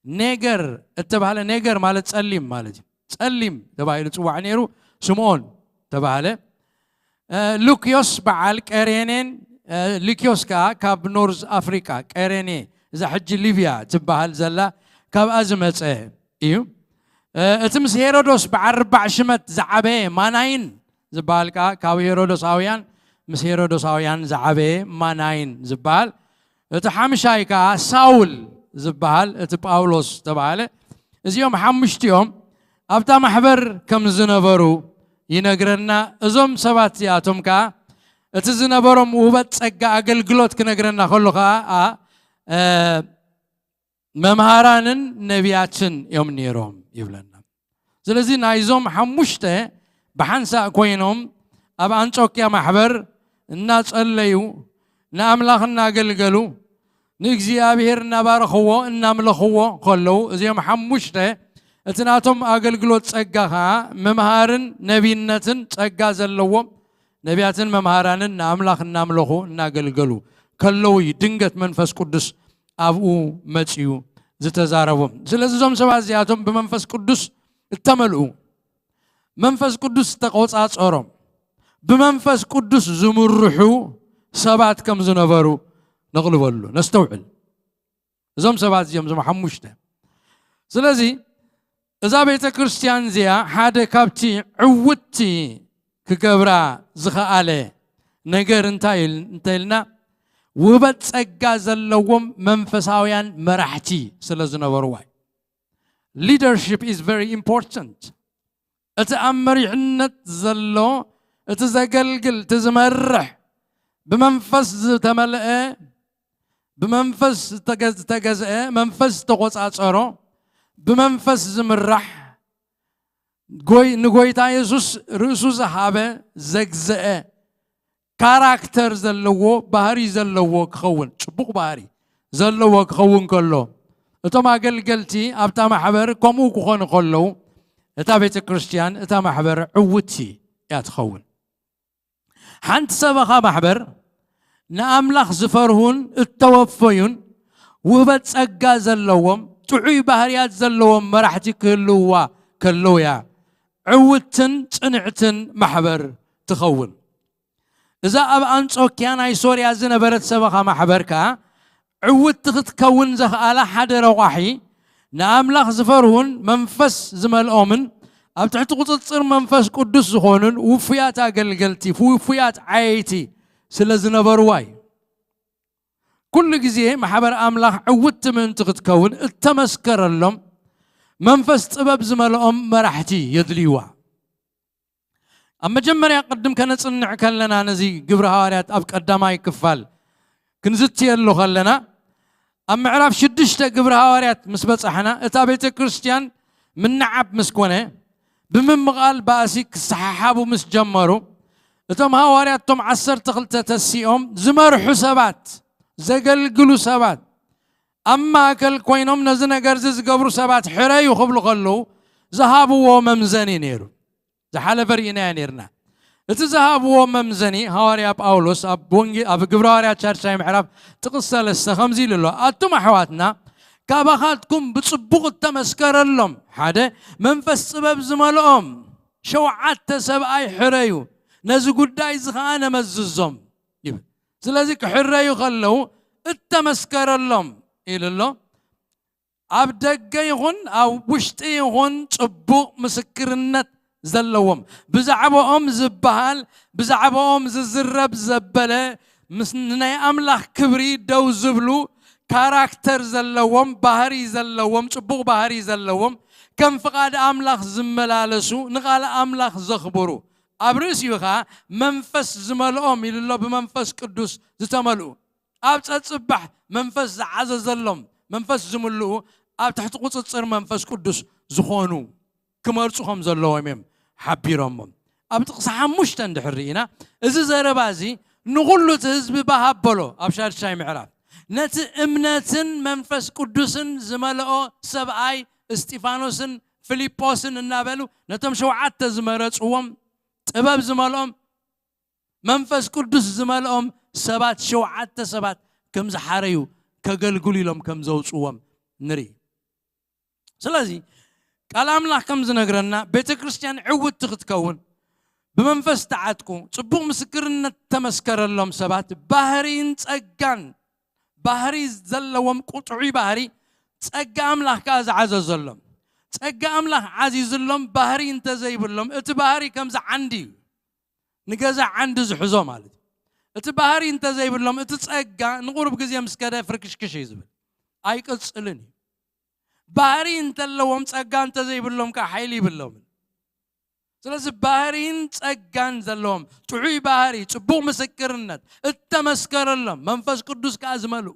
ኔገር እተባህለ፣ ኔገር ማለት ጸሊም ማለት እዩ። ጸሊም ተባሂሉ ጽዋዕ ነይሩ። ስምዖን ተባህለ። ሉክዮስ በዓል ቀሬኔን፣ ሉክዮስ ከኣ ካብ ኖርዝ ኣፍሪቃ ቀሬኔ፣ እዛ ሕጂ ሊብያ ትበሃል ዘላ፣ ካብኣ ዝመጸ እዩ። እቲ ምስ ሄሮዶስ በዓል ርባዕ ሽመት ዝዓበየ ማናይን ዝበሃል ከኣ ካብ ሄሮዶሳውያን፣ ምስ ሄሮዶሳውያን ዝዓበየ ማናይን ዝበሃል። እቲ ሓምሻይ ከኣ ሳውል ዝበሃል እቲ ጳውሎስ ተባህለ። እዚኦም ሓሙሽቲኦም ኣብታ ማሕበር ከም ዝነበሩ ይነግረና። እዞም ሰባት እዚኣቶም ከኣ እቲ ዝነበሮም ውህበት ጸጋ ኣገልግሎት ክነግረና ከሎ ከኣ መምሃራንን ነቢያትን እዮም ነይሮም ይብለና። ስለዚ ናይዞም ሓሙሽተ ብሓንሳእ ኮይኖም ኣብ ኣንጾኪያ ማሕበር እናጸለዩ ንኣምላኽ እናገልገሉ ንእግዚኣብሔር እናባረኽዎ እናምለኽዎ ከለዉ እዚኦም ሓሙሽተ እቲ ናቶም ኣገልግሎት ጸጋ ኸዓ ምምሃርን ነቢነትን ጸጋ ዘለዎም ነቢያትን መምሃራንን ንኣምላኽ እናምለኹ እናገልገሉ ከለዉ እዩ ድንገት መንፈስ ቅዱስ ኣብኡ መጺኡ ዝተዛረቦም። ስለዚ እዞም ሰባት እዚኣቶም ብመንፈስ ቅዱስ እተመልኡ፣ መንፈስ ቅዱስ ዝተቆጻጸሮም፣ ብመንፈስ ቅዱስ ዝምርሑ ሰባት ከም ዝነበሩ ነቕልበሉ፣ ነስተውዕል። እዞም ሰባት እዚኦም እዞም ሓሙሽተ። ስለዚ እዛ ቤተ ክርስቲያን እዚኣ ሓደ ካብቲ ዕውትቲ ክገብራ ዝኸኣለ ነገር እንታይ እንተኢልና ውህበት ጸጋ ዘለዎም መንፈሳውያን መራሕቲ ስለ ዝነበርዋ እዩ። Leadership is very important። እቲ ኣብ መሪሕነት ዘሎ እቲ ዘገልግል እቲ ዝመርሕ ብመንፈስ ዝተመልአ ብመንፈስ ዝተገዝአ መንፈስ ዝተቆጻጸሮ ብመንፈስ ዝምራሕ ንጎይታ የሱስ ርእሱ ዝሃበ ዘግዝአ ካራክተር ዘለዎ ባህሪ ዘለዎ ክኸውን ጽቡቕ ባህሪ ዘለዎ ክኸውን ከሎ እቶም ኣገልገልቲ ኣብታ ማሕበር ከምኡ ክኾኑ ከለዉ እታ ቤተ ክርስቲያን እታ ማሕበር ዕውቲ እያ ትኸውን። ሓንቲ ሰበኻ ማሕበር ንኣምላኽ ዝፈርሁን እተወፈዩን ውህበት ጸጋ ዘለዎም ጥዑይ ባህርያት ዘለዎም መራሕቲ ክህልውዋ ከለውያ ዕውትን ጽንዕትን ማሕበር ትኸውን። እዛ ኣብ ኣንጾኪያ ናይ ሶርያ ዝነበረት ሰበኻ ማሕበር ከኣ ዕውቲ ክትከውን ዘኽኣላ ሓደ ረቋሒ ንኣምላኽ ዝፈርሁን መንፈስ ዝመልኦምን ኣብ ትሕቲ ቁጽጽር መንፈስ ቅዱስ ዝኾኑን ውፉያት ኣገልገልቲ ውፉያት ዓየይቲ ስለ ዝነበርዋ እዩ። ኩሉ ግዜ ማሕበር ኣምላኽ ዕውቲ ምእንቲ ክትከውን እተመስከረሎም መንፈስ ጥበብ ዝመልኦም መራሕቲ የድልይዋ። ኣብ መጀመርያ ቅድም ከነጽንዕ ከለና ነዚ ግብሪ ሃዋርያት ኣብ ቀዳማይ ክፋል ክንዝትየሉ ከለና ኣብ ምዕራፍ ሽዱሽተ ግብሪ ሃዋርያት ምስ በጻሕና እታ ቤተ ክርስቲያን ምንዓብ ምስ ኮነ ብምምቓል ባእሲ ክሰሓሓቡ ምስ ጀመሩ እቶም ሃዋርያት እቶም ዓሰርተ ክልተ ተሲኦም ዝመርሑ ሰባት ዘገልግሉ ሰባት ኣብ ማእከል ኮይኖም ነዚ ነገር እዚ ዝገብሩ ሰባት ሕረዩ ክብሉ ከለዉ ዝሃብዎ መምዘኒ ነይሩ። ዝሓለፈ ርኢናዮ ነርና። እቲ ዝሃብዎ መምዘኒ ሃዋርያ ጳውሎስ ኣብ ወንጌ ኣብ ግብረ ሃዋርያ ቻርቻይ ምዕራፍ ጥቕስ ሰለስተ ከምዚ ኢሉ ኣሎ ኣቱም ኣሕዋትና ካባኻትኩም ብጽቡቕ እተመስከረሎም ሓደ መንፈስ ጥበብ ዝመልኦም ሸውዓተ ሰብኣይ ሕረዩ ነዚ ጉዳይ እዚ ኸዓ ነመዝዞም ይብል። ስለዚ ክሕረዩ ከለዉ እተመስከረሎም ኢሉ ኣሎ። ኣብ ደገ ይኹን ኣብ ውሽጢ ይኹን ጽቡቕ ምስክርነት ዘለዎም፣ ብዛዕባኦም ዝበሃል፣ ብዛዕባኦም ዝዝረብ ዘበለ፣ ምስ ናይ ኣምላኽ ክብሪ ደው ዝብሉ፣ ካራክተር ዘለዎም፣ ባህሪ ዘለዎም፣ ጽቡቕ ባህሪ ዘለዎም፣ ከም ፍቓድ ኣምላኽ ዝመላለሱ፣ ንቓል ኣምላኽ ዘኽብሩ፣ ኣብ ርእሲኡ ኸኣ መንፈስ ዝመልኦም ኢሉ ኣሎ፣ ብመንፈስ ቅዱስ ዝተመልኡ፣ ኣብ ጸጽባሕ መንፈስ ዝዓዘዘሎም፣ መንፈስ ዝምልኡ፣ ኣብ ትሕቲ ቁጽጽር መንፈስ ቅዱስ ዝኾኑ ክመርጹ ከም ዘለዎም እዮም ሓቢሮሞ። ኣብ ጥቕሲ ሓሙሽተ እንድሕር ርኢና፣ እዚ ዘረባ እዚ ንኹሉ እቲ ህዝቢ ባህ ኣበሎ። ኣብ ሻድሻይ ምዕራፍ ነቲ እምነትን መንፈስ ቅዱስን ዝመልኦ ሰብኣይ እስጢፋኖስን ፊልጶስን እናበሉ ነቶም ሸውዓተ ዝመረጽዎም ጥበብ ዝመልኦም መንፈስ ቅዱስ ዝመልኦም ሰባት ሸውዓተ ሰባት ከም ዝሓረዩ ከገልግሉ ኢሎም ከም ዘውፅዎም ንርኢ። ስለዚ ቃል ኣምላኽ ከም ዝነግረና ቤተ ክርስቲያን ዕውትቲ ክትከውን ብመንፈስ ተዓጥቁ ጽቡቕ ምስክርነት ተመስከረሎም ሰባት ባህሪን ጸጋን ባህሪ ዘለዎም ቁጥዑይ ባህሪ ጸጋ ኣምላኽ ከኣ ዝዓዘዘሎም ጸጋ ኣምላኽ ዓዚዝሎም ባህሪ እንተዘይብሎም እቲ ባህሪ ከምዚ ዓንዲ እዩ ንገዛ ዓንዲ ዝሕዞ ማለት እዩ። እቲ ባህሪ እንተዘይብሎም እቲ ጸጋ ንቑሩብ ግዜ ምስ ከደ ፍርክሽክሽ እዩ ዝብል ኣይቅጽልን እዩ። ባህሪ እንተለዎም ጸጋ እንተዘይብሎም ከዓ ሓይሊ ይብሎምን። ስለዚ ባህሪን ጸጋን ዘለዎም ጥዑይ ባህሪ፣ ጽቡቕ ምስክርነት እተመስከረሎም መንፈስ ቅዱስ ከዓ ዝመልኡ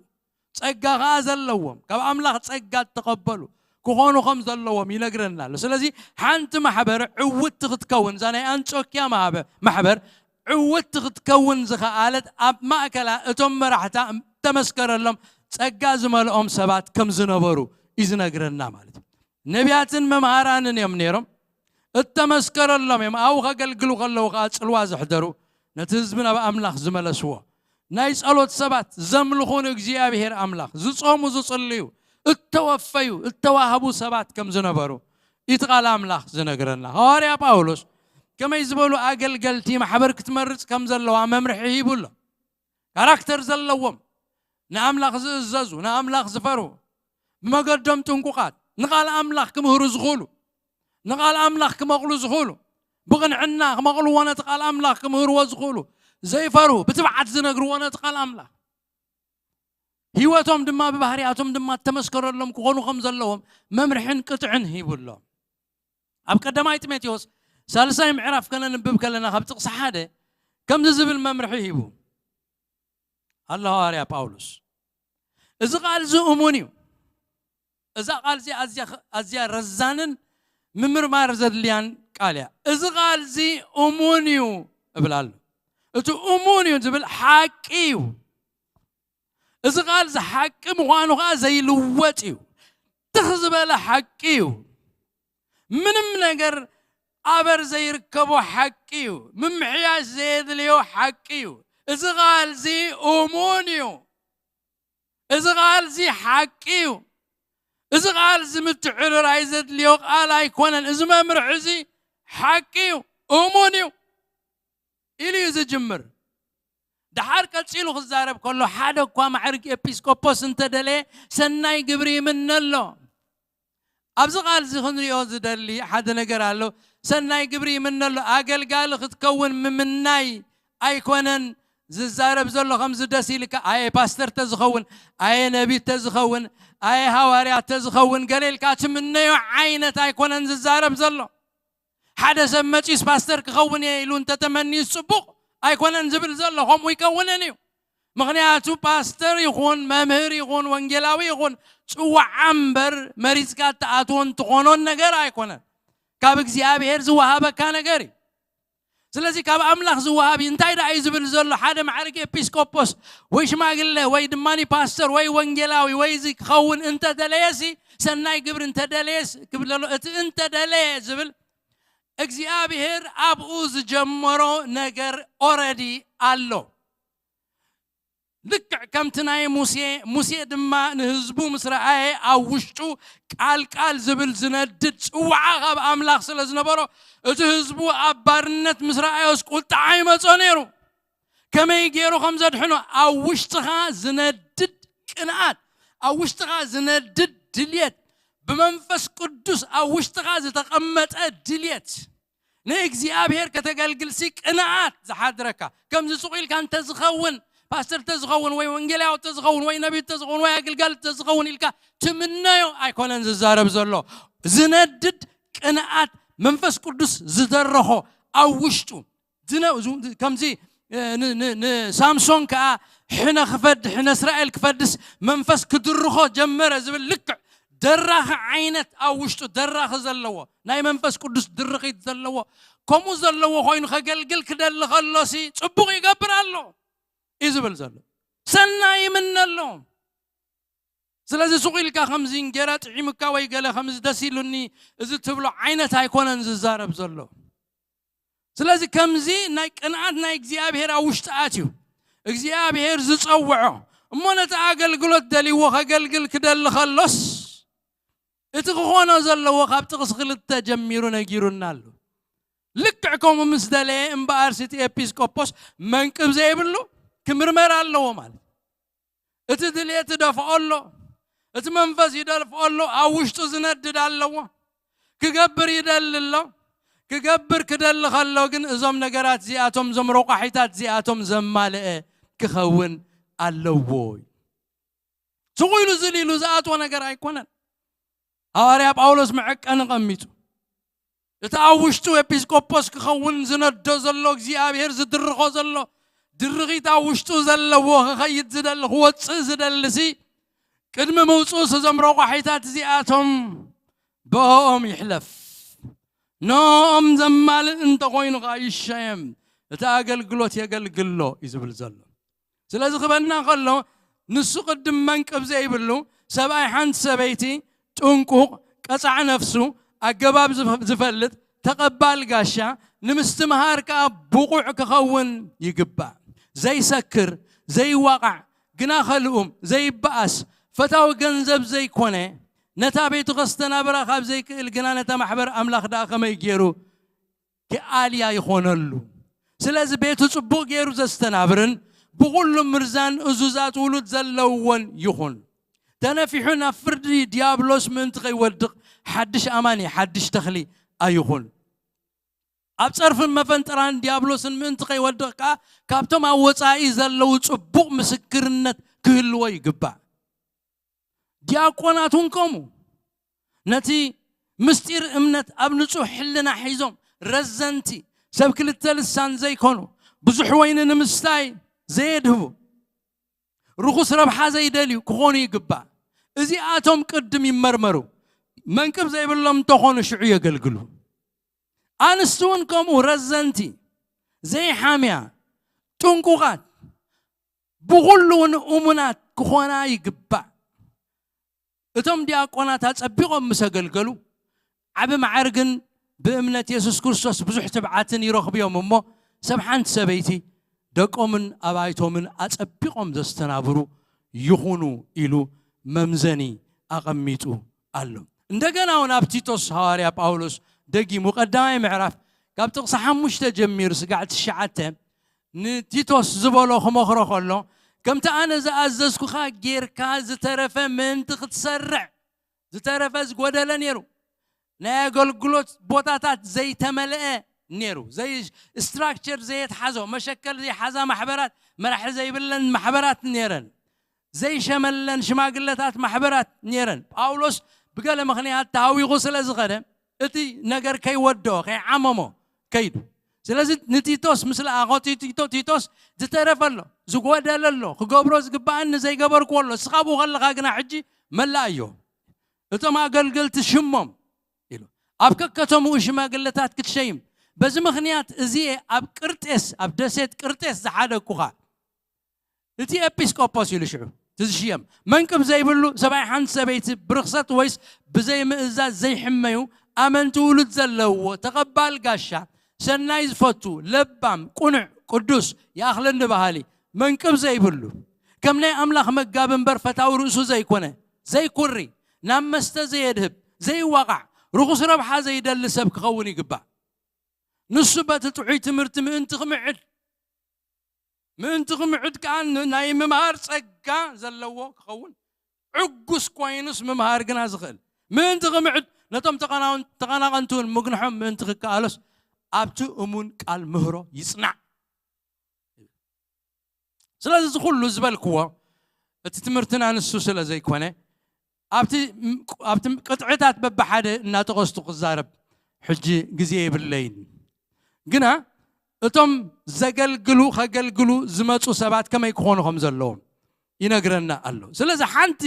ጸጋ ከዓ ዘለዎም ካብ ኣምላኽ ጸጋ እተቐበሉ ክኾኑ ከም ዘለዎም ይነግረና ኣሎ። ስለዚ ሓንቲ ማሕበር ዕውትቲ ክትከውን እዛ ናይ ኣንጾኪያ ማህበ- ማሕበር ዕውትቲ ክትከውን ዝኸኣለት ኣብ ማእከላ እቶም መራሕታ እተመስከረሎም ጸጋ ዝመልኦም ሰባት ከም ዝነበሩ እዩ ዝነግረና ማለት እዩ። ነቢያትን መምሃራንን እዮም ነይሮም። እተመስከረሎም እዮም ኣብኡ ከገልግሉ ከለዉ ከዓ ጽልዋ ዘሕደሩ ነቲ ህዝቢ ናብ ኣምላኽ ዝመለስዎ ናይ ጸሎት ሰባት ዘምልኹ ንእግዚኣብሔር ኣምላኽ ዝጾሙ ዝጽልዩ እተወፈዩ እተዋህቡ ሰባት ከም ዝነበሩ እቲ ቃል ኣምላኽ ዝነግረና። ሃዋርያ ጳውሎስ ከመይ ዝበሉ ኣገልገልቲ ማሕበር ክትመርጽ ከም ዘለዋ መምርሒ ሂቡ ኣሎ። ካራክተር ዘለዎም ንኣምላኽ ዝእዘዙ ንኣምላኽ ዝፈርሁ ብመገዶም ጥንቁቓት ንቓል ኣምላኽ ክምህሩ ዝኽእሉ ንቓል ኣምላኽ ክመቕሉ ዝኽእሉ ብቕንዕና ክመቕልዎ ነቲ ቃል ኣምላኽ ክምህርዎ ዝኽእሉ ዘይፈርሁ ብትብዓት ዝነግርዎ ነቲ ቃል ኣምላኽ ህይወቶም ድማ ብባህርያቶም ድማ እተመስከረሎም ክኾኑ ከም ዘለዎም መምርሕን ቅጥዕን ሂቡ ኣሎ። ኣብ ቀዳማይ ጢሞቴዎስ ሳልሳይ ምዕራፍ ከነንብብ ከለና ካብ ጥቕሲ ሓደ ከምዚ ዝብል መምርሒ ሂቡ ኣሎ ሃዋርያ ጳውሎስ። እዚ ቃል እዚ እሙን እዩ። እዛ ቃል እዚ ኣዝያ ረዛንን ምምርማር ዘድልያን ቃል እያ። እዚ ቃል እዚ እሙን እዩ እብል ኣሎ። እቲ እሙን እዩ ዝብል ሓቂ እዩ። እዚ ቃል እዚ ሓቂ ምዃኑ ከዓ ዘይልወጥ እዩ። ትኽ ዝበለ ሓቂ እዩ። ምንም ነገር ኣበር ዘይርከቦ ሓቂ እዩ። ምምሕያሽ ዘየድልዮ ሓቂ እዩ። እዚ ቃል እዚ እሙን እዩ። እዚ ቃል እዚ ሓቂ እዩ። እዚ ቃል እዚ ምትዕርራይ ዘድልዮ ቃል ኣይኮነን። እዚ መምርሒ እዚ ሓቂ እዩ፣ እሙን እዩ ኢሉ እዩ ዝጅምር። ደሓር ቀጺሉ ክዛረብ ከሎ ሓደ እኳ ማዕርግ ኤጲስቆጶስ እንተደለየ ሰናይ ግብሪ ይምነ ኣሎ። ኣብዚ ቃል እዚ ክንሪኦ ዝደሊ ሓደ ነገር ኣሎ። ሰናይ ግብሪ ይምነ ኣሎ። ኣገልጋሊ ክትከውን ምምናይ ኣይኮነን ዝዛረብ ዘሎ። ከምዚ ደስ ኢልካ ኣየ ፓስተር ተዝኸውን ኣየ ነቢ ተዝኸውን ኣየ ሃዋርያ ተዝኸውን ገለ ኢልካ ትምነዮ ዓይነት ኣይኮነን ዝዛረብ ዘሎ። ሓደ ሰብ መጺስ ፓስተር ክኸውን እየ ኢሉ እንተተመኒስ ጽቡቕ ኣይኮነን ዝብል ዘሎ ከምኡ ይከውንን እዩ። ምኽንያቱ ፓስተር ይኹን መምህር ይኹን ወንጌላዊ ይኹን ጽዋዓ እምበር መሪጽካ እትኣትዎ እንትኾኖን ነገር ኣይኮነን። ካብ እግዚኣብሔር ዝወሃበካ ነገር እዩ። ስለዚ ካብ ኣምላኽ ዝወሃብ እዩ። እንታይ ደኣ እዩ ዝብል ዘሎ? ሓደ ማዕርግ ኤጲስቆጶስ ወይ ሽማግለ ወይ ድማ ፓስተር ወይ ወንጌላዊ ወይ እዚ ክኸውን እንተደለየሲ ሰናይ ግብሪ እንተደለየስ ክብል ዘሎ እቲ እንተደለየ ዝብል እግዚኣብሔር ኣብኡ ዝጀመሮ ነገር ኦረዲ ኣሎ። ልክዕ ከምቲ ናይ ሙሴ ሙሴ ድማ ንህዝቡ ምስ ረኣየ ኣብ ውሽጡ ቃል ቃል ዝብል ዝነድድ ጽዋዓ ካብ ኣምላኽ ስለ ዝነበሮ እቲ ህዝቡ ኣብ ባርነት ምስ ረኣዮስ ቁጣዓ ይመጾ ነይሩ። ከመይ ገይሩ ከም ዘድሕኖ ኣብ ውሽጥኻ ዝነድድ ቅንኣት፣ ኣብ ውሽጥኻ ዝነድድ ድልየት፣ ብመንፈስ ቅዱስ ኣብ ውሽጥኻ ዝተቐመጠ ድልየት፣ ንእግዚኣብሔር ከተገልግልሲ ቅንኣት ዝሓድረካ፣ ከምዚ ሱቕ ኢልካ እንተዝኸውን፣ ፓስተር ተዝኸውን ወይ ወንጌላዊ ተዝኸውን ወይ ነቢይ ተዝኸውን ወይ ኣገልጋሊ ተዝኸውን ኢልካ ትምነዮ ኣይኮነን ዝዛረብ ዘሎ። ዝነድድ ቅንኣት መንፈስ ቅዱስ ዝደረኾ ኣብ ውሽጡ ዝነ- ዙ- ከምዚ እ፣ ን- ን- ንሳምሶን ከዓ ሕነ ክፈድ ሕነ እስራኤል ክፈድስ መንፈስ ክድርኾ ጀመረ ዝብል ልክዕ ደራኺ ዓይነት ኣብ ውሽጡ ደራኺ ዘለዎ ናይ መንፈስ ቅዱስ ድርኺት ዘለዎ ከምኡ ዘለዎ ኮይኑ ከገልግል ክደሊ ከሎሲ ጽቡቕ ይገብር ኣሎ እዩ ዝብል ዘሎ። ሰናይ ይምነ ኣሎ። ስለዚ ሱቕ ኢልካ ከምዚ እንጌራ ጥዒምካ ወይ ገለ ከምዚ ደስ ኢሉኒ እዚ ትብሎ ዓይነት ኣይኮነን ዝዛረብ ዘሎ። ስለዚ ከምዚ ናይ ቅንኣት ናይ እግዚኣብሔር ኣብ ውሽጢ ኣትዩ እግዚኣብሔር ዝጸውዖ እሞ ነቲ ኣገልግሎት ደልይዎ ከገልግል ክደሊ ከሎስ እቲ ክኾኖ ዘለዎ ካብ ጥቕሲ ክልተ ጀሚሩ ነጊሩና ኣሎ። ልክዕ ከምኡ ምስ ደለየ እምበኣርሲ እቲ ኤጲስቆጶስ መንቅብ ዘይብሉ ክምርመር ኣለዎ ማለት እቲ ድልየት ይደፍኦ ኣሎ። እቲ መንፈስ ይደፍኦ ኣሎ። ኣብ ውሽጡ ዝነድድ ኣለዎ። ክገብር ይደሊ ኣሎ። ክገብር ክደሊ ከሎ ግን እዞም ነገራት እዚኣቶም፣ እዞም ረቋሒታት እዚኣቶም ዘማልአ ክኸውን ኣለዎ። ስቕ ኢሉ ዝል ኢሉ ዝኣትዎ ነገር ኣይኮነን። ሃዋርያ ጳውሎስ መዐቀኒ ቀሚጡ እቲ ኣብ ውሽጡ ኤጲስቆጶስ ክኸውን ዝነዶ ዘሎ እግዚኣብሔር ዝድርኾ ዘሎ ድርኺት ኣብ ውሽጡ ዘለዎ ክኸይድ ዝደሊ ክወፅእ ዝደልሲ ቅድሚ ምውፅኡስ እዞም ረቋሒታት እዚኣቶም ብኦም ይሕለፍ። ንኦም ዘማልእ እንተኾይኑ ከዓ ይሸየም፣ እቲ ኣገልግሎት የገልግሎ እዩ ዝብል ዘሎ። ስለዚ ክበና ከሎ ንሱ ቅድም መንቅብ ዘይብሉ ሰብኣይ ሓንቲ ሰበይቲ ጥንቁቕ ቀጻዕ ነፍሱ ኣገባብ ዝፈ- ዝፈልጥ ተቐባል ጋሻ ንምስትምሃር ከኣ ብቑዕ ክኸውን ይግባእ። ዘይሰክር ዘይዋቓዕ ግና ከልኡም ዘይበኣስ ፈታዊ ገንዘብ ዘይኮነ ነታ ቤቱ ከስተናብራ ካብ ዘይክእል ግና ነታ ማሕበር ኣምላኽ ደኣ ከመይ ገይሩ ክኣልያ ይኾነሉ። ስለዚ ቤቱ ጽቡቕ ገይሩ ዘስተናብርን ብኹሉ ምርዛን እዙዛት ውሉድ ዘለዎን ይኹን። ተነፊሑ ናብ ፍርዲ ዲያብሎስ ምእንቲ ከይወድቕ ሓድሽ ኣማኒ ሓድሽ ተኽሊ ኣይኹን። ኣብ ጸርፍን መፈንጠራን ዲያብሎስን ምእንቲ ከይወድቕ ከኣ ካብቶም ኣብ ወጻኢ ዘለዉ ጽቡቕ ምስክርነት ክህልዎ ይግባእ። ዲያቆናት እውን ከምኡ ነቲ ምስጢር እምነት ኣብ ንጹሕ ሕልና ሒዞም ረዘንቲ ሰብ ክልተ ልሳን ዘይኮኑ ብዙሕ ወይኒ ንምስታይ ዘየድህቡ ርኹስ ረብሓ ዘይደልዩ ክኾኑ ይግባእ። እዚኣቶም ቅድም ይመርመሩ። መንቅብ ዘይብሎም እንተኾኑ ሽዑ የገልግሉ። ኣንስቲ እውን ከምኡ ረዘንቲ ዘይሓምያ ጥንቁቓት ብኹሉ እውን እሙናት ክኾና ይግባእ። እቶም ዲያቆናት ኣጸቢቖም ምስ ኣገልገሉ ዓቢ ማዕርግን ብእምነት የሱስ ክርስቶስ ብዙሕ ትብዓትን ይረኽቡ እዮም እሞ ሰብ ሓንቲ ሰበይቲ ደቆምን ኣባይቶምን ኣጸቢቖም ዘስተናብሩ ይኹኑ ኢሉ መምዘኒ ኣቐሚጡ ኣሎ። እንደገና እውን ኣብ ቲቶስ ሃዋርያ ጳውሎስ ደጊሙ ቀዳማይ ምዕራፍ ካብ ጥቕሲ ሓሙሽተ ጀሚሩ ስጋዕ ትሽዓተ ንቲቶስ ዝበሎ ክመኽሮ ከሎ ከምቲ ኣነ ዝኣዘዝኩኻ ጌርካ ዝተረፈ ምእንቲ ክትሰርዕ ዝተረፈ ዝጎደለ ነይሩ። ናይ ኣገልግሎት ቦታታት ዘይተመልአ ነይሩ። ዘይ ስትራክቸር ዘየትሓዞ መሸከል ዘይሓዛ ማሕበራት መራሒ ዘይብለን ማሕበራት ነይረን። ዘይሸመለን ሽማግለታት ማሕበራት ነይረን። ጳውሎስ ብገለ ምኽንያት ተሃዊኹ ስለ ዝኸደ እቲ ነገር ከይወድኦ ከይዓመሞ ከይዱ። ስለዚ ንቲቶስ ምስ ለኣኾ ቲቶ ቲቶስ ዝተረፈ ኣሎ ዝጎደለ ኣሎ ክገብሮ ዝግባኣኒ ዘይገበርክዎ ኣሎ እስኻ ብኡ ከለኻ ግና ሕጂ መላእዮ እቶም ኣገልገልቲ ሽሞም ኢሉ ኣብ ከከተምኡ ሽማግለታት ክትሸይም በዚ ምኽንያት እዚ ኣብ ቅርጤስ ኣብ ደሴት ቅርጤስ ዝሓደግኩኻ እቲ ኤጲስቆጶስ ኢሉ ሽዑ እቲ ዝሽየም መንቅብ ዘይብሉ ሰብኣይ ሓንቲ ሰበይቲ ብርኽሰት ወይስ ብዘይምእዛዝ ዘይሕመዩ ኣመንቲ ውሉድ ዘለዎ ተቐባል ጋሻ ሰናይ ዝፈቱ ለባም ቁኑዕ ቅዱስ ይኣኽለኒ በሃሊ መንቅብ ዘይብሉ ከም ናይ ኣምላኽ መጋቢ እምበር ፈታዊ ርእሱ ዘይኮነ ዘይኩሪ ናብ መስተ ዘየድህብ ዘይዋቓዕ ርኹስ ረብሓ ዘይደሊ ሰብ ክኸውን ይግባእ። ንሱ በቲ ጥዑይ ትምህርቲ ምእንቲ ክምዕድ ምእንቲ ክምዕድ ከኣ ን- ናይ ምምሃር ጸጋ ዘለዎ ክኸውን ዕጉስ ኮይኑስ ምምሃር ግና ዝኽእል ምእንቲ ክምዕድ ነቶም ተቐናውን- ተቐናቐንትውን ምግንሖም ምእንቲ ክከኣሎስ ኣብቲ እሙን ቃል ምህሮ ይጽናዕ። ስለዚ እዚ ኩሉ ዝበልክዎ እቲ ትምህርትና ንሱ ስለ ዘይኮነ ኣብቲ ኣብቲ ቅጥዕታት በብሓደ እናጠቐስቱ ክዛረብ ሕጂ ግዜ የብለይን። ግና እቶም ዘገልግሉ ከገልግሉ ዝመፁ ሰባት ከመይ ክኾኑ ከም ዘለዎም ይነግረና ኣሎ። ስለዚ ሓንቲ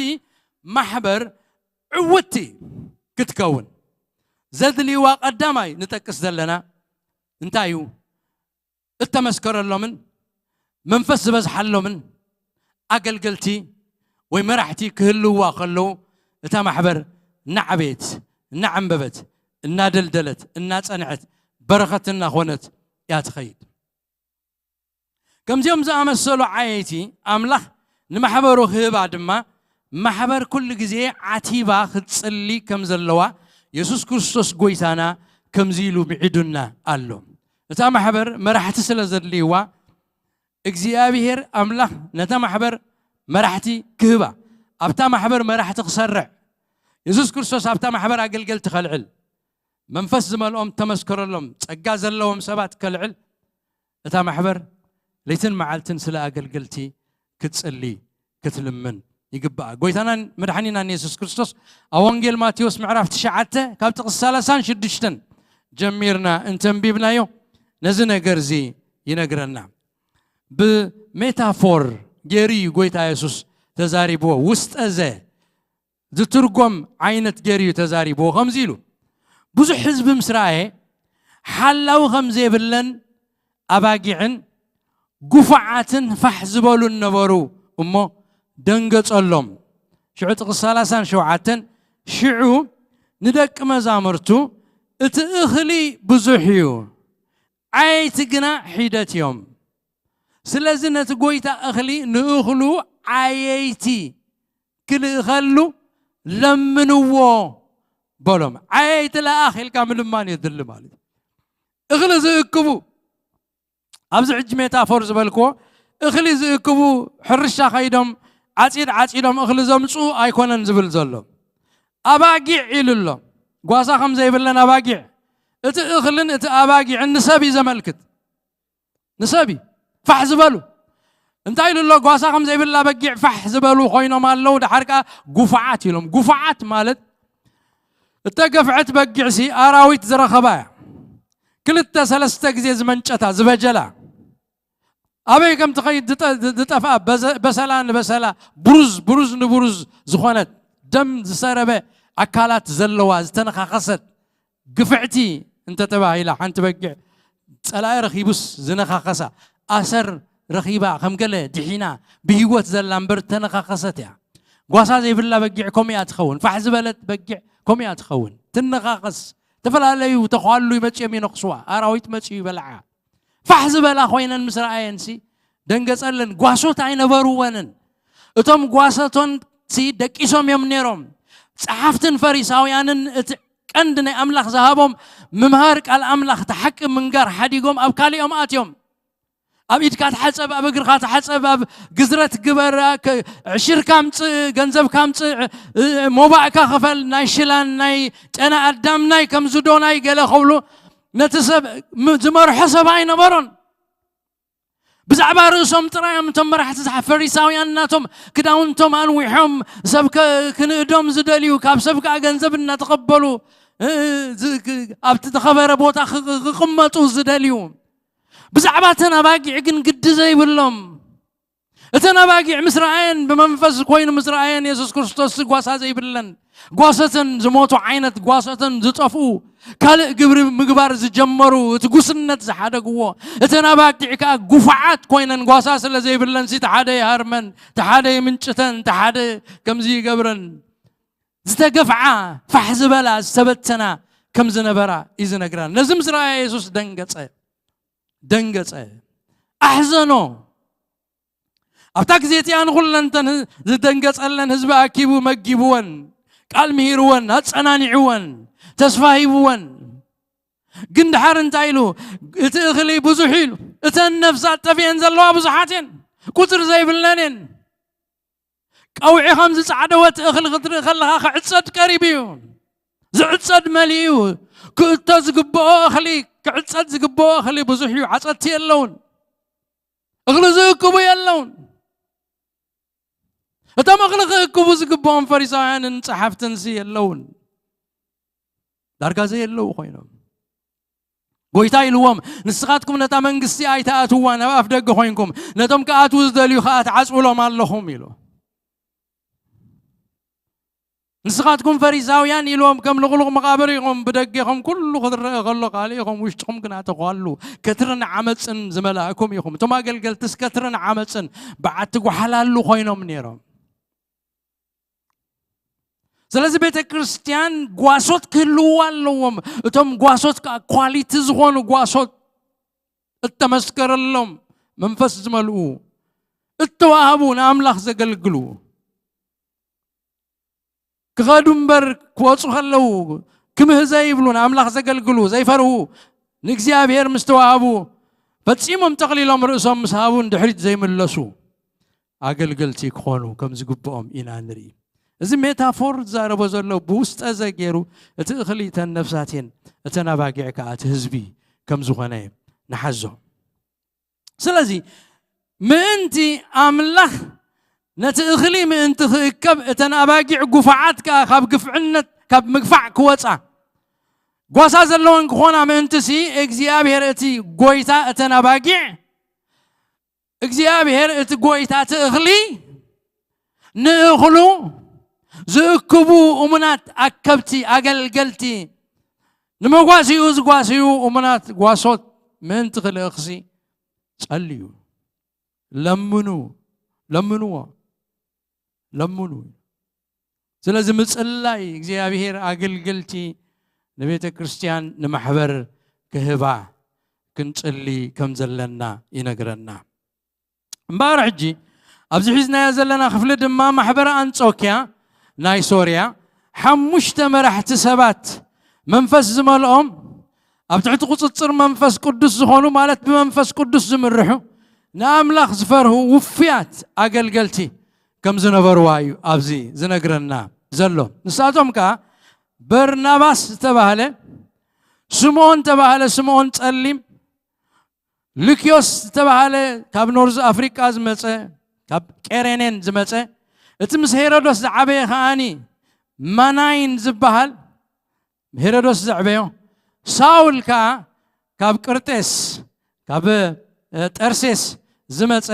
ማሕበር ዕውቲ ክትከውን ዘድልይዋ ቀዳማይ ንጠቅስ ዘለና እንታይ እዩ? እተመስከረሎምን መንፈስ ዝበዝሓሎምን ኣገልገልቲ ወይ መራሕቲ ክህልውዋ ከለዉ እታ ማሕበር እናዓበየት እናዓንበበት እናደልደለት እናጸንዐት በረኸት እናኾነት እያ ትኸይድ። ከምዚኦም ዝኣመሰሉ ዓየይቲ ኣምላኽ ንማሕበሩ ክህባ ድማ ማሕበር ኩሉ ግዜ ዓቲባ ክትጽሊ ከም ዘለዋ የሱስ ክርስቶስ ጎይታና ከምዚ ኢሉ ምዒዱና ኣሎ። እታ ማሕበር መራሕቲ ስለ ዘድልይዋ እግዚኣብሔር ኣምላኽ ነታ ማሕበር መራሕቲ ክህባ ኣብታ ማሕበር መራሕቲ ክሰርዕ የሱስ ክርስቶስ ኣብታ ማሕበር ኣገልገልቲ ከልዕል መንፈስ ዝመልኦም ተመስከረሎም ጸጋ ዘለዎም ሰባት ከልዕል እታ ማሕበር ለይትን መዓልትን ስለ ኣገልገልቲ ክትጽሊ ክትልምን ይግባኣ። ጎይታናን መድሓኒናን የሱስ ክርስቶስ ኣብ ወንጌል ማቴዎስ ምዕራፍ ትሽዓተ ካብ ጥቕሲ ሰላሳን ሽዱሽተን ጀሚርና እንተንቢብናዮ ነዚ ነገር እዚ ይነግረና። ብሜታፎር ገይሩ እዩ ጎይታ የሱስ ተዛሪብዎ። ውስጠ ዘ ዝትርጎም ዓይነት ገይሩ እዩ ተዛሪብዎ። ከምዚ ኢሉ ብዙሕ ህዝቢ ምስ ረኣየ ሓላዊ ከም ዘይብለን ኣባጊዕን ጉፉዓትን ፋሕ ዝበሉን ነበሩ እሞ ደንገጸሎም። ሽዑ ጥቕስ ሰላሳን ሸውዓተን ሽዑ ንደቂ መዛሙርቱ እቲ እኽሊ ብዙሕ እዩ፣ ዓየይቲ ግና ሒደት እዮም። ስለዚ ነቲ ጎይታ እኽሊ ንእኽሉ ዓየይቲ ክልእኸሉ ለምንዎ በሎም። ዓየይቲ ለኣኽ ኢልካ ምልማን የድሊ ማለት እዩ። እኽሊ ዝእክቡ ኣብዚ ሕጂ ሜታፎር ዝበልክዎ እኽሊ ዝእክቡ ሕርሻ ከይዶም ዓፂድ ዓፂዶም እኽሊ ዘምፅኡ ኣይኮነን ዝብል ዘሎ። ኣባጊዕ ኢሉ ኣሎ። ጓሳ ከም ዘይብለን ኣባጊዕ እቲ እኽልን እቲ ኣባጊዕን ንሰብ እዩ ዘመልክት። ንሰብ እዩ ፋሕ ዝበሉ እንታይ ኢሉ ኣሎ? ጓሳ ከም ዘይብላ በጊዕ ፋሕ ዝበሉ ኮይኖም ኣለዉ። ደሓር ከኣ ጉፉዓት ኢሎም። ጉፉዓት ማለት እተገፍዐት በጊዕሲ ኣራዊት ዝረኸባ እያ። ክልተ ሰለስተ ግዜ ዝመንጨታ ዝበጀላ ኣበይ ከም ትኸይድ ዝጠ- ዝጠፍኣ በዘ- በሰላ ንበሰላ ብሩዝ ብሩዝ ንብሩዝ ዝኾነት ደም ዝሰረበ ኣካላት ዘለዋ ዝተነኻኸሰት ግፍዕቲ እንተተባሂላ ሓንቲ በጊዕ ጸላኢ ረኺቡስ ዝነኻኸሳ ኣሰር ረኺባ ከም ገለ ድሒና ብህይወት ዘላ እምበር ተነኻኸሰት እያ። ጓሳ ዘይብላ በጊዕ ከምኡ እያ ትኸውን። ፋሕ ዝበለት በጊዕ ከምኡ እያ ትኸውን። ትነኻኸስ። ዝተፈላለዩ ተዃሉ ይመጽኦም ይነኽስዋ። ኣራዊት መጽኡ ይበልዓ። ፋሕ ዝበላ ኮይነን ምስ ረኣየንሲ ደንገጸለን። ጓሶት ኣይነበርወንን። እቶም ጓሰቶንሲ ደቂሶም እዮም ነይሮም። ጸሓፍትን ፈሪሳውያንን እቲ ቀንዲ ናይ ኣምላኽ ዝሃቦም ምምሃር ቃል ኣምላኽ እቲ ሓቂ ምንጋር ሓዲጎም ኣብ ካሊኦም ኣትዮም። ኣብ ኢድካ ተሓጸብ፣ ኣብ እግርኻ ተሓጸብ፣ ኣብ ግዝረት ግበር፣ ክ- ዕሽርካ ምጽእ፣ ገንዘብካ ምጽእ፣ እ- ሞባእካ ክፈል፣ ናይ ሽላን ናይ ጨና ኣዳም ናይ ከም ዝዶናይ ገለ ከብሉ ነቲ ሰብ ም- ዝመርሖ ሰብ ኣይነበሮን። ብዛዕባ ርእሶም ጥራይ እዮም እቶም መራሕቲ ዝሓ- ፈሪሳውያን ናቶም ክዳውንቶም ኣንዊሖም ሰብ ከ- ክንእዶም ዝደልዩ ካብ ሰብ ከዓ ገንዘብ እናተቐበሉ እ- ዝ- ክ- ኣብቲ ተኸበረ ቦታ ክ- ክቕመጡ ዝደልዩ ብዛዕባ እተን ኣባጊዕ ግን ግዲ ዘይብሎም እተን ኣባጊዕ ምስ ረኣየን ብመንፈስ ኮይኑ ምስ ረኣየን የሱስ ክርስቶስ ጓሳ ዘይብለን ጓሰተን ዝሞቱ ዓይነት ጓሰተን ዝጠፍኡ ካልእ ግብሪ ምግባር ዝጀመሩ እቲ ጉስነት ዝሓደግዎ እተን ኣባጊዕ ከዓ ጉፋዓት ኮይነን ጓሳ ስለ ዘይብለን ሲ ተሓደ ይሃርመን ተሓደ ይምንጭተን ተሓደ ከምዚ ይገብረን ዝተገፍዓ ፋሕ ዝበላ ዝተበተና ከም ዝነበራ እዩ ዝነግረና። ነዚ ምስ ረኣየ የሱስ ደንገጸ ደንገጸ ኣሕዘኖ ኣብታ ግዜ እቲኣ ንኹለንተን ዝደንገጸለን ህዝቢ ኣኪቡ መጊብወን ቃል ምሂርወን ኣጸናኒዕወን ተስፋ ሂብወን ግን ድሓር እንታይ ኢሉ እቲ እኽሊ ብዙሕ ኢሉ እተን ነፍሳት ጠፊአን ዘለዋ ብዙሓት እየን፣ ቁፅሪ ዘይብለን እየን። ቀውዒ ከም ዝፃዕደወት እኽሊ ክትርኢ ከለኻ ክዕፀድ ቀሪቡ እዩ። ዝዕፀድ መሊኡ እዩ። ክእቶ ዝግብኦ እኽሊ፣ ክዕፀድ ዝግብኦ እኽሊ ብዙሕ እዩ። ዓፀድቲ የለውን። እኽሊ ዝእክቡ የለውን። እቶም እኽሊ ክእክቡ ዝግብኦም ፈሪሳውያንን ጸሓፍትንሲ የለውን። ዳርጋ ዘየለዉ ኮይኖም። ጎይታ ኢልዎም፣ "ንስኻትኩም ነታ መንግስቲ ኣይትኣትዋ፣ ናብ ኣፍ ደገ ኮይንኩም፣ ነቶም ክኣትዉ ዝደልዩ ኸኣ ትዓጽውሎም ኣለኹም" ኢሉ። "ንስኻትኩም ፈሪሳውያን" ኢልዎም፣ "ከም ልቕሉቕ መቓብር ኢኹም፣ ብደጌኹም ኩሉ ክርአ ከሎ ካልእ ኢኹም፣ ውሽጥኹም ግና ተዃሉ፣ ከትርን ዓመጽን ዝመላእኩም ኢኹም።" እቶም ኣገልገልትስ ከትርን ዓመጽን በዓቲ ጓሓላሉ ኮይኖም ነይሮም። ስለዚ ቤተ ክርስቲያን ጓሶት ክህልውዋ ኣለዎም። እቶም ጓሶት ከኣ ኳሊቲ ዝኾኑ ጓሶት፣ እተመስከረሎም፣ መንፈስ ዝመልኡ፣ እተዋህቡ፣ ንኣምላኽ ዘገልግሉ፣ ክኸዱ እምበር ክወጹ ከለዉ ክምህ ዘይብሉ፣ ንኣምላኽ ዘገልግሉ፣ ዘይፈርሁ፣ ንእግዚኣብሔር ምስ ተዋህቡ፣ ፈጺሞም ጠቕሊሎም ርእሶም ምስ ሃቡ ንድሕሪት ዘይምለሱ ኣገልገልቲ ክኾኑ ከም ዝግብኦም ኢና ንርኢ። እዚ ሜታፎር ዝዛረቦ ዘሎ ብውስጠ ዘገይሩ እቲ እኽሊ እተን ነፍሳት እየን፣ እተን ኣባጊዕ ከኣ እቲ ህዝቢ ከም ዝኾነ ንሓዞ። ስለዚ ምእንቲ ኣምላኽ ነቲ እኽሊ ምእንቲ ክእከብ፣ እተን ኣባጊዕ ጉፋዓት ከኣ ካብ ግፍዕነት፣ ካብ ምግፋዕ ክወጻ፣ ጓሳ ዘለወን ክኾና ምእንትሲ፣ እግዚኣብሔር እቲ ጎይታ እተን ኣባጊዕ፣ እግዚኣብሔር እቲ ጎይታ እቲ እኽሊ ንእኽሉ ዝእክቡ እሙናት ኣከብቲ፣ ኣገልገልቲ፣ ንመጓሲኡ ዝጓስዩ እሙናት ጓሶት ምእንቲ ክልእኽሲ ጸልዩ። ለምኑ፣ ለምንዎ፣ ለምኑ። ስለዚ ምጽላይ እግዚኣብሔር ኣገልገልቲ ንቤተ ክርስቲያን ንማሕበር ክህባ ክንጽሊ ከም ዘለና ይነግረና። እምበኣር ሕጂ ኣብዚ ሒዝናዮ ዘለና ክፍሊ ድማ ማሕበረ ኣንጾክያ ናይ ሶርያ ሓሙሽተ መራሕቲ ሰባት መንፈስ ዝመልኦም ኣብ ትሕቲ ቁጽጽር መንፈስ ቅዱስ ዝኾኑ ማለት ብመንፈስ ቅዱስ ዝምርሑ ንኣምላኽ ዝፈርሁ ውፍያት ኣገልገልቲ ከም ዝነበርዋ እዩ ኣብዚ ዝነግረና ዘሎ። ንሳቶም ከኣ በርናባስ ዝተባህለ፣ ስምዖን ዝተባህለ፣ ስምዖን ጸሊም፣ ሉክዮስ ዝተባህለ ካብ ኖርዝ ኣፍሪቃ ዝመጸ፣ ካብ ቄሬኔን ዝመጸ፣ እቲ ምስ ሄሮዶስ ዝዓበየ ከኣኒ ማናይን ዝበሃል፣ ሄሮዶስ ዘዕበዮ፣ ሳውል ከኣ ካብ ቅርጤስ፣ ካብ እ፣ ጠርሴስ ዝመጸ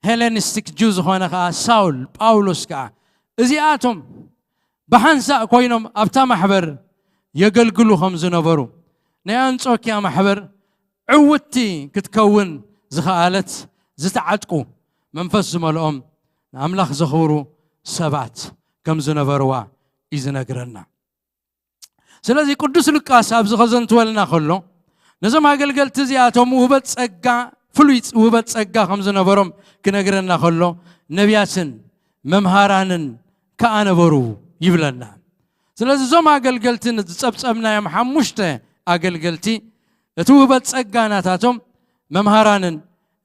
ሄሌኒስቲክ ጁ ዝኾነ ከኣ ሳውል፣ ጳውሎስ ከኣ፣ እዚኣቶም ብሓንሳእ ኮይኖም ኣብታ ማሕበር የገልግሉ ከም ዝነበሩ፣ ናይ ኣንጾክያ ማሕበር ዕውትቲ ክትከውን ዝኸኣለት፣ ዝተዓጥቁ፣ መንፈስ ዝመልኦም፣ ንኣምላኽ ዘኽብሩ ሰባት ከም ዝነበርዋ እዩ ዝነግረና። ስለዚ ቅዱስ ሉቃስ ኣብዚ ከዘንትወልና ከሎ፣ ነዞም ኣገልገልቲ እዚኣቶም ውህበት ጸጋ፣ ፍሉይ ውህበት ጸጋ ከም ዝነበሮም ክነግረና ከሎ፣ ነቢያትን መምሃራንን ከኣ ነበሩ ይብለና። ስለዚ እዞም ኣገልገልቲ፣ ዝጸብጸብናዮም ሓሙሽተ ኣገልገልቲ፣ እቲ ውህበት ጸጋ ናታቶም መምሃራንን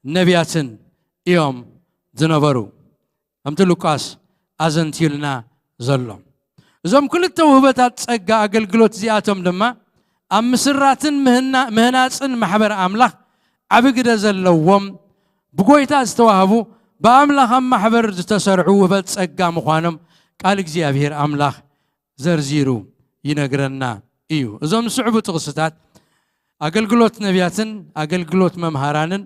ነቢያትን እዮም ዝነበሩ። ከምቲ ሉቃስ ኣዘንትዩልና ዘሎ። እዞም ክልተ ውህበታት ጸጋ ኣገልግሎት እዚኣቶም ድማ ኣብ ምስራትን ምህና-፣ ምህናጽን ማሕበር ኣምላኽ ዓቢ ግደ ዘለዎም፣ ብጎይታ ዝተዋህቡ፣ ብኣምላኽ ኣብ ማሕበር ዝተሰርዑ ውህበት ጸጋ ምዃኖም ቃል እግዚኣብሔር ኣምላኽ ዘርዚሩ ይነግረና እዩ። እዞም ዝስዕቡ ጥቕስታት ኣገልግሎት ነቢያትን ኣገልግሎት መምሃራንን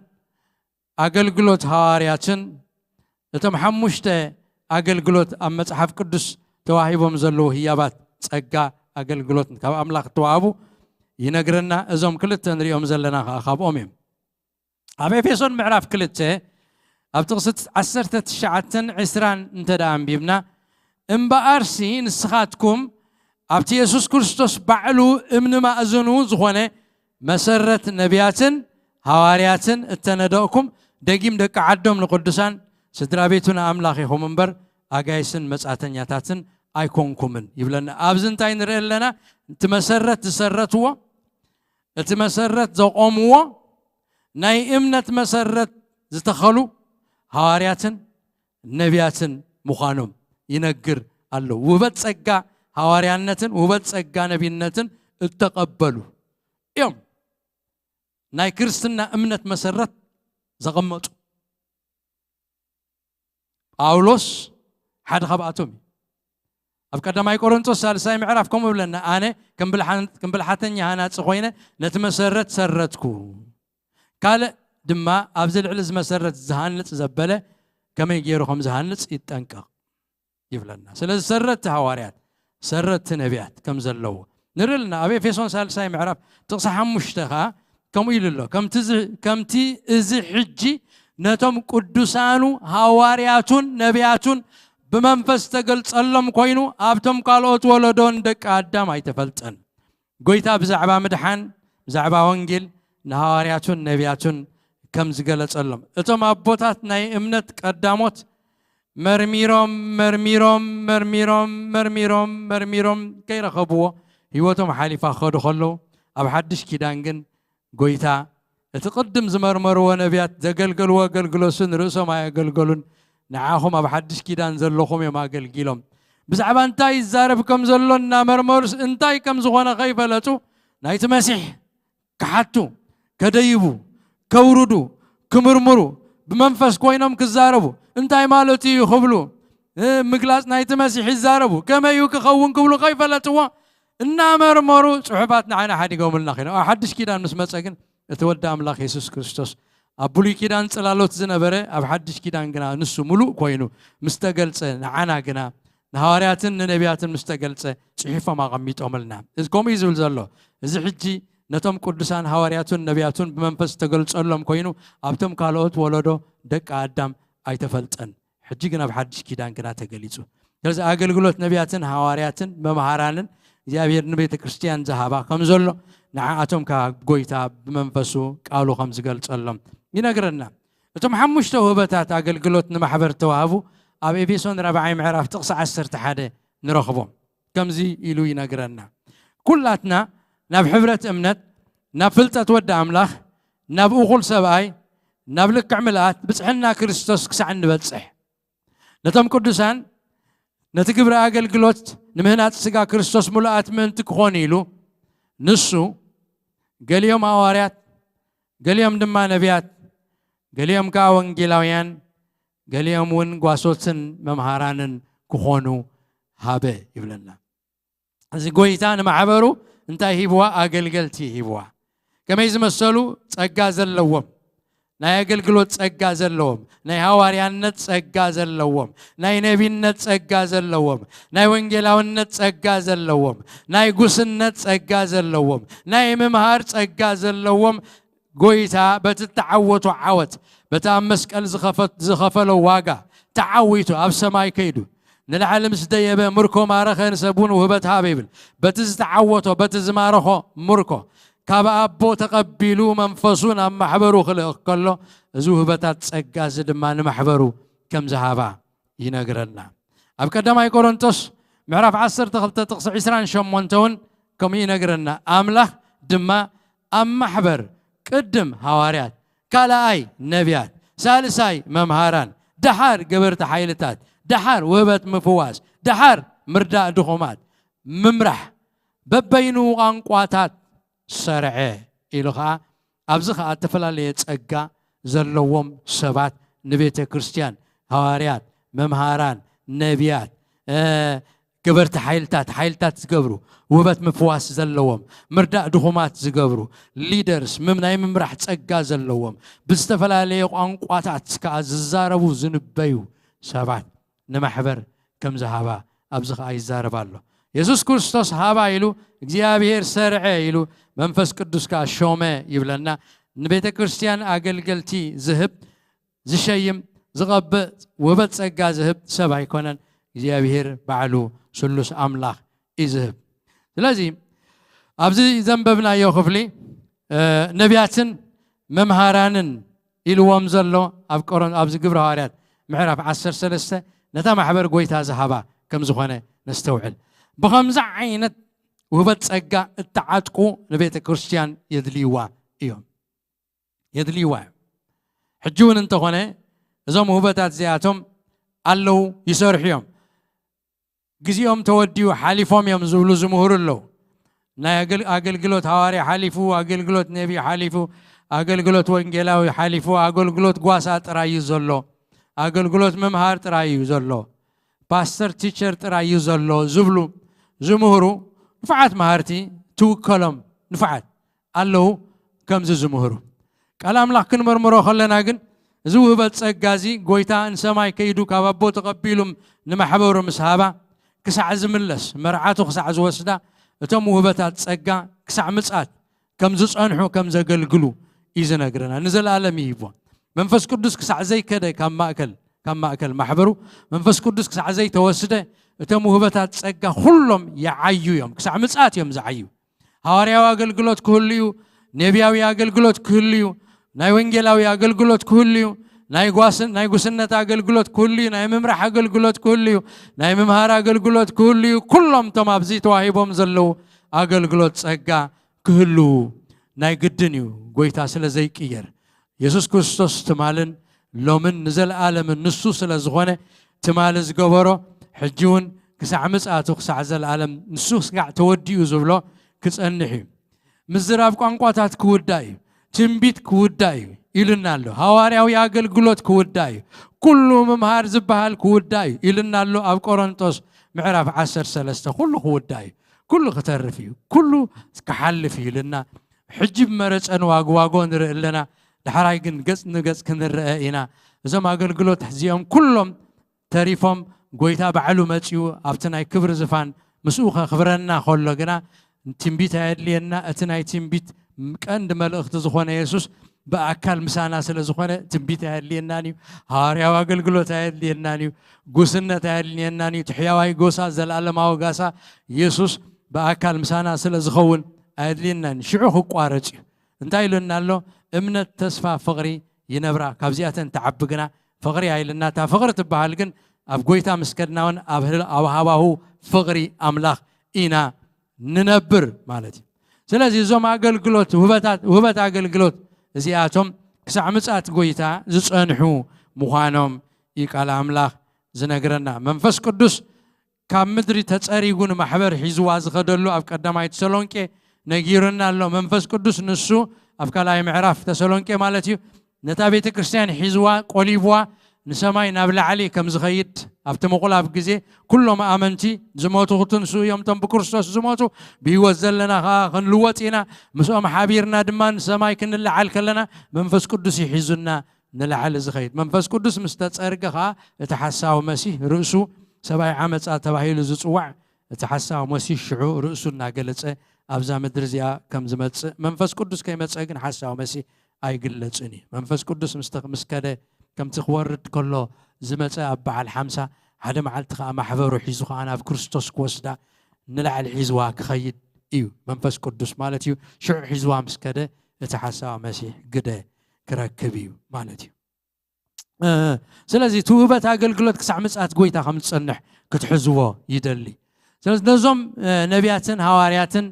ኣገልግሎት ሃዋርያትን እቶም ሓሙሽተ ኣገልግሎት ኣብ መጽሓፍ ቅዱስ ተዋሂቦም ዘለዉ ህያባት ጸጋ ኣገልግሎት ካብ ኣምላኽ እተዋህቡ ይነግረና። እዞም ክልተ ንሪኦም ዘለና ከኣ ካብኦም እዮም። ኣብ ኤፌሶን ምዕራፍ ክልተ ኣብ ጥቕሲ ዓሰርተ ትሽዓተን ዕስራን እንተ ደኣ ኣንቢብና፣ "እምበኣርሲ ንስኻትኩም ኣብቲ የሱስ ክርስቶስ ባዕሉ እምኒ ማእዝኑ ዝኾነ መሰረት ነቢያትን ሃዋርያትን እተነደእኩም፣ ደጊም ደቂ ዓዶም ንቅዱሳን ስድራ ቤቱ ንኣምላኽ ኢኹም እምበር ኣጋይስን መጻተኛታትን ኣይኮንኩምን" ይብለና። ኣብዚ እንታይ ንርኢ ኣለና? እቲ መሰረት ዝሰረትዎ፣ እቲ መሰረት ዘቆምዎ ናይ እምነት መሰረት ዝተኸሉ ሃዋርያትን ነቢያትን ምዃኖም ይነግር ኣሎ። ውህበት ጸጋ ሃዋርያነትን ውህበት ጸጋ ነቢነትን እተቐበሉ እዮም። ናይ ክርስትና እምነት መሰረት ዘቐመጡ ጳውሎስ ሓደ ካብኣቶም እዩ። ኣብ ቀዳማይ ቆሮንቶስ ሳልሳይ ምዕራፍ ከምኡ ይብለና፣ ኣነ ከም ብልሓን-፣ ከም ብልሓተኛ ሃናጺ ኮይነ ነቲ መሰረት ሰረትኩ፣ ካልእ ድማ ኣብዚ ልዕሊ እዚ መሰረት ዝሃንጽ ዘበለ ከመይ ገይሩ ከም ዝሃንጽ ይጠንቀቕ ይብለና። ስለዚ ሰረትቲ ሃዋርያት፣ ሰረትቲ ነቢያት ከም ዘለዎ ንርኢ ኣለና። ኣብ ኤፌሶን ሳልሳይ ምዕራፍ ጥቕሲ ሓሙሽተ ኸዓ ከምኡ ኢሉ ኣሎ፣ ከምቲ እዚ፣ ከምቲ እዚ ሕጂ ነቶም ቅዱሳኑ ሃዋርያቱን ነቢያቱን ብመንፈስ ተገልጸሎም ኮይኑ ኣብቶም ካልኦት ወለዶን ደቂ ኣዳም ኣይተፈልጠን። ጎይታ ብዛዕባ ምድሓን፣ ብዛዕባ ወንጌል ንሃዋርያቱን ነቢያቱን ከም ዝገለጸሎም፣ እቶም ኣቦታት ናይ እምነት ቀዳሞት መርሚሮም መርሚሮም መርሚሮም መርሚሮም መርሚሮም ከይረኸብዎ ህይወቶም ሓሊፋ ክኸዱ ከለዉ፣ ኣብ ሓድሽ ኪዳን ግን ጎይታ እቲ ቅድም ዝመርመርዎ ነቢያት ዘገልገልዎ ኣገልግሎትን ርእሶም ኣየገልገሉን፣ ንዓኹም ኣብ ሓድሽ ኪዳን ዘለኹም እዮም ኣገልጊሎም። ብዛዕባ እንታይ ይዛረብ ከም ዘሎ እናመርመሩስ እንታይ ከም ዝኾነ ከይፈለጡ ናይቲ መሲሕ ክሓቱ፣ ከደይቡ፣ ከውርዱ፣ ክምርምሩ፣ ብመንፈስ ኮይኖም ክዛረቡ፣ እንታይ ማለት እዩ ክብሉ፣ እ፣ ምግላጽ ናይቲ መሲሕ ይዛረቡ፣ ከመይ እዩ ክኸውን ክብሉ ከይፈለጥዎ እናመርመሩ ጽሑፋት ንዓና ሓዲጎምልና ኸይኖም። ኣብ ሓድሽ ኪዳን ምስ መጸ ግን እቲ ወዲ ኣምላኽ የሱስ ክርስቶስ ኣብ ብሉይ ኪዳን ጽላሎት ዝነበረ ኣብ ሓድሽ ኪዳን ግና ንሱ ምሉእ ኮይኑ ምስ ተገልጸ ንዓና ግና ንሃዋርያትን ንነቢያትን ምስ ተገልጸ ጽሒፎም ኣቐሚጦምልና። እዚ ከምኡ እዩ ዝብል ዘሎ። እዚ ሕጂ ነቶም ቅዱሳን ሃዋርያቱን ነቢያቱን ብመንፈስ ዝተገልጸሎም ኮይኑ ኣብቶም ካልኦት ወለዶ ደቂ ኣዳም ኣይተፈልጠን። ሕጂ ግን ኣብ ሓድሽ ኪዳን ግና ተገሊጹ። ስለዚ ኣገልግሎት ነቢያትን ሃዋርያትን መምሃራንን እግዚኣብሔር ንቤተ ክርስቲያን ዝሃባ ከም ዘሎ ንዓኣቶም ከኣ ጎይታ ብመንፈሱ ቃሉ ከም ዝገልጸሎም ይነግረና። እቶም ሓሙሽተ ውህበታት ኣገልግሎት ንማሕበር ተዋህቡ ኣብ ኤፌሶን ራብዓይ ምዕራፍ ጥቕሲ ዓሰርተ ሓደ ንረኽቦም። ከምዚ ኢሉ ይነግረና፣ ኩላትና ናብ ሕብረት እምነት፣ ናብ ፍልጠት ወዲ ኣምላኽ፣ ናብ እኹል ሰብኣይ፣ ናብ ልክዕ ምልኣት ብጽሕና ክርስቶስ ክሳዕ እንበጽሕ። ነቶም ቅዱሳን ነቲ ግብሪ ኣገልግሎት ንምህናጽ ስጋ ክርስቶስ ምሉኣት ምእንቲ ክኾኑ ኢሉ፣ ንሱ ገሊኦም ሃዋርያት፣ ገሊኦም ድማ ነቢያት፣ ገሊኦም ከኣ ወንጌላውያን፣ ገሊኦም እውን ጓሶትን መምሃራንን ክኾኑ ሃበ ይብለና። እዚ ጎይታ ንማሕበሩ እንታይ ሂብዋ? ኣገልገልቲ ሂብዋ። ከመይ ዝመሰሉ? ጸጋ ዘለዎም፣ ናይ ኣገልግሎት ጸጋ ዘለዎም፣ ናይ ሃዋርያነት ጸጋ ዘለዎም፣ ናይ ነቢነት ጸጋ ዘለዎም፣ ናይ ወንጌላውነት ጸጋ ዘለዎም፣ ናይ ጉስነት ጸጋ ዘለዎም፣ ናይ ምምሃር ጸጋ ዘለዎም፣ ጎይታ በቲ እተዓወቶ ዓወት፣ በቲ ኣብ መስቀል ዝኸፈት-፣ ዝኸፈሎ ዋጋ ተዓዊቱ ኣብ ሰማይ ከይዱ፣ ንላዕሊ ምስ ደየበ፣ ምርኮ ማረኸ፣ ንሰብ እውን ውህበት ሃበ ይብል። በቲ ዝተዓወቶ፣ በቲ ዝማረኾ ምርኮ፣ ካብ ኣቦ ተቐቢሉ መንፈሱ ናብ ማሕበሩ ክልእኽ ከሎ፣ እዚ ውህበታት ጸጋ እዚ ድማ ንማሕበሩ ከም ዝሃባ ይነግረና። ኣብ ቀዳማይ ቆሮንቶስ ምዕራፍ ዓሰርተ ክልተ ጥቕሲ ዕስራን ሸሞንተ እውን ከምኡ ይነግረና። ኣምላኽ ድማ ኣብ ማሕበር ቅድም ሃዋርያት፣ ካልኣይ ነቢያት፣ ሳልሳይ መምሃራን፣ ደሓር ገበርቲ ሓይልታት፣ ደሓር ውህበት ምፍዋስ፣ ደሓር ምርዳእ ድኹማት፣ ምምራሕ፣ በበይኑ ቋንቋታት ሰርዐ ኢሉ ኸዓ፣ ኣብዚ ኸዓ እተፈላለየ ጸጋ ዘለዎም ሰባት ንቤተ ክርስቲያን፣ ሃዋርያት፣ መምሃራን፣ ነቢያት፣ እ፣ ገበርቲ ሓይልታት፣ ሓይልታት ዝገብሩ፣ ውህበት ምፍዋስ ዘለዎም፣ ምርዳእ ድኹማት ዝገብሩ፣ ሊደርስ፣ ምም-፣ ናይ ምምራሕ ጸጋ ዘለዎም፣ ብዝተፈላለየ ቋንቋታት ከኣ ዝዛረቡ ዝንበዩ ሰባት ንማሕበር ከም ዝሃባ ኣብዚ ኸኣ ይዛረብ ኣሎ። የሱስ ክርስቶስ ሃባ ኢሉ፣ እግዚኣብሔር ሰርዐ ኢሉ፣ መንፈስ ቅዱስ ከኣ ሾመ ይብለና። ንቤተ ክርስቲያን ኣገልገልቲ ዝህብ፣ ዝሸይም፣ ዝቐብእ፣ ውህበት ጸጋ ዝህብ ሰብ ኣይኮነን። እግዚኣብሔር ባዕሉ ስሉስ ኣምላኽ እዩ ዝህብ። ስለዚ ኣብዚ ዘንበብናዮ ክፍሊ፣ እ፣ ነቢያትን መምሃራንን ኢልዎም ዘሎ ኣብ ቆሮን-፣ ኣብዚ ግብረ ሃዋርያት ምዕራፍ ዓሰርተ ሰለስተ ነታ ማሕበር ጎይታ ዝሃባ ከም ዝኾነ ነስተውዕል። ብኸምዚ ዓይነት ውህበት ጸጋ እተዓጥቁ ንቤተ ክርስቲያን የድልይዋ እዮም። የድልይዋ እዮም። ሕጂ እውን እንተኾነ እዞም ውህበታት እዚኣቶም ኣለዉ፣ ይሰርሑ እዮም። ግዜኦም ተወዲኡ ሓሊፎም እዮም ዝብሉ ዝምህሩ ኣለዉ። ናይ ኣገል- ኣገልግሎት ሃዋርያ ሓሊፉ፣ ኣገልግሎት ነቢ ሓሊፉ፣ ኣገልግሎት ወንጌላዊ ሓሊፉ፣ ኣገልግሎት ጓሳ ጥራይ እዩ ዘሎ። ኣገልግሎት ምምሃር ጥራይ እዩ ዘሎ። ፓስተር ቲቸር ጥራይ እዩ ዘሎ ዝብሉ ዝምህሩ ንፉዓት መሃርቲ ትውከሎም ንፉዓት ኣለዉ። ከምዚ ዝምህሩ ቃል ኣምላኽ ክንመርምሮ ከለና ግን፣ እዚ ውህበት ጸጋ እዚ ጎይታ ንሰማይ ከይዱ ካብ ኣቦ ተቐቢሉ ንማሕበሩ ምስ ሃባ ክሳዕ ዝምለስ፣ መርዓቱ ክሳዕ ዝወስዳ፣ እቶም ውህበታት ጸጋ ክሳዕ ምጽኣት ከም ዝጸንሑ፣ ከም ዘገልግሉ እዩ ዝነግረና። ንዘለኣለም ይህቦ። መንፈስ ቅዱስ ክሳዕ ዘይከደ ካብ ማእከል ካብ ማእከል ማሕበሩ፣ መንፈስ ቅዱስ ክሳዕ ዘይተወስደ፣ እቶም ውህበታት ጸጋ ኩሎም ይዓዩ እዮም። ክሳዕ ምጽኣት እዮም ዝዓዩ። ሃዋርያዊ ኣገልግሎት ክህሉ እዩ። ነቢያዊ ኣገልግሎት ክህሉ እዩ። ናይ ወንጌላዊ ኣገልግሎት ክህሉ እዩ። ናይ ጓስ- ናይ ጉስነት ኣገልግሎት ክህሉ እዩ። ናይ ምምራሕ ኣገልግሎት ክህሉ እዩ። ናይ ምምሃር ኣገልግሎት ክህሉ እዩ። ኩሎም እቶም ኣብዚ ተዋሂቦም ዘለዉ ኣገልግሎት ጸጋ ክህልዉ ናይ ግድን እዩ። ጎይታ ስለ ዘይቅየር፣ የሱስ ክርስቶስ ትማልን ሎምን ንዘለኣለምን ንሱ ስለ ዝኾነ፣ ትማሊ ዝገበሮ ሕጂ እውን ክሳዕ ምጽኣቱ ክሳዕ ዘለኣለም ንሱ ክሳዕ ተወዲኡ ዝብሎ ክጸንሕ እዩ። ምዝራብ ቋንቋታት ክውዳእ እዩ። ትንቢት ክውዳእ እዩ ኢሉና ኣሎ። ሃዋርያዊ ኣገልግሎት ክውዳእ እዩ። ኩሉ ምምሃር ዝበሃል ክውዳእ እዩ ኢሉና ኣሎ። ኣብ ቆሮንጦስ ምዕራፍ ዓሰርተ ሰለስተ ኩሉ ክውዳእ እዩ። ኩሉ ክተርፍ እዩ። ኩሉ ክሓልፍ እዩ ኢሉና። ሕጂ ብመረጸ ንዋግዋጎ ንርኢ ኣለና። ዳሕራይ ግን ገጽ ንገጽ ክንረአ ኢና። እዞም ኣገልግሎት እዚኦም ኩሎም ተሪፎም፣ ጎይታ ባዕሉ መጺኡ ኣብቲ ናይ ክብሪ ዝፋን ምስኡ ከኽብረና ከሎ ግና ትንቢት ኣየድልየና። እቲ ናይ ትንቢት ቀንዲ መልእኽቲ ዝኾነ የሱስ ብኣካል ምሳና ስለ ዝኾነ ትንቢት ኣየድልየናን እዩ። ሃዋርያዊ ኣገልግሎት ኣየድልየናን እዩ። ጉስነት ኣየድልየናን እዩ። እቲ ሕያዋይ ጎሳ፣ ዘለኣለማዊ ጋሳ የሱስ ብኣካል ምሳና ስለ ዝኸውን ኣየድልየናን እዩ። ሽዑ ክቋረጽ እዩ። እንታይ ኢሉና ኣሎ? እምነት፣ ተስፋ፣ ፍቕሪ ይነብራ፣ ካብዚኣተን ትዓቢ ግና ፍቕሪ ኣይልና። እታ ፍቕሪ ትበሃል ግን ኣብ ጎይታ ምስ ከድና እውን ኣብ ህል- ኣብ ሃዋሁ ፍቕሪ ኣምላኽ ኢና ንነብር ማለት እዩ። ስለዚ እዞም ኣገልግሎት ውህበታት ውህበት ኣገልግሎት እዚኣቶም ክሳዕ ምጽኣት ጎይታ ዝጸንሑ ምዃኖም እዩ ቃል ኣምላኽ ዝነግረና። መንፈስ ቅዱስ ካብ ምድሪ ተጸሪጉ ንማሕበር ሒዝዋ ዝኸደሉ ኣብ ቀዳማይ ተሰሎንቄ ነጊሩና ኣሎ። መንፈስ ቅዱስ ንሱ ኣብ ካልኣይ ምዕራፍ ተሰሎንቄ ማለት እዩ ነታ ቤተ ክርስቲያን ሒዝዋ ቆሊብዋ ንሰማይ ናብ ላዕሊ ከም ዝኸይድ ኣብቲ ምቑላብ ግዜ ኩሎም ኣመንቲ ዝሞቱ ክትንስኡ እዮም። እቶም ብክርስቶስ ዝሞቱ ብህይወት ዘለና ኸዓ ክንልወጥ ኢና። ምስኦም ሓቢርና ድማ ንሰማይ ክንለዓል ከለና መንፈስ ቅዱስ ይሒዙና ንላዕሊ ዝኸይድ። መንፈስ ቅዱስ ምስ ተጸርገ ኸዓ እቲ ሓሳዊ መሲህ ርእሱ ሰብኣይ ዓመፃ ተባሂሉ ዝጽዋዕ እቲ ሓሳዊ መሲህ ሽዑ ርእሱ እናገለጸ ኣብዛ ምድሪ እዚኣ ከም ዝመጽእ፣ መንፈስ ቅዱስ ከይመጸ ግን ሓሳዊ መሲህ ኣይግለጽን እዩ። መንፈስ ቅዱስ ምስ ተ- ምስ ከደ ከምቲ ክወርድ ከሎ ዝመጸ ኣብ በዓል ሓምሳ ሓደ መዓልቲ ኸዓ ማሕበሩ ሒዙ ኸዓ ናብ ክርስቶስ ክወስዳ ንላዕሊ ሒዝዋ ክኸይድ እዩ መንፈስ ቅዱስ ማለት እዩ። ሽዑ ሒዝዋ ምስ ከደ እቲ ሓሳዊ መሲህ ግደ ክረክብ እዩ ማለት እዩ። እ፣ ስለዚ እቲ ውህበት ኣገልግሎት ክሳዕ ምጽኣት ጎይታ ከም ዝጸንሕ ክትሕዝዎ ይደሊ። ስለዚ ነዞም እ፣ ነቢያትን ሃዋርያትን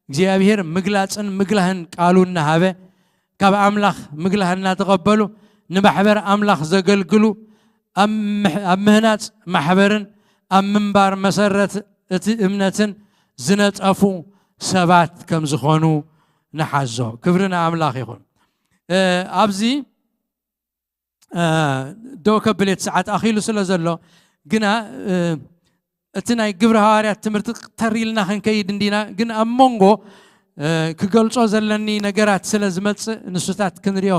እግዚኣብሔር ምግላጽን ምግላህን ቃሉ እናሃበ ካብ ኣምላኽ ምግላህ እናተቐበሉ ንማሕበር ኣምላኽ ዘገልግሉ ኣብ ምሕ- ኣብ ምህናጽ ማሕበርን ኣብ ምንባር መሰረት እቲ እምነትን ዝነጠፉ ሰባት ከም ዝኾኑ ንሓዞ። ክብሪ ንኣምላኽ ይኹን። እ፣ ኣብዚ እ፣ ደው ከብል እቲ ሰዓት ኣኺሉ ስለ ዘሎ ግና እ፣ እቲ ናይ ግብሪ ሃዋርያት ትምህርቲ ተር ኢልና ክንከይድ እንዲና። ግን ኣብ መንጎ እ፣ ክገልጾ ዘለኒ ነገራት ስለ ዝመጽእ ንሱታት ክንሪኦ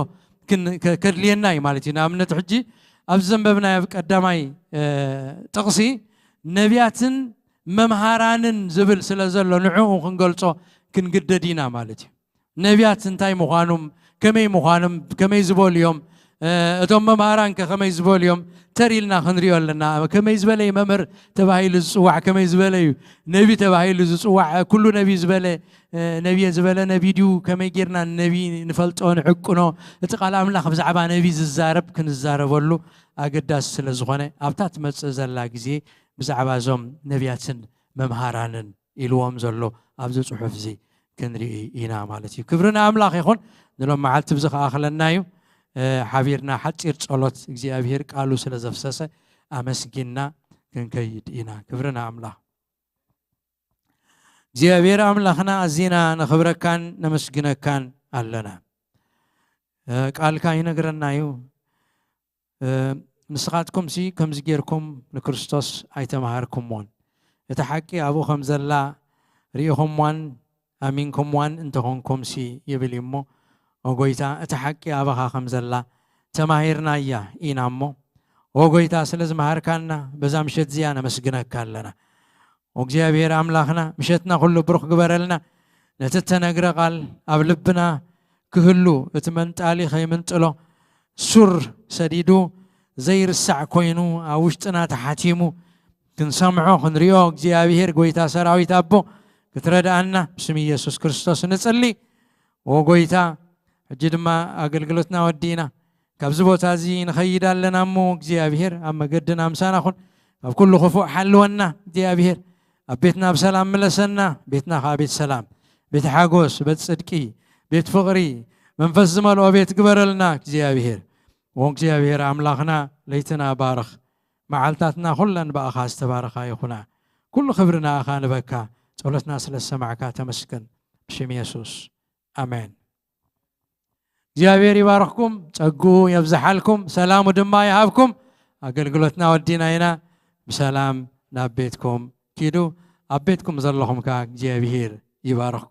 ክን- ከ- ከድልየና እዩ ማለት እዩ። ንኣብነት ሕጂ ኣብ ዘንበብናዮ ኣብ ቀዳማይ እ፣ ጥቕሲ ነቢያትን መምሃራንን ዝብል ስለ ዘሎ ንዕኡ ክንገልጾ ክንግደድ ኢና ማለት እዩ። ነቢያት እንታይ ምዃኖም፣ ከመይ ምዃኖም፣ ከመይ ዝበሉ እዮም፣ እ፣ እቶም መምሃራን ከ ከመይ ዝበሉ እዮም ተር ኢልና ክንሪኦ ኣለና። ከመይ ዝበለ እዩ መምህር ተባሂሉ ዝጽዋዕ፣ ከመይ ዝበለ እዩ ነቢ ተባሂሉ ዝጽዋዕ። ኩሉ ነቢ ዝበለ እ፣ ነቢ ዝበለ ነቢ ድዩ፣ ከመይ ጌርና ነቢ ንፈልጦ ንዕቅኖ? እቲ ቃል ኣምላኽ ብዛዕባ ነቢ ዝዛረብ ክንዛረበሉ ኣገዳሲ ስለ ዝኾነ ኣብታ ትመጽእ ዘላ ግዜ ብዛዕባ እዞም ነቢያትን መምሃራንን ኢልዎም ዘሎ ኣብዚ ጽሑፍ እዚ ክንርኢ ኢና ማለት እዩ። ክብሪ ንኣምላኽ ይኹን። ንሎም መዓልቲ ብዚ ከኣኽለና እዩ። ሓቢርና ሓፂር ፀሎት እግዚኣብሔር ቃሉ ስለ ዘፍሰሰ ኣመስጊና ክንከይድ ኢና። ክብርና ኣምላኽ እግዚኣብሔር ኣምላኽና ኣዚና ነኽብረካን ነመስግነካን ኣለና። ቃልካ ይነግረና እዩ። ንስኻትኩምሲ ከምዚ ጌርኩም ንክርስቶስ ኣይተምሃርኩምዎን፣ እቲ ሓቂ ኣብኡ ከም ዘላ ርኢኹምዋን ኣሚንኩምዋን እንተኾንኩምሲ ይብል እዩ እሞ፣ ኦ ጎይታ፣ እቲ ሓቂ ኣባኻ ከም ዘላ ተማሂርናያ ኢና እሞ፣ ኦ ጎይታ፣ ስለ ዝመሃርካና በዛ ምሸት እዚኣ ነመስግነካ ኣለና። ኦ እግዚኣብሔር ኣምላኽና፣ ምሸትና ኩሉ ብሩኽ ግበረልና። ነቲ እተነግረ ቃል ኣብ ልብና ክህሉ፣ እቲ መንጣሊ ከይምንጥሎ፣ ሱር ሰዲዱ ዘይርሳዕ ኮይኑ ኣብ ውሽጥና ተሓቲሙ ክንሰምዖ ክንሪኦ እግዚኣብሔር ጎይታ ሰራዊት ኣቦ ክትረድኣና ብስም ኢየሱስ ክርስቶስ ንጽሊ። ኦ ጎይታ፣ ሕጂ ድማ ኣገልግሎትና ወዲእና ካብዚ ቦታ እዚ ንኸይድ ኣለና እሞ እግዚኣብሔር ኣብ መገድና ምሳና ኩን፣ ካብ ኩሉ ክፉእ ሓልወና እግዚኣብሔር። ኣብ ቤትና ብሰላም ምለሰና። ቤትና ከዓ ቤት ሰላም፣ ቤት ሓጎስ፣ ቤት ጽድቂ፣ ቤት ፍቕሪ፣ መንፈስ ዝመልኦ ቤት ግበረልና እግዚኣብሔር። ኦ እግዚኣብሔር ኣምላኽና፣ ለይትና ባርኽ፣ መዓልታትና ኩለን ብኣኻ ዝተባረኻ ይኹና። ኩሉ ክብሪ ንኣኻ ንበካ። ጸሎትና ስለ ዝሰማዕካ ተመስገን። ብሽም የሱስ ኣሜን። እግዚኣብሔር ይባርኽኩም፣ ጸግኡ የብዝሓልኩም፣ ሰላሙ ድማ ይሃብኩም። ኣገልግሎትና ወዲና ኢና። ብሰላም ናብ ቤትኩም ኪዱ። ኣብ ቤትኩም ዘለኹም ከኣ እግዚኣብሔር ይባርኽኩም።